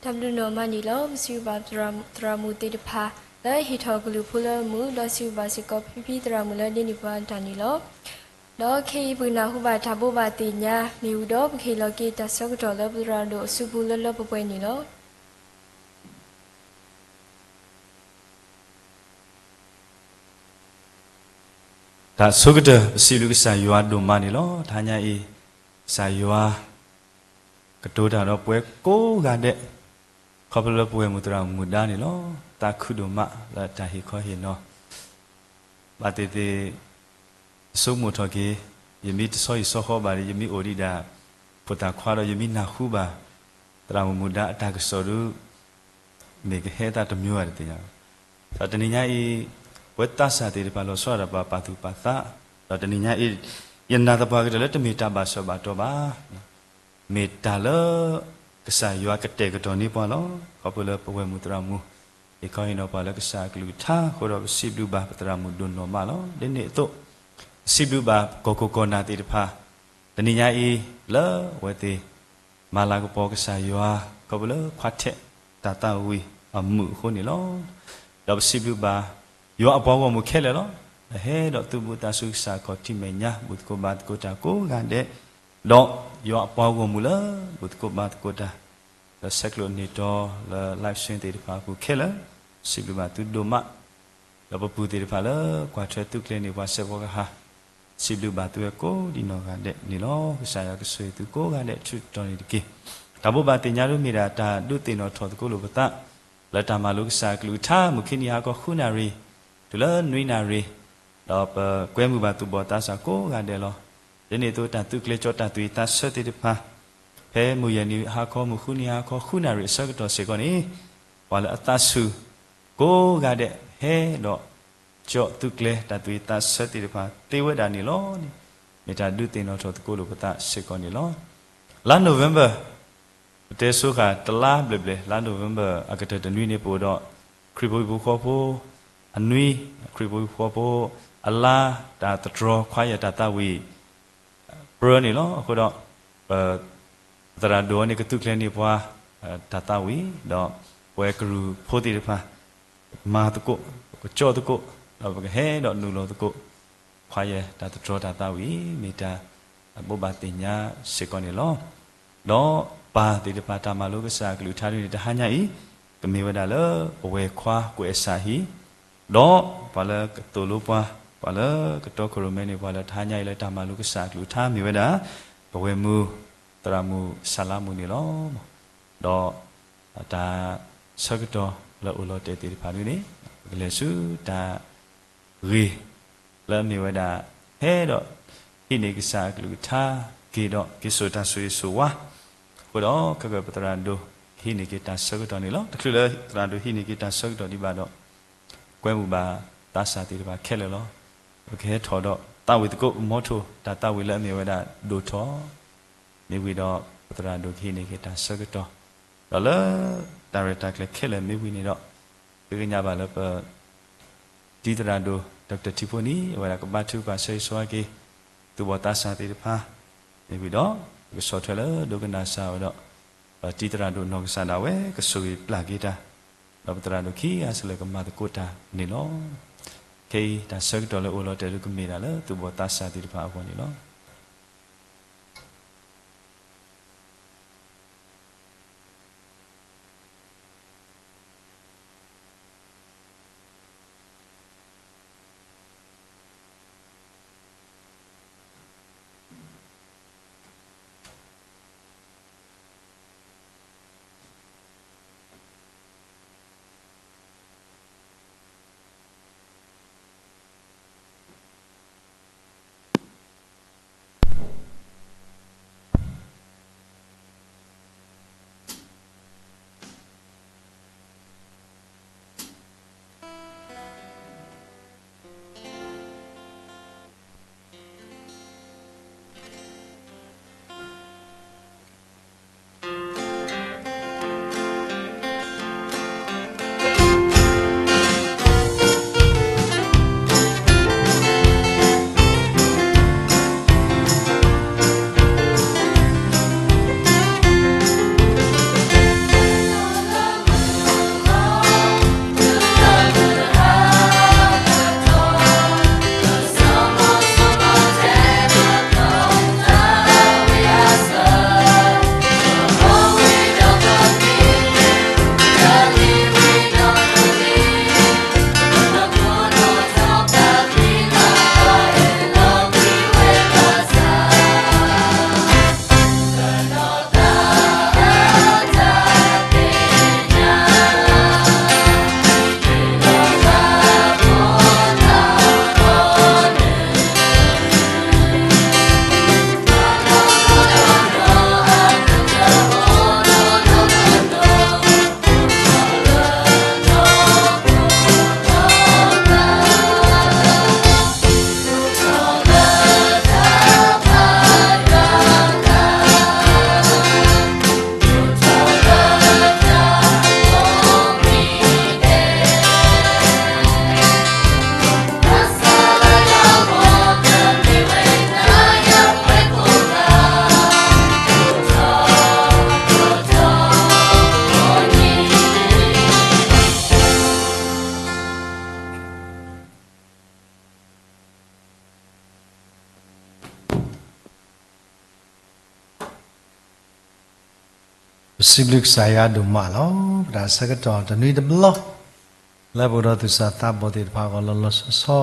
တၢ်ဘျုးနီၢ်မးန့ၣ်လီၤ. ပစံးဘျုးဘၣ်သရၣ်မုၣ်သ့ၣ်တဖၣ် လၢဟ့ၣ်ထီၣ်ကလုၢ်ဖိလၢမုာ်, ဒီးစံးဘျုးဘၣ်စ့ၢ်ကီးဖံဖံသရၣ်မုၣ်လၢဒ်န့ၣ်ပှၤတၢ်န့ၣ်လီၤ. ဒီးခဲအံၤပကနၢ်ဟူဘၣ်တၢ်ဘိးဘၣ်သ့ၣ်ညါမ့ၢ်ဝံၤဒီး ပကဟ့ၣ်လီၤက့ၤတၢ်ဆၢကတီၢ်လၢပသရၣ်ဒိၣ်အစုပူၤလၢလၢပှဲၤပှဲၤန့ၣ်လီၤ. တၢ်ဆိကတၢၢ် ပစံးဘျုးကစၢ်ယွၤဒိၣ်မးန့ၣ်လီၤ. တဟါညါအံၤ ကစၢ်ယွၤ ကတိၤတၢ်ဒီးပဝဲကိးဂၤဒဲး ခီဖျိလၢပဝဲၢ်မုၣ်သရၣ်မုၣ်ဒါန့ၣ်လီၤ. သးခုဒိၣ်မးလၢတၢ်ဟ့ၣ်ခီဟ့ၣ်နီၤ ဘၣ်သ့ၣ်သ့ၣ် ဆိကမိၣ်ထီၣ်က့ၤ ယမ့ၢ်တဆီဟံၣ်ဆီဃီဘၣ်ဒီး ယမ့ၢ်အိၣ်ဒံးဒၣ် ဖိသၣ်ခွါဒီး ယမ့ၢ်နၢ်ဟူဘၣ် သရၣ်မုၣ်မုၣ်ဒါအတၢ်ကစီၣ်ဒီး မ့ၢ်ကဟဲသးတမံၤဘၣ်တသ့ၣ်ညါဘၣ်. ဒီးတနံၤညါအံၤ ပဝဲသးစၢ်သ့ၣ်တဖၣ်လီၤဆီဒၣ်တၢ်ပာ်သူၣ်ပာ်သး, ဒီးတနံၤညါအံၤ ယနာ်သပှၢ်ကတၢၢ်လၢတမ့ၢ်တၢ်ဘၣ်စီၣ်ဘၣ်တီၢ်ဘၣ် မ့ၢ်တၢ်လၢ ကစၢ်ယွၤကတဲာ်ကတီၤန့ၢ်ပှၤလီၤ. ခီဖျိလၢပဝဲၢ်မုၣ်သရၣ်မုၣ် ဟ့ၣ်ခီဟ့ၣ်နီၤပှၤလၢကစၢ်အကလုၢ်ကထါအဃိဒီး ပစံးဘျုးဘၣ်ပသရၣ်မုၣ်ဒိၣ်နီၢ်မးလီၤ. ဒ်န့ၣ်အသိး ပစံးဘျုးဘၣ်ကီၢ်ခိၣ်ကီၢ်နၢ်သ့ၣ်တဖၣ် တနံၤညါအံၤ လၢအဝဲသ့ၣ် မၤလၤကပီၤကစၢ်ယွၤ ခီဖျိလၢခွါထဲးတၢ်သးဝံၣ်အမုာ်အဃိန့ၣ်လီၤ. ဒီးပစံးဘျုးဘၣ် ယွၤအပှၤဂီၢ်မုၢ်ခဲလၢာ်လီၤ. ဟဲဒီးသူၣ်ဘီၣ်သးစူၤကစၢ်ခီၣ်ထံးမဲာ်ညါ ဘူၣ်သကိးဘါသကိးတၢ်ကိးဂၤဒဲး, ဒီးယွၤအပှၤဂီၢ်မုၢ်လၢ ဘူၣ်သကိးဘါသကိးတၢ် လၢဆဲးကျိးန့ၢ်တီလၢ live stream သ့ၣ်တဖၣ်အပူၤခဲလၢာ်, စံးဘျုးဘၣ်သုဒိၣ်မး, ဒီးပပူၤသ့ၣ်တဖၣ်လၢကွၢ်ထွဲသုးကျဲၤန့ၢ်ပှၤစဲးဖီကဟၣ်, စံးဘျုးဘၣ်သုဝဲကိးဒံးနီၢ်ဂၤဒဲးန့ၣ်လီၤ. ကစၢ်ယွၤကဆိၣ်ဂ့ၤသုကိးဂၤဒဲး ထုးတီၤန့ၢ်တက့ၢ်. တၢ်ဘိးဘၣ်သ့ၣ်ညါဒ်မ့ၢ်ဒၣ်တၢ်ဒုးသ့ၣ်နီၣ်ထီၣ်သကိးလိာ်ပသး လၢတၢ်မၤလိကစၢ်အကလုၢ်ကထါ မုၢ်ခံနံၤဟါခီဃုနၣ်ရံၣ် တုၤလၢနွံနၣ်ရံၣ်, ဒီးပကွဲမုာ်ဘၣ်သူၣ်ဘီၣ်သးစၢ်ကိးဂၤဒဲးလီၤ. ဒ်န့ၣ်အသိးတၢ်သုးကျဲၤကၠီတၢ်သွံၣ်သးဆၢသ့ၣ်တဖၣ် ဖဲမုၢ်ယဲၢ်နံၤဟါခီ မုၢ်ဃုနံၤဟါခီဃုနၣ်ရံၣ်အဆၢကတီၢ်စ့ၢ်ကီးန့ၣ်, ပှၤလၢအသးဆူၣ်ကိးဂၤဒဲး ဟဲဒီးကၠီသုးကျဲၤတၢ်သွံၣ်သးဆၢသ့ၣ်တဖၣ်သ့ဝဲဒၣ်န့ၣ်လီၤန့ၣ်, မ့ၢ်တၢ်ဒုးသ့ၣ်နီၣ်ထီၣ်သကိးလိာ်ပသးစ့ၢ်ကီးန့ၣ်လီၤ. လါ November ပတဲဆိဃာ်တလါဘျဲၣ်ဘျဲၣ် လါ November အကတၢၢ်တနွံန့ၣ် ပအိၣ်ဒီး ခရံာ်ဖိဟံၣ်ဖိဃီဖိအနွံ, ခရံာ်ဖိဟံၣ်ဖိဃီဖိအလါ, တၢ်သတြီၤခွါယဲၢ်တၢ်သးဝံၣ် ပြၢန့ၣ်လီၤ. အဃိဒီး ပသရၣ်ဒိၣ်အံၤန့ၣ် ကသူးကျဲၤန့ၢ်ပှၤ တၢ်သးဝံၣ်, ဒီးပဝဲကရူၢ်ဖိသ့ၣ်တဖၣ် မၤသကိး, ပကကၠီသကိး, ဒီးပကဟဲဒီးနုာ်လီၤသကိး ခွါယဲၢ်တၢ်သတြီၤတၢ်သးဝံၣ် မ့ၢ်တၢ်ဘိးဘၣ်သ့ၣ်ညါစ့ၢ်ကီးန့ၣ်လီၤ. ဒီးပၢ်သ့ၣ်တဖၣ်တၢ်မၤလိကစၢ်အကလုၢ်ကထါဒ်န့ၣ် တဟါညါအံၤ ကမ့ၢ်ဝဲဒၣ်လၢပဝဲၢ်ခွါကွဲးစးဟံၣ်, ဒီးပှၤလၢကသိၣ်လိပှၤ, ပှၤလၢကတီခိၣ်ရိၣ်မဲန့ၢ်ပှၤလၢတဟါညါအံၤလၢတၢ်မၤလိကစၢ်အကလုၢ်ကထါမ့ၢ်ဝဲဒၣ် ပဝဲၢ်မုၢ်သရၣ်မုၣ်စၢ်လါမုၣ်န့ၣ်လီၤ. ဒီးတၢ်ဆၢကတီၢ်လၢအိၣ်လီၤတဲာ်သ့ၣ်တဖၣ်ဒ်န့ၣ် ပကလဲၤဆူတၢ် ဂ့ၢ်လၢအမ့ၢ်ဝဲဒၣ် ဟဲဒီး ဟံးန့ၢ်ကစၢ်အကလုၢ်ကထါ က့ၤဒီးက့ၤစိာ်တၢ်ဆိၣ်ဂ့ၤဆိၣ်ဝါ, အဃိဒီးခဲကၢၣ်ပသရၣ်ဒိၣ် ဟံးန့ၢ်က့ၤတၢ်ဆၢကတီၢ်န့ၣ်လီၤ. တချုးလၢသရၣ်ဒိၣ်ဟံးန့ၢ်က့ၤတၢ်ဆၢကတီၢ်ဒံးဘၣ်ဒီး ကွဲမုာ်ဘၣ်သးစၢ်သ့ၣ်တဖၣ်ခဲလၢာ်လီၤ. ပကဟဲထီၣ်ဒီးသးဝံၣ်သကိး ပမီထိၣ်တၢ်သးဝံၣ်လၢအမ့ၢ်ဝဲဒၣ်ဒိၣ်ထီၣ် မ့ၢ်ဝံၤဒီး ပသရၣ်ဒိၣ်ကဟံးန့ၢ်က့ၤတၢ်ဆၢကတီၢ်, ဒီးလၢတၢ်ရဲၣ်တၢ်ကျဲၤခဲလၢာ်မ့ၢ်ဝံၤန့ၣ်ဒီး ဃ့ကညးဘၣ်လၢပ တံၤသရၣ်ဒိၣ် Doctor ထံဖိနံၤ အဝဲဒၣ်ကဘါထုကဖၣ်ဆၢဂ့ၤဆၢဝါက့ၤ သူၣ်ဘီၣ်သးစၢ်သ့ၣ်တဖၣ်, မ့ၢ်ဝံၤဒီး ပကဆီၣ်ထွဲလၢဒိကနၣ်စၢ်ဝဲဒီး ပတံၤသရၣ်ဒိၣ်နီၢ်ကစၢ်ဒၣ်ဝဲ ကဆိၣ်ဂ့ၤပျၢ်က့ၤတၢ်, ဒီးပသရၣ်ဒိၣ်ခံဂၤစ့ၢ်လၢကမၤသကိးတၢ်န့ၣ်လီၤ. ခဲအံၤတၢ်ဆၢကတီၢ်လၢအိၣ်လီၤတဲာ်ဒိၣ်ကမ့ၢ်ဒၣ်လၢသူၣ်ဘီၣ်သးစၢ်သ့ၣ်တဖၣ်အဂီၢ်န့ၣ်လီၤ. စံးဘျုးကစၢ်ယွၤဒိၣ်မးလီၤ. ပတၢ်ဆၢကတီၢ်တနွံတဘျီ လၢပအိၣ်ဒီးသူၣ်စၢ်သးဘီၣ်သ့ၣ်တဖၣ်အဂီၢ်လီၤလီၤဆီဆီ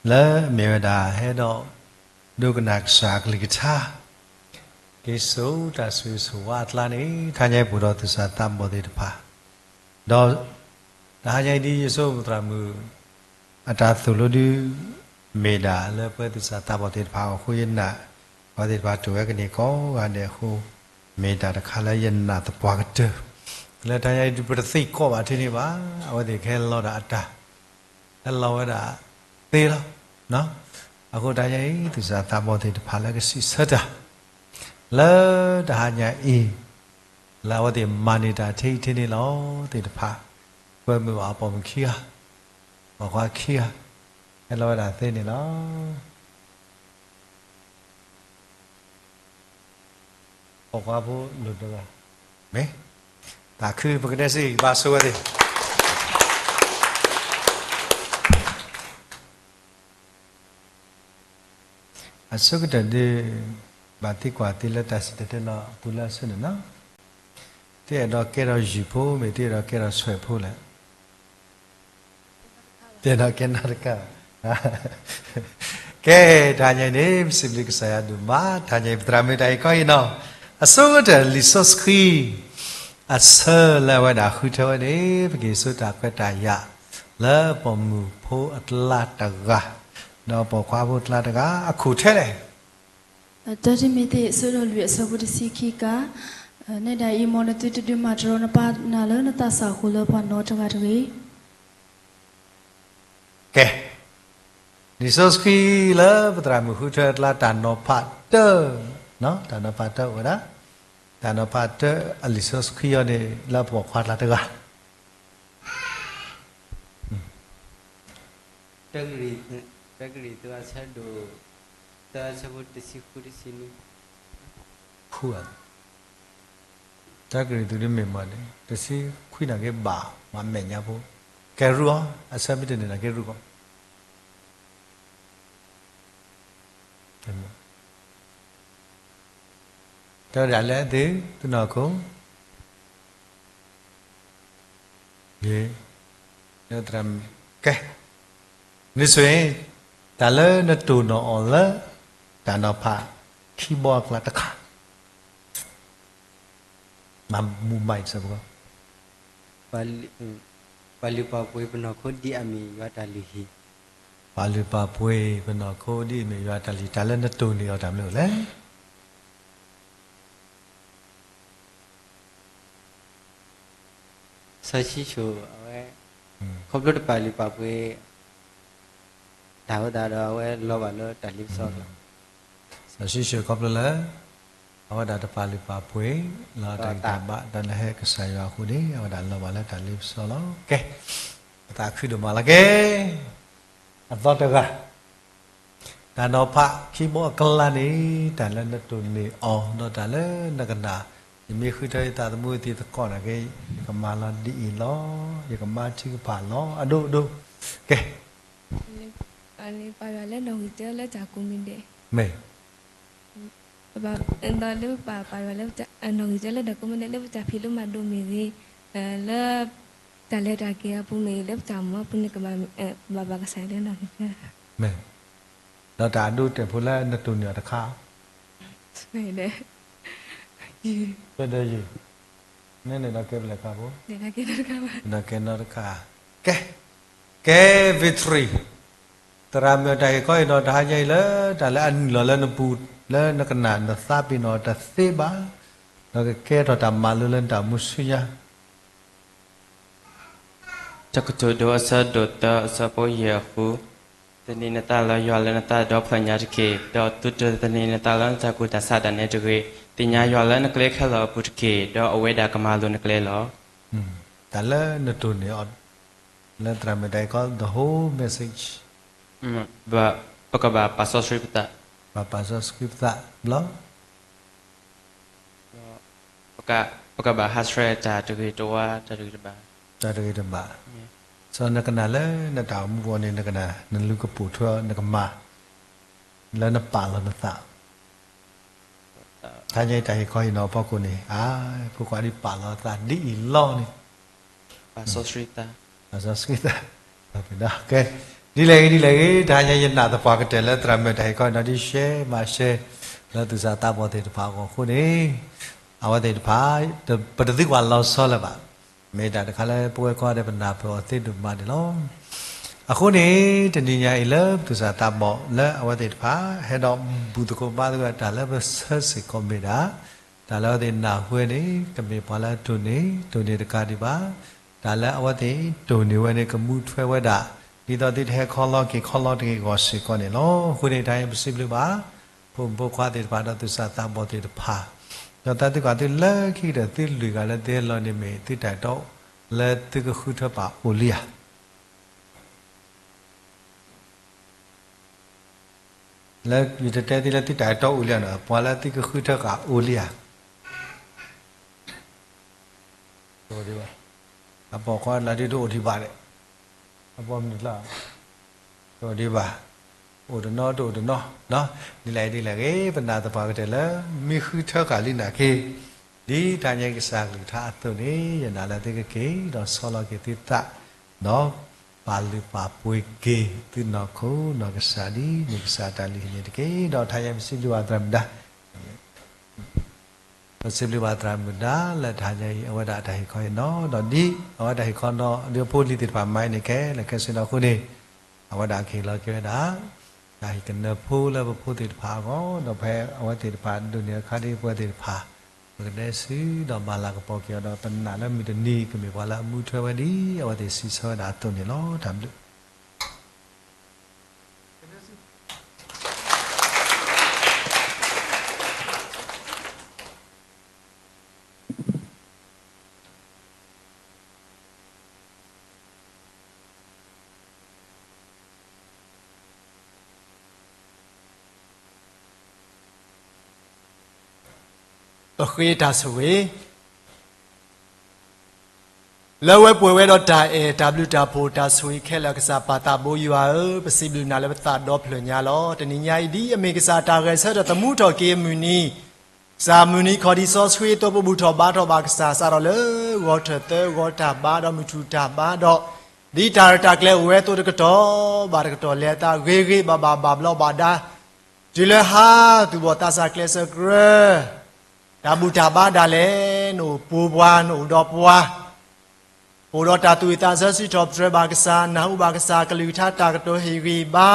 လၢအမ့ၢ်ဝဲဒၣ်ဟဲဒီး ဒိကနၣ်ကစၢ်အကလုၢ်ကထါ က့ၤစိာ်တၢ်ဆိၣ်ဂ့ၤဆိၣ်ဝါအကျါန့ၣ် တဟါညါအံၤပအိၣ်ဒီးသူၣ်စၢ်သးဘီၣ်သ့ၣ်တဖၣ် ဒီး တဟါညါအံၤဒ်ယဆိကမိၣ်သရၣ်မုၣ် အတၢ်သိၣ်လိဒုး မ့ၢ်ဒၣ်လၢပဝဲသူၣ်စၢ်သးဘီၣ်သ့ၣ်တဖၣ်အဂီၢ်အဃိ ယနာ် ပဝဲသ့ၣ်တဖၣ်တိၢ်ဝဲကန့ၢ်ကိးဂၤဒဲးအဃိ မ့ၢ်တၢ်တခါလၢယနာ်သပှၢ်ကတၢၢ် လၢတဟါညါအံၤဒုး ပတသ့ၣ်ကီးဘၣ်ထဲန့ၣ်ဘၣ် အဝဲသ့ၣ်ကဟဲလီၤဒၣ်အတၢ် ဟဲလီၤဝဲဒၣ်သ့လီၤ. အဃိတဟါညါအံၤ သူၣ်စၢ်သးဘီၣ်သ့ၣ်တဖၣ်လၢကစံးဆၢတၢ် လၢတဟါညါအံၤ လၢအဝဲသ့ၣ်မၤန့ၢ်တၢ်ထဲအံၤထဲန့ၣ်လီၤသ့ၣ်တဖၣ် ကွဲမုာ်ဘၣ်ပိာ်မုၣ်ခံဂၤ ပိာ်ခွါခံဂၤ ဟဲလီၤဝဲဒၣ်သ့န့ၣ်လီၤ. ပိာ်ခွါဖိလိၣ်တဂၤ မ့ၢ် သးခုပကဒဲစ့ၢ် ဘၣ်ဆိဝဲသ့ၣ် အဆိကတၢၢ်ဒုး ဘၣ်သံကွၢ်သ့လၢတၢ်စံၣ်တဲၤတဲလီၤအပူၤလၢအဆၢန့ၣ်လီၤ. သုအဲၣ်ဒိးကဲထီၣ်ယုၢ်ဖိ မ့ၢ်သုအဲၣ်ဒိးကဲထီၣ်ဆွဲၣ်ဖိလဲၣ်. သုအဲၣ်ဒိးကဲနီတကၢ်ဘၣ်. ကဲ တဟါညါအံၤန့ၣ် ပစံးဘျုးကစၢ်ယွၤဒိၣ်မး တဟါညါအံၤ ပသရၣ်မုၣ်တၢ်အံၤကီအံၤနီၤ အဆိကတၢၢ်လံာ်စီဆှံ အဆၢလၢအဝဲဒၣ်ဃုထၢဝဲန့ၣ် ပက့ၤစိာ်တၢ်ခွဲးတၢ်ယာ် လၢပိာ်မုၣ်ဖိအကျါတဂၤ ဒီးပိာ်ခွါဖိအကျါတဂၤ အခိၣ်ထဲလဲၣ်. တၢတံၤမသ့း အဆၢဒိၣ်လွံၢ် အဆၢဖိတဆံခံကါ, နဲဒၣ်အံၤ မ်နသုတဒုးမၤတရီနပၢ်နၤလၢနသးစၢ်အဃိ လၢပှၤနီတဂၤတဂ့ၤ. ကဲ, လံာ်စီဆှံလၢပသရၣ်မုၣ်ဃုထၢအကျါ တၢ်နီၤဖးတၢ, တၢ်နီၤဖးတၢအိၣ်ဝဲဒၣ်, တၢ်နီၤဖးတၢအလံာ်စီဆှံအံၤန့ၣ် လၢပိာ်ခွါအကျါတဂၤ တၢကရံၣ်သူး တၢ အဆၢဖိတဆံဃု တဆံနွံ, ဃု, တၢကရံၣ်သူးဒ်မ့ၢ်မးန့ၣ် တဆံခွံန့ၣ်က့ၤဘၣ် မၤမဲာ်ညါဖိ, ကဲရူၢ်အီၤ အဆၢမ့ၢ်တန့ၢ်န့ၣ်က့ၤရူၢ်ကီး တဲဝဲဒၣ်လၢသု သုနီၢ်ခိ ယ, ကဲ, န့ၣ်ဆိ တၢ်လၢနတိၢ်နီၣ်အီၤလၢ တၢ်နီၤဖးခံဘီအကျါတခါ မၤမူမၤအံၤစၢၤပဂီၢ်, ပှၤလုၢ်ပှၤပှ့ၤပနီၢ်ခိဒ်အမ့ၢ်ယွၤတၢ်လုၢ်ဟံၣ်, ပှၤလုၢ်ပှၤပှ့ၤပနီၢ်ခိဒ်အမ့ၢ်ယွၤတၢ်လုၢ်ဟံၣ် တၢ်လၢနတိၢ်န့ၢ်အီၤတၢ်မနုၤလဲၣ်. စီၤၡံၣ်စိၣ်အဝဲ ခီဖျိတပာ်လုၢ်ပာ်ပှ့ၤ တၢ်ဝဲဒၣ်ဒီးအဝဲလီၤဘၣ်လၢတၢ်လ့ပစီအကျါ, စီၤၡံၣ်စိၣ်ခီဖျိလၢ အဝဲဒၣ်တပာ်လုၢ်ပာ်ပှ့ၤ လၢတၢ်ဂံၢ်တၢ်ဘါ တၢ်လၢဟဲကစၢ်ယွၤအဃိန့ၣ် အဝဲဒၣ်လီၤဘၣ်လၢတၢ်လ့ပစီလီၤ. ကဲ, ပသးခုဒိၣ်မးလီၤကဲ, အသီတဂၤ တၢ်နီၤဖးခံဘီအကျါန့ၣ် တၢ်လၢနတိၢ်န့ၢ်အီၤ ဒီးတၢ်လၢနကနၣ်, ယမ့ၢ်ဃုထၢယသးသမူသ့ၣ်တဖၣ်န့ၣ်က့ၤ ယကမၤလီၤဒ်အံၤလီၤ, ယကမၤထုကဖၣ်လီၤ, အဒိဒိ, ကဲ, ပာ်ယွၤလၢနီၣ်ဂံၢ်တၢလၢတၢ်ကိးမံၤဒဲး, မ့ၢ် ဒီးလၢပပာ်ယွၤလၢနီၣ်ဂံၢ်တၢလၢတၢ်ကိးမံၤဒဲး လၢပတၢ်ဖံးလိမၤဒိးမ့ၢ်ဂ့ၤ, လၢ တၢ်လဲၤတၢ်က့ၤအပူၤမ့ၢ်ဂ့ၤ လၢပတၢ်အိၣ်မူအပူၤန့ၣ် ကဘၣ်ဘၣ်ကစၢ်ယွၤလၢနီၣ်ဂံၢ်တၢ, မ့ၢ် ဒီးတၢ်အဒိအတဲာ်ဖိလၢနတိၢ်န့ၢ်အီၤတခါ ဖဲဒီးယုၢ်, န့ၣ်န့ၣ်ဒီးကဲပလဲၤခါဖိ, ဒီးကဲနီတခါ, ကဲ, ကဲ victory, သရၣ်မုၣ်အတၢ်ဂ့ၢ်ကီအံၤဒီး တဟါညါအံၤလၢ တၢ်လၢအနုာ်လီၤလၢနပူၤ လၢနကနၣ်နသးပ့ၤနီၣ်တသ့ဘၣ်, ဒီးကကဲထီၣ်တၢ်မၤလိလၢနတၢ်အိၣ်မူဆူညါ တကတိၤဒိ အဆၢဒိၣ်တၢ အဆၢဖိယဲၢ်အပူၤ, သန့ၤနသးလၢယွၤလၢနသးဒီဖျၢၣ်ညါတက့ၢ်, ဒီးသုတသန့ၤနသးလၢနတၢ်ကူၣ်တၢ်ဆးဒၣ်နဲတဂ့ၤ, သ့ၣ်ညါယွၤလၢနကျဲခဲလၢာ်အပူၤတက့ၢ်, ဒီးအဝဲဒၣ်ကမၤလိၤနကျဲလီၤ. တၢ်လၢနတိၢ်န့ၢ်အီၤ လၢသရၣ်မုၣ်တၢ်ဂ့ၢ်ကီ the whole message, ပကဘၣ်ပာ်စီဆှံပသး, ဘၣ်ပာ်စီဆှံပသးဘျီ ပကဘၣ်ဟးဆှဲးတၢ်တဂ့ၤတဝါ တၢ်တဂ့ၤတဘၣ်, တၢ်တဂ့ၤတဘၣ်, စီၤနကနၣ်လၢနတၢ်အိၣ်မူအဂီၢ်န့ၣ် နကနၣ် နလူၤကပိာ်ထွဲ နကမၤ လၢနပာ်လီၤနသး တဟါညါအံၤတၢ်ဟ့ၣ်ခီဟ့ၣ်နီၤအဖီခိၣ်န့ၣ် အဖိခွါဒ်ပာ်လီၤသးဒ်အံၤလီၤန့ၣ် စီဆှံသး, ဒ်လဲၣ်ဂ့ၤဒ်လဲၣ်ဂ့ၤ တဟါညါယနာ်သပှၢ်ကတၢၢ်လၢသရၣ်မုၣ်တၢ်ဟ့ၣ်ခီဟ့ၣ်နီၤဒ်ရှဲမၤရှဲ လၢသူၣ်စၢ်သးဘီၣ်သ့ၣ်တဖၣ်အဂီၢ်အဃိန့ၣ် အဝဲသ့ၣ်တဖၣ် ပတသံကွၢ်လီၤဆီလၢၤဘၣ်. မ့ၢ်တၢ်တခါလၢပဝဲကိးဂၤဒဲးပနၢ်ပၢၢ်အီၤသ့ဒိၣ်မးန့ၣ်လီၤ. အဃိန့ၣ် တနံၤညါအံၤလၢပသူၣ်စၢ်သးဘီၣ်လၢအဝဲသ့ၣ်တဖၣ် ဟဲဒီးဘူၣ်သကိးဘါသကိးတၢ်လၢပဆၢစ့ၢ်ကီးမ့ၢ်ဒၣ် တၢ်လၢအဝဲသ့ၣ်နၢ်ဟူဝဲန့ၣ် ကမ့ၢ်ပှၤလၢအတိၢ်န့ၢ် တိၢ်န့ၢ်တကးဒံးဘၣ်, တၢ်လၢအဝဲသ့ၣ်တိၢ်န့ၢ်ဝဲန့ၣ် ကမူထွဲဝဲဒၣ် ဒ်သိးသုတဟဲခီလီၤက့ၤခီလီၤတဂ့ၤအဂီၢ်စ့ၢ်ကီးန့ၣ်လီၤ. အဃိန့ၣ် တဟါအံၤပစံးဘျုးဘၣ် ဖိမုၣ်ဖိခွါသ့ၣ်တဖၣ်ဒီးသူၣ်စၢ်သးဘီၣ်သ့ၣ်တဖၣ်, ဒီးသးသံကွၢ်သုလၢခံကတၢၢ်သုလွံၢ်ဂၤလၢသုဟဲလီၤန့ၣ်မ့ၢ် သုတၢ်အဲၣ်တီလၢသုကဃုထၢပာ်အိၣ်လံဧါ. လၢယတတဲသုလၢသုတၢ်အဲၣ်တီအိၣ်လံဧါန့ၣ် ပှၤလၢသုကဃုထၢဃာ်အိၣ်လံဧါ. အပိာ်ခွါလၢဒ်တအိၣ်ဒံးဘၣ်ဒီး အပိာ်မုၣ်ကျါ တအိၣ်ဒံးဘၣ်, အိၣ်တနီၤတအိၣ်တနီၤ, ဒ်လဲၣ်ဒ်လဲၣ်ဂ့ၤ ပနာ်သပှၢ်ကတၢၢ်လၢ မ့ၢ်ဃုထၢဃာ်လံနာ်က့ ဒ်တဟါညါကစၢ်ကလုၢ်ကထါအသိးန့ၣ် ယနာ်လၢသုကက့ၤ ဒီးဆီလီၤက့ၤသုသး ဒီးပာ်လုၢ်ပာ်ပှ့ၤက့ၤ သုနီၢ်ခိနီၢ်ကစၢ်ဒ်န့ၣ်ကစၢ်တၢ်လုၢ်ဟံၣ်န့ၣ်တက့ၢ်. ဒီးတဟါညါပစံးဘျုးဘၣ်သရၣ်မုၣ်ဒါ ပစံးဘျုးဘၣ်သရၣ်မုၣ်ဒါလၢတဟါညါအံၤ အဝဲဒၣ်တၢ်ဟ့ၣ်ခီဟ့ၣ်နီၤ ဒီးဒ်အဝဲဒၣ်ဟ့ၣ်ခီနီၤ ဒ်အဖိလံၤသ့ၣ်တဖၣ်မၤအံၤန့ၣ်ခဲလၢာ်ခဲဆ့ဒီးအဃိန့ၣ် အဝဲဒၣ်ကဟ့ၣ်လီၤက့ၤဝဲဒၣ် တၢ်ဟ့ၣ်ကနၢဖိလၢပဖိသ့ၣ်တဖၣ်အဂီၢ် ဒီးဖဲအဝဲသ့ၣ်တဖၣ်ဒိးန့ၢ်အခါဒ်ပဝဲသ့ၣ်တဖၣ် ပကဒဲစုဒီးမၤလၤကပီၤက့ၤအီၤဒီး ပနာ်လၢမုၢ်တနံၤကမ့ၢ်ပှၤလၢအမူထွဲဝဲဒ်အဝဲသ့ၣ်စံးဆၢဝဲဒၣ်အသိးန့ၣ်လီၤ. တၢ်ဘျုး ပဃ့တၢ်ဆိၣ်ဂ့ၤ လၢဝဲပှဲၤဝဲဒီးတၢ်အဲၣ်တၢ်ဘျုးတၢ်ဖှိၣ်တၢ်ဆိၣ်ဂ့ၤခဲလၢာ် ကစၢ်ပၢ်သးဘိယွၤဧၢ, ပစံးဘျုးနၤလၢပသးဒီဖျၢၣ်ညါလီၤ. တနံၤညါအံၤဒ်အမ့ၢ်ကစၢ်တၢ်ဂဲၤဆၢထၢၣ်သမူထီၣ်က့ၤအမုၢ်နံၤ, ကစၢ်မုၢ်နံၤခီၣ်ထံးစီဆှံအသိး ပဘူၣ်ထီၣ်ဘါထီၣ်ဘၣ်ကစၢ် စးထီၣ်လၢဂီၤထၢၣ်သၢဂီၤတၢ်ဘါဒီးမုၢ်ထူၣ်တၢ်ဘါဒီး ဒ်တၢ်ရဲၣ်တၢ်ကျဲၤအိၣ်ဝဲအသိးတကတီၢ်ဘၣ်တကတီၢ် လဲၤအသးဂ့ၤဂ့ၤဘၣ်ဘၣ်ဘၣ်ဘျီးဘၣ်ဒါ တုၤလၢဟါသူၣ်ဘီၣ်သးစၢ်ကျဲးစၢးကြၢး တၢ်ဘူၣ်တၢ်ဘါဒၣ်လဲာ် နအိၣ်ပူၤပှၤ နအိၣ်ဒီးပှၤ အိၣ်ဒီးတၢ်သူၣ်ဝံၣ်သးဆၢစံးထီၣ်ပတြၢၤဘၣ်ကစၢ် နၢ်ဟူဘၣ်ကစၢ်ကလုၢ်ကထါတၢ်ကတိၤဟ့ၣ်ဂံၢ်ဘါ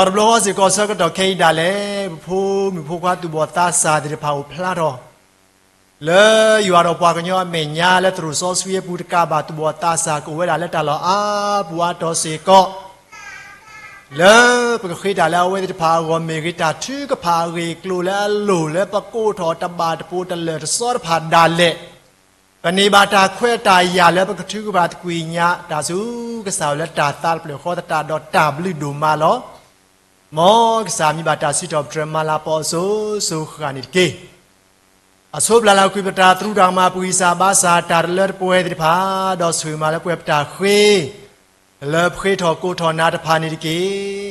ဒီးတဘျီဃီစ့ၢ်ကီးဆၢကတီၢ်ခဲအံၤဒၣ်လဲာ် ပဖိမုၣ်ဖိခွါသူၣ်ဘီၣ်သးစၢ်သ့ၣ်တဖၣ်အိၣ်ဖျါထီၣ် လၢယွၤဒီးပှၤကညီအမဲာ်ညါလၢသရိာ်စီဆှံအပူၤတကးဘၣ် သူၣ်ဘီၣ်သးစၢ်ကအိၣ်ဝဲဒၣ်လၢတၢ်လီၢ်အါပူၤအါတီၤစ့ၢ်ကီး လၢပကဃ့တၢ်လၢအဝဲသ့ၣ်တဖၣ်အဂီၢ်မ့ၢ်ဂ့ၤ တၢ်ထုကဖၣ်အဂ့ၢ်အကျိၤလၢအလိၣ်လၢပကိးထီၣ်တဘၣ်တပိၤတလၢၢ်တစီတဖၣ်ဒၣ်လဲာ် ပန့ၢ်ဘၣ်တၢ်ခွဲးတၢ်ယာ်လၢပကထုကဖၣ်သကွံာ်ညါ တၢ်ဆူကစၢ်လၢတၢ်သးတဖျၢၣ်ဃီသတးဒီးတၢ်ဘျုးဒိၣ်မးလီၤ. မ်ကစၢ်မံဘၣ်တၢ်စံးထီၣ်ပတြၢၤမၤလၤကပီၤအစိၤစိၤဃၣ်ဃၣ်န့ၣ်တက့ၢ်. အဆိပျၢ်လၢကွံာ်ပတၢ်သရူးတၢ်ကမၣ် ပဂံၢ်စၢ်ဘါစၢ်တၢ်တလၢတပှဲၤသ့ၣ်တဖၣ် ဒီးဆိၣ်ဂ့ၤမၤလၢပှဲၤပတၢ်ဃ့ လၢပဃ့ထီၣ်ကိးထီၣ်နၤတဖၣ်န့ၣ်တက့ၢ်.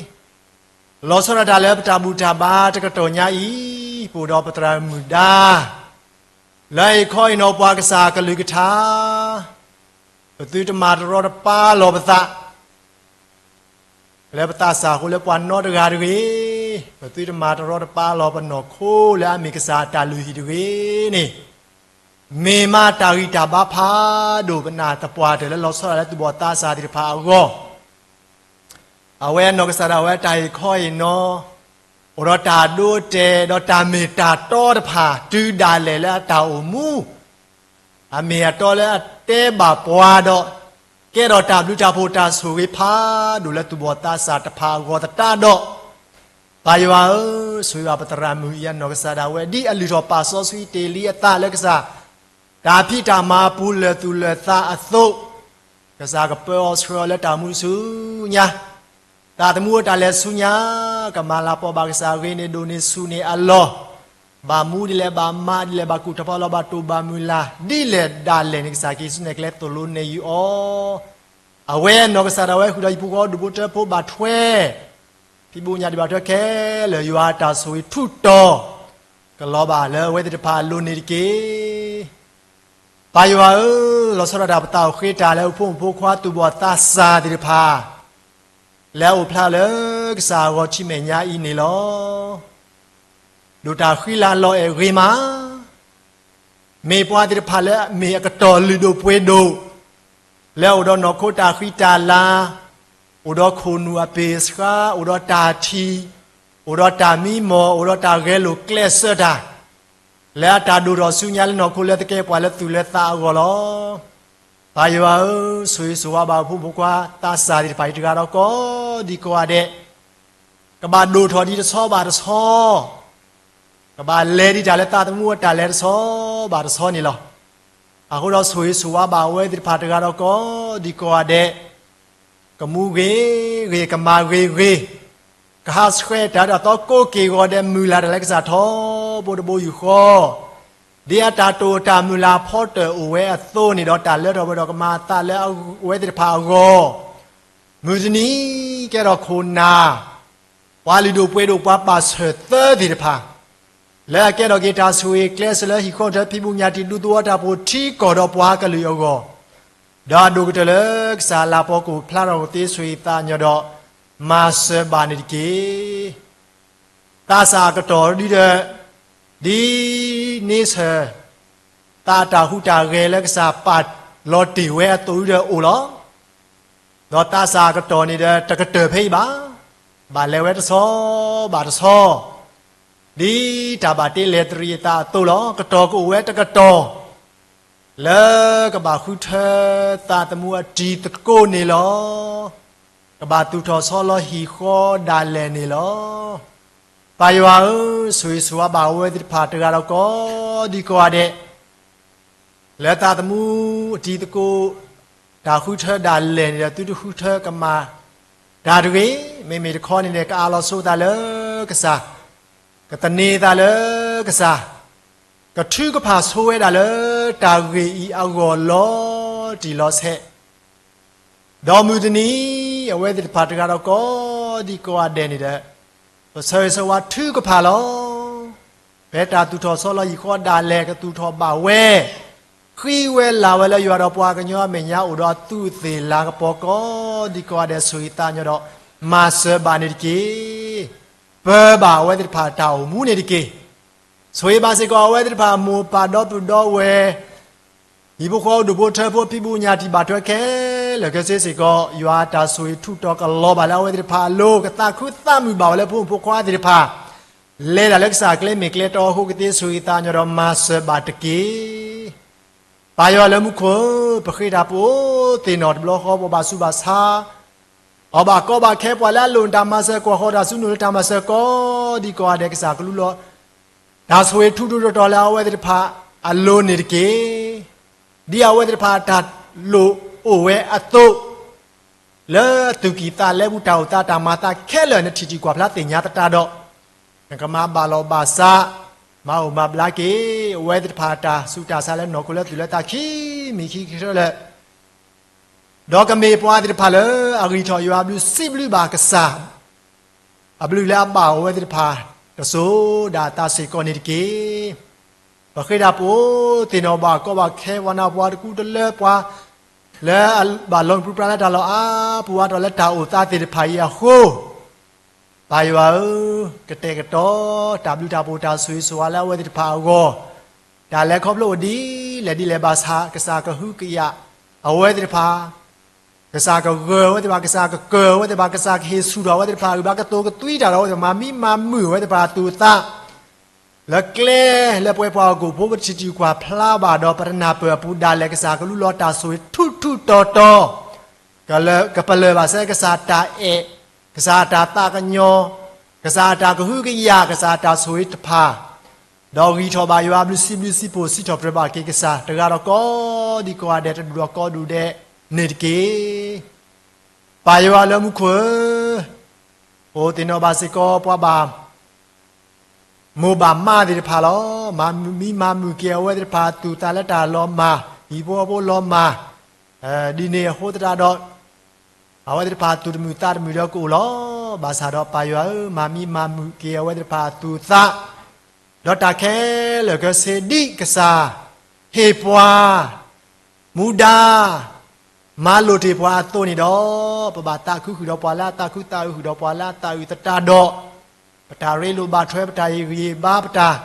လီၤဆီဒၣ်တၢ်လၢပတၢ်ဘူၣ်တၢ်ဘါတကတီၢ်ညါအံၤ ပအိၣ်ဒီးပသရၣ်မုၣ်ဒါ လၢအဟ့ၣ်ခီဟ့ၣ်နီၤပှၤကစၢ်ကလုၢ်ကထါ ပသုတမၤတရီတပါလီၤပသး လၢပသးစၢ်အဃိလၢပှၤနီတဂၤတဂ့ၤ, ပသုတမၤတရီတပါလီၤပနီၢ်ခိလၢအမ့ၢ်ကစၢ်အတၢ်လုၢ်ဟံၣ်တဂ့ၤန့ၣ်, မ့ၢ်မးတၢ်ဂံၢ်တၢ်ဘါဖးဒိၣ်ပနာ်သပှၢ်တၢၢ်လၢလီၤဆီဒၣ်လၢသူၣ်ဘီၣ်သးစၢ်သ့ၣ်တဖၣ်အဂီၢ်, အဝဲအနီၢ်ကစၢ်ဒၣ်ဝဲတၢ်ဟ့ၣ်ခီဟ့ၣ်နီၤ, အိၣ်ဒီးတၢ်ဒိအတဲာ်ဒီးတၢ်မ့ၢ်တၢ်တီတဖၣ် တုၤဒၣ်လဲာ်လၢအတၢ်အိၣ်မူ အမ့ၢ်အတီလၢအတဲဘၣ်ပှၤဒီး ကဲထီၣ်တၢ်ဘျုးတၢ်ဖှိၣ်တၢ်ဆိၣ်ဂ့ၤဖးဒိၣ်လၢသူၣ်ဘီၣ်သးစၢ်တဖၣ်အဂီၢ်သတးဒီး, ပၢ်ယွၤဧၢ, ဆိၣ်ဂ့ၤဘၣ်ပသရၣ်မုၣ်အံၤအနီၢ်ကစၢ်ဒၣ်ဝဲ ဒ်အလုၢ်ထီၣ်ပာ်စီဆှံတ့ၢ်လံအသးလၢကစၢ် တၢ်ဖံးတၢ်မၤအပူၤလၢာ်သူၣ်လၢာ်သးအသိး, ကစၢ်ကပၢအီၤဆှၢအီၤလၢတၢ်မူဆူညါ သးသမူအတၢ်လဲၤဆူညါ, ကမၤလၤကပီၤဘၣ်ကစၢ်ဂ့ၤန့ၢ်ဒိၣ်န့ၢ်ဆူၣ်န့ၢ်အလီၢ်, ဘၣ်မူဒ်လဲၣ်ဘၣ်မါဒ်လဲၣ်ဘၣ်ကူၣ်ထီၣ်ဖီလီၤဘၣ်တိၢ်ဘၣ်မုၢ်လၢ် ဒ်လဲၣ်ဒၣ်လဲာ်န့ၣ် ကစၢ်က့ၤဆူနဲၣ်ကျဲသိၣ်လိနဲၣ်ယုာ်အီၤ, အဝဲအနီၢ်ကစၢ်ဒၣ်ဝဲဃုာ်ဒီးဟံၣ်ဖိဃီဒူၣ်ဖိထၢဖိဘၣ်ထွဲ ဖံးဘိညၣ်ဒံးဘၣ်ထွဲခဲလၢာ် ယွၤအတၢ်ဆိၣ်ဂ့ၤထူးတီၤ ကလီၤဘၣ်လၢအဝဲသ့ၣ်တဖၣ်အလိၤန့ၣ်တက့ၢ်. ပၢ်ယွၤဧၢ, လီၤဆီဒၣ်တၢ်ပသးအိၣ်ဃ့တၢ်လၢပဖိမုၣ်ဖိခွါသူၣ်ဘီၣ်သးစၢ်သ့ၣ်တဖၣ် လၢအအိၣ်ဖျါလၢကစၢ်အဂီၤထံးမဲာ်ညါအံၤန့ၣ်လီၤ. ဒိၣ်တၢ်ဃံလၤလီၤအဲၣ်ဂ့ၤမး မ့ၢ်ပှၤသ့ၣ်တဖၣ်လၢအမ့ၢ်အကတီၢ်လုၢ်ဒိၣ်ပှ့ၤဒိၣ် လၢအအိၣ်ဒီးနီၢ်ခိတၢ်ဃံတၢ်လၤ, အိၣ်ဒီးခိၣ်နူာ်အပ့ၢ်ဆှါ, အိၣ်ဒီးတၢ်ထံၣ်, အိၣ်ဒီးတၢ်မံမီၢ်, အိၣ်ဒီးတၢ်ဂဲၤလိာ်ကျဲးစၢးတၢ်, လၢအတၢ်ဒိၣ်ထီၣ်ဆူညါလၢနီၢ်ခိလၢသကဲးပှၤလၢသူၣ်လၢသးအဂီၢ်လီၤ. ပၢ်ယွၤဧၢ, ဆိၣ်ဂ့ၤဆိၣ်ဝါဘၣ်ပဖိမုၣ်ဖိခွါသးစၢ်သ့ၣ်တဖၣ်အံၤတဂၤဒီး ကိးဒံကိးဂၤဒဲး ကဘၣ်ဒိၣ်ထီၣ်ဒံးတဆီဘၣ်တဆီ, ကဘၣ်လဲၤဒံးတၢ်လၢသးသမူအတၢ်လဲၤတဆီဘၣ်တဆီန့ၣ်လီၤ. အဃိဒီးဆိၣ်ဂ့ၤဆိၣ်ဝါဘၣ်အဝဲသ့ၣ်တဖၣ်တဂၤဒီး ကိးဒံကိးဂၤဒဲး ကမူဂ့ၤဂ့ၤ, ကမၤဂ့ၤဂ့ၤ, ကဟးဆှဲးတၢ်ဒီးသီကိးက့ၢ်ဂီၤဒဲး မုၢ်လၢ်တၢ်လၢကစၢ်ထီဘိတဘိယူၢ်ဃီ, ဒ်အတၢ်တိာ်တၢ်မုၢ်လၢ်ဖီတၢၣ်အိၣ်ဝဲအသိးန့ၣ်ဒီး တၢ်လၢထီၣ်ပှဲၤထီၣ်ကမၤအသးလၢအဝဲသ့ၣ်တဖၣ်အဂီၢ်, မုၢ်တနံၤ ကဲထီၣ်ခိၣ်နၢ် ပှၤလုၢ်ဒိၣ်ပှ့ၤဒိၣ် ပှၤပာ်ဆၢၣ်သၢသ့ၣ်တဖၣ် လၢအကဲထီၣ်က့ၤတၢ်ဆိၣ်ဂ့ၤကျဲးစၢးလၢဟံၣ်ဃီထၢဖံးဘူးညၣ်တံၢ် ဒူသဝီတၢ်ဖိထံကီၢ်ဒီးပှၤကလုာ်အဂီၢ်, ဒီးအဒိၣ်ကတၢၢ်လၢကစၢ်အလၤပီကအိၣ်ဖျါထီၣ်ကသ့ဆိၣ်ဂ့ၤသးညီဒီး မၤစၢၤဘၣ်န့ၣ်တက့ၢ်. သးစၢ်အကတီၢ်ဒုဒီး ဒ်န့ဆၢၣ် သးအတၢ်ဟူးတၢ်ဂဲၤလၢကစၢ်ပာ်လီၤတ့ၢ်ဝဲအသိးဒုဒီးအိၣ်လီၤ. ဒီးသးစၢ်အကတီၢ်န့ၣ်ဒီး တကတၢၢ်ဖဲအံၤဘၣ်, ဘၣ်လဲၤဝဲတဆီဘၣ်တဆီ ဒ်တၢ်ဘၣ်တ့လဲၤတရံးအသးအသိးလီၤ. ကတီၢ်ကအိၣ်ဝဲတကတီၢ် လၢကဘၣ်ဃုထၢသးသမူအတံၤသကိးန့ၣ်လီၤ. ကဘၣ်သူၣ်ထီၣ်ဆီလီၤဟံၣ်ဃီဒၣ်လဲာ်န့ၣ်လီၤ. ပၢ်ယွၤဧၢ, ဆိၣ်ဂ့ၤဆိၣ်ဝါဘၣ်အဝဲသ့ၣ်တဖၣ်တဂၤဒီး ကိးဒံကိးဂၤဒဲး လၢသးသမူအတံၤသကိး တၢ်ဃုထၢဒၣ်လဲာ်န့ၣ်ဒီး သုတဃုထၢကမၤတၢ်တဂ့ၤ. မ့မ့ၢ်တခီန့ၣ်န့ၣ် ကအးလီၤဆိသးလၢကစၢ်, ကသန့ၤသးလၢကစၢ်, ကထုကဖၣ်ဆိဝဲဒၣ်လၢတၢ်ဂ့ၢ်အံၤအဂီၢ်လီၤတံၢ်လီၤဆဲး ဒီးမုၢ်တနံၤ အဝဲသ့ၣ်တဖၣ်တဂၤဒီး ကိးဒံကိးဂၤဒဲးန့ၣ်ဒီး ပဆၢဂ့ၤဆၢဝါထုကဖၣ်လီၤ. ဖဲတၢ်သူၣ်ထီၣ်ဆီလီၤဟံၣ်ဃီဒၣ်လဲာ် ကသူၣ်ထီၣ်ဘၣ်ဝဲ, ဃံဝဲလၤဝဲလၢယွၤဒီးပှၤကညီအမဲာ်ညါအိၣ်ဒီးအသူးအသ့ၣ်လၤကပီၤ ကိးဒံကိးဂၤဒဲး ဆိၣ်ဂ့ၤသးညီဒီး မၤစၢၤဘၣ်န့ၣ်တက့ၢ်. ပၢဘၣ်အဝဲသ့ၣ်တဖၣ်တၢ်အိၣ်မူန့ၣ်တက့ၢ်. ဆိၣ်ဂ့ၤဘၣ်စ့ၢ်ကီးအဝဲသ့ၣ်တဖၣ်အမိၢ်ပၢ်ဒီပုၢ်ဒီဝဲၢ် ဟံၣ်ဖိဃီဖိဒူၣ်ဖိထၢဖိဖံးဘူးညၣ်တံၢ်ဘၣ်ထွဲခဲလၢာ်ခဲဆ့စ့ၢ်ကီး ယွၤအတၢ်ဆိၣ်ဂ့ၤထူးတီၤကလီၤဘၣ်လၢအဝဲသ့ၣ်တဖၣ်အလိၤ ကသးခုသးမုာ်ဘၣ်ဝဲလၢဖိမုၣ်ဖိခွါသ့ၣ်တဖၣ် လဲၤဒၣ်လၢကစၢ်ကျဲမ့ၢ်ကျဲတီအဃိ ကသ့ဆိၣ်ဂ့ၤသးညီဒီးမၤစၢၤဘၣ်တက့ၢ်. ပၢ်ယွၤလၢမူခိၣ်ဧၢ, ပဃ့တၢ်ပအိးသ့ၣ်နီၣ်တဘျီဃီ ပဘၣ်ဆူးဘၣ်ဆါ ပဘၣ်ကီဘၣ်ခဲပှၤလၢအလိၣ်တၢ်မၤစၢၤ ကွၢ်ဃီၤတၢ်ဆူနုာ်လၢတၢ်မၤစၢၤ ကိးဒံကိးဂၤဒဲး ကစၢ်ကလူလီၤ တၢ်ဆိၣ်ဂ့ၤထူးထူးတီၤတီၤလၢအဝဲသ့ၣ်တဖၣ်အလိၤန့ၣ်တက့ၢ်. ဒ်အဝဲသ့ၣ်တဖၣ်တၢ်လိၣ်အိၣ်ဝဲအသိး လၢသူၣ်ကံၢ်သးလဲပူၤ တၢ်အိၣ်သးတၢ်မၤသးခဲလၢာ် နထံၣ်တံၢ်ကွၢ်ဖျါသ့ၣ်ညါသတးဒီး နကမၤဘၣ်လီၤဘၣ်စး မၤအိၣ်မၤဘျါက့ၤ အဝဲသ့ၣ်တဖၣ်တၢ်ဆူးတၢ်ဆါလၢနီၢ်ခိလၢသူၣ်လၢသးခံမံၤခံဆၢလၢာ် ဒီးကမ့ၢ်ပှၤသ့ၣ်တဖၣ်လၢအဂံၢ်ထီၣ်ယွၤအဘျုးစံးဘျုးဘၣ်ကစၢ် အဘျုးလၢအဘၣ်အဝဲသ့ၣ်တဖၣ်တစိၤဒၣ်တၢ်စ့ၢ်ကီးန့ၣ်တက့ၢ်. ပဃ့တၢ်ပအိးသ့ၣ်နီၣ်ဘၣ်ကီဘၣ်ခဲ ပှၤနၢ်ပှၤတကူတလၢပှၤ လၢအဘၣ်လီၤပြံပြါလၢတၢ်လီၢ်အါပူၤ အါထီၣ်လၢတၢ်အိၣ်သးသ့ၣ်တဖၣ်အံၤအဃိ ပၢ်ယွၤဧၢ, ကတဲာ်ကတီၤ တၢ်ဘျုးတၢ်ဖှိၣ်တၢ်ဆိၣ်ဂ့ၤဆိၣ်ဝါလၢအဝဲသ့ၣ်တဖၣ်အဂီၢ်, တၢ်လဲၤခီဖျိအိၣ်ဒ်လဲၣ်ဒ်လဲၣ်ဘၣ်ဆၣ် ကစၢ်ကဟုကယာ်အဝဲသ့ၣ်တဖၣ်, ကစၢ်ကဂၢၢ်အဝဲသ့ၣ်တဖၣ်, ကစၢ်ကကၢၢ်အဝဲသ့ၣ်တဖၣ်, ကစၢ်ကဟ့ၣ်ဆူၣ်ထီၣ်အဝဲသ့ၣ်တဖၣ်, ဂံၢ်ဘါကသိးကသွံတၢ်ဒီးအဝဲသ့ၣ်တဖၣ်, မၤမံမၤမုာ်အဝဲသ့ၣ်တဖၣ်အသူၣ်အသး လၢကျဲလၢပှဲၤပှၤဟီၣ်ခိၣ်ဖိ ပထံၣ်တံၢ်ကွၢ်ဖျါဘၣ်ဒီး ပတနၢ်ပၢၢ်အပူၤဒၣ်လဲာ် ကစၢ်ကလူလီၤတၢ်ဆိၣ်ဂ့ၤထူးထူးတီၤတီၤ, ကပလၢၢ်ဘၣ်စဲကစၢ်တၢ်အဲၣ်, ကစၢ်အတၢ်သးကညီၤ, ကစၢ်အတၢ်ကဟုကယာ်, ကစၢ်အတၢ်ဆိၣ်ဂ့ၤတဖၣ်, ဒီးဂံၢ်ထီၣ်ဘၣ်ယွၤအဘျုးစံးဘျုးစံးဖှိၣ်စံးထီၣ်ပတြၢၤဘၣ်က့ၤကစၢ် တဂၤဒီးကိးဒံကိးဂၤဒဲး တဒူၣ်ဒီးကိးဒူၣ်ဒဲးန့ၣ်တက့ၢ်. ပၢ်ယွၤလၢမူခိၣ်ဧၢ, အိၣ်သ့ၣ်နီၣ်ဘၣ်စ့ၢ်ကီးပှၤဘၣ် မိၢ်ဘၣ်မါသ့ၣ်တဖၣ်လီၤ. မၤမံမၤမုာ်က့ၤအဝဲသ့ၣ်တဖၣ်အသူၣ်အသးလၢတၢ်လီၤမၢ်, ဟံၣ်ဖိဃီဖိလီၤမၢ်, ဒ်န့ၣ်အဃိသတးဒီး အဝဲသ့ၣ်တဖၣ်သူၣ်တမုာ်သးတမုာ်ဒီးကအိၣ်လီၤ. ဘၣ်ဆၣ်ဒီးပၢ်ယွၤဧၢ, မၤမံမၤမုာ်က့ၤအဝဲသ့ၣ်တဖၣ်အသူၣ်အသး ဒီးတၢ်ခဲလၢာ်ခဲဆ့ဒ်ကစၢ်ဟ့ၣ်ပှၤ မူဒါ မၤလိာ်တ့ၢ်ပှၤအသိးန့ၣ်ဒီး, ပဘၣ်သးခုဃုာ်ဒီးပှၤလၢအသးခု, သးအုးဃုာ်ဒီးပှၤလၢအသးအုးသတးဒီး, ပတၢ်ရ့လိာ်ဘၣ်ထွဲ, ပတၢ်ဟ့ၣ်ဂံၢ်ဟ့ၣ်ဘါ, ပတၢ်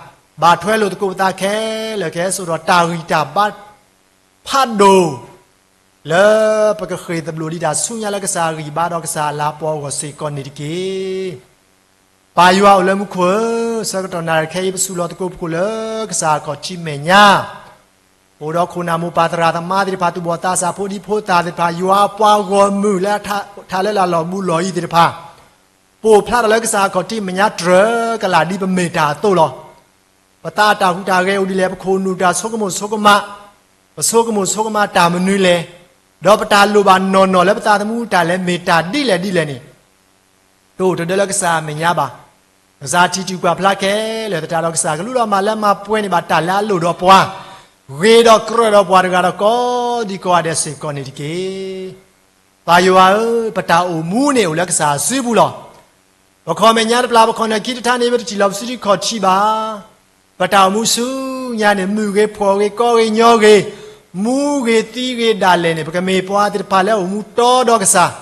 ဘၣ်ထွဲလိာ်သကိးပသးခဲလၢာ်ခဲဆ့ဒီး တၢ်ဂံၢ်တၢ်ဘါ ဖးဒိၣ် လၢပကဃ့ၢ်သဘျိၣ်ဒံးတၢ်ဆူညါလၢကစၢ်အဂံၢ်ဘါဒီးကစၢ်အလၤပှီၢ်အဂီၢ်စ့ၢ်ကီးန့ၣ်တက့ၢ်. ပၢ်ယွၤအိၣ်လၢမူခိၣ်ဧၢ, ဆၢကတီၢ်နၣ်ရံၣ်ခဲအံၤ ပသူၣ်လီၤသကိးပခိၣ်လၢကစၢ်အခီၣ်ထံးမဲာ်ညါ, အိၣ်ဒီးခိၣ်နၢ်မိၢ်ပၢ်သရၣ်သမါသ့ၣ်တဖၣ်, သူၣ်ဘီၣ်သးစၢ်, ဖိဒံဖိသၣ်သ့ၣ်တဖၣ်, ယွၤအပှၤဂီၢ်မုၢ်လၢထးလၢလာ်လီၤဘူးလီၤအံၤသ့ၣ်တဖၣ်, ပအိၣ်ဖျါထီၣ်လၢကစၢ်အခီၣ်ထံးမဲာ်ညါတြၢၤကလာ်ဒ်ပမ့ၢ်တၢ်အသိးလီၤ. ပသးအတၢ်ဟူးတၢ်ဂဲၤအိၣ်ဒ်လဲၣ်, ပခိၣ်နူာ်တၢ်ဆိကမိၣ်ဆိကမး, ပဆိကမိၣ်ဆိကမးတၢ်မနုၤလဲၣ်, ဒီးပတၢ်လိၣ်ဘၣ်နီၢ်နီၢ်လၢပသးသမူတၢ်လဲၤမ့ၢ်တၢ်ဒ်လဲၣ်ဒ်လဲၣ်န့ၣ်, တအိၣ်တဒၢလၢကစၢ်အမဲာ်ညါဘၣ်. ကစၢ်ထံၣ်တုၤကွၢ်ဖျါခဲလၢာ်သတးဒီး ကစၢ်ကလူးဒီးမၤလၢမၤပှဲၤန့ၢ်ဘၣ်တၢ်လၢအလိၣ်ဒီးပှၤ, ဂ့ၤဒီးကြၢးဒီးပှၤတဂၤဒီးကိးဒံကိးဂၤဒဲးစ့ၢ်ကီးန့ၣ်တက့ၢ်. ပၢ်ယွၤဧၢ, ပတၢ်အိၣ်မူန့ၣ် အိၣ်လၢကစၢ်အစုပူၤလီၤ. ပခီၣ်မဲာ်ညါတပျၢ်, ပခီၣ်နၢၣ်ခံတထါန့ၣ် ပတထံၣ်လီၤပစုဒုခီၣ်ထံးဘၣ်. ပတၢ်အိၣ်မူဆူညါန့ၣ် မုၢ်ဂ့ၤ, ဖှီၣ်ဂ့ၤ, ကီဂ့ၤ, ညီဂ့ၤ, မူဂ့ၤသံဂ့ၤဒၣ်လဲာ်န့ၣ်, ပကမ့ၢ်ပှၤသ့ၣ်တဖၣ်လၢအိၣ်မူတီဒီးကစၢ်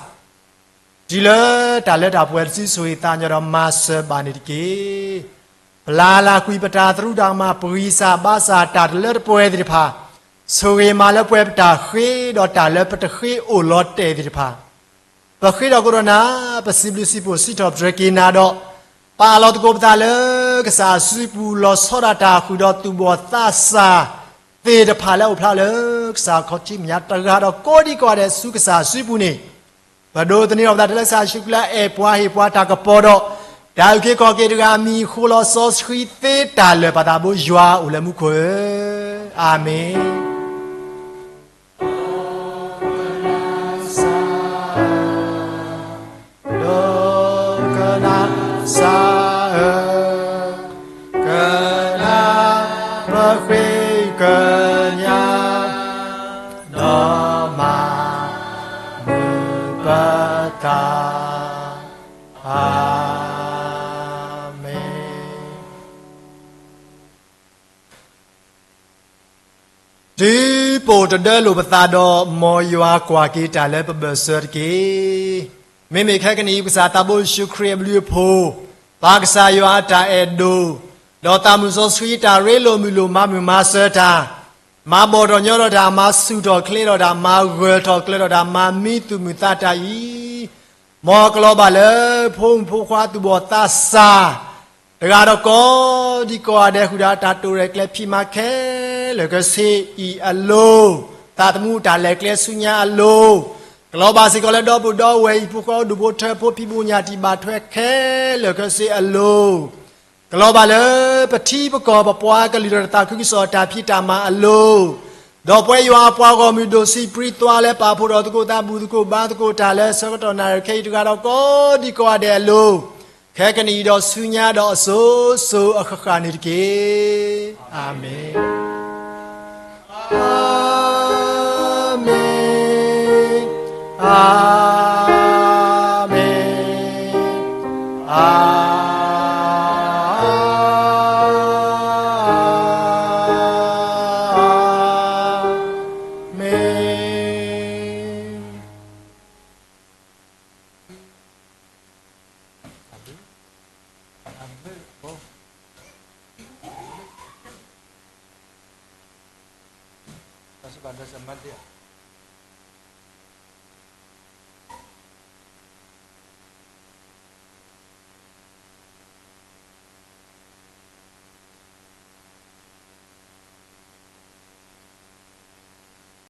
တုၤလၢတၢ်လၢတၢ်ပှဲၤတစု ဆိၣ်ဂ့ၤသးညီဒီးမၤစၢၤဘၣ်န့ၣ်တက့ၢ်. ပလၤလၢကွံာ်ပတၢ်သရူးတၢ်ကမၣ်, ပဂံၢ်စၢ်ဘါစၢ်တၢ်တလၢတပှဲၤသ့ၣ်တဖၣ်, ဆိၣ်ဂ့ၤမၤလၢပှဲၤပတၢ်ဃ့ဒီးတၢ်လၢပတဃ့အိၣ်လီၤတဲာ်သ့ၣ်တဖၣ်, ပဃ့ဒီးကဒီးနၤ, ပစံးဘျုးစံးဖှိၣ်စံးထီၣ်ပတြၢၤက့ၤနၤဒီး, ပာ်လီၤသကိးပသးလၢကစၢ်အစုပူၤ, လီၤဆီဒၣ်တၢ်ဃုာ်ဒီးသူၣ်ဘီၣ်သးစၢ်သ့ၣ်တဖၣ်လၢအိၣ်ဖျါလၢကစၢ်အခီၣ်ထံးမဲာ်ညါတဂၤဒီးကိးဒံကိးဂၤဒဲးဆူကစၢ်အစုပူၤန့ၣ်, ပဒိးသန့ၤထီၣ်ပသးတုၤလၢကစၢ်ယ့ၣ်ၡူးခရံာ်လၢအအဲၣ်ပှၤဟ့ၣ်ပှၤတၢ်ကပီၤဒီး, တၢ်အုၣ်က့ၤခီၣ်က့ၤတဂၤအမံၤအဃိလီၤစီဆှံသ့တၢ်လၢာ်, ပသးဘိယွၤအိၣ်လၢမူခိၣ်ဧၢ, အၤမ့ၣ်. ဒိကနၣ်စၢ်ဧၢ, ကနၣ်ပဃ့ကညး, ဒီးမၤမုာ်ပသး, အၤမ့ၣ်. တုၤပအိၣ်တဒၢလိာ်ပသးဒီး မ်ယွၤကွၢ်က့ၤတၢ်လၢပဘၢၣ်စၢၤတက့ၢ်. မ့မ့ၢ်ခဲကနံၣ်အံၤ ပကစၢ်သးဘိယ့ၣ်ၡူးခရံာ်အဘျုးအဖှိၣ်, ပၢ်ကစၢ်ယွၤအတၢ်အဲၣ်ဒိၣ်, ဒီးသးမုၣ်စီဆှံတၢ်ရ့လိာ်မုာ်လိာ်မၤမုာ်မၤစၢၤတၢ်, မၤဘီၣ်ထီၣ်ညီထီၣ်တၢ်, မၤဆူၣ်ထီၣ်ချ့ထီၣ်တၢ်, မၤဂၢၢ်ထီၣ်ကျၢၤထီၣ်တၢ်, မၤမံသူၣ်မုာ်သးတၢ်အံၤ, မ်ကလီၤဘၣ်လၢဖိမုၣ်ဖိခွါသူၣ်ဘီၣ်သးစၢ် တဂၤဒီးကိးဒံကိးဂၤဒဲး ဃုာ်ဒီးတၢ်တိာ်ရဲၣ်ကျဲၤဖံးမၤခဲလၢာ်ခဲဆ့အံၤအလိၤ, သးသမူတၢ်လဲၤကျဲဆူညါအလိၤ, ကလီၤဘၣ်စ့ၢ်ကီးလၢဒီပုၢ်ဒီဝဲၢ်အံၤ ဖိဃီဒူၣ်ဖိထၢဖိ ဖံးဘိးညၣ်တံၢ်ဘၣ်ထွဲခဲလၢာ်ခဲဆ့အလိၤ, ကလီၤဘၣ်လၢပထံပကီၢ်ပပှၤကလုာ်ဒီးတၢ်သးခုကစီၣ်တၢ်ဖံးတၢ်မၤအလိၤ, ဒီးပဝဲယွၤအပှၤဂီၢ်မုၢ်ဒိၣ်စံးပြံသွါလၢပာ်ဖှိၣ်ထီၣ်သကိးသး ဘူၣ်သကိးဘါသကိးတၢ်လၢဆၢကတီၢ်နၣ်ရံၣ်ခဲအံၤတဂၤဒီးကိးဒံကိးဂၤဒဲးအလိၤ, ခဲကနံၣ်အံၤဒီးဆူညါဒီးအစိၤစိၤအဃၣ်ဃၣ်န့ၣ်တက့ၢ်. အၤမ့ၣ်, အၤမ့ၣ်, အၤမ့ၣ်. တၢ်စံးဘၣ်ဒီးစမၤဒ့ၣ်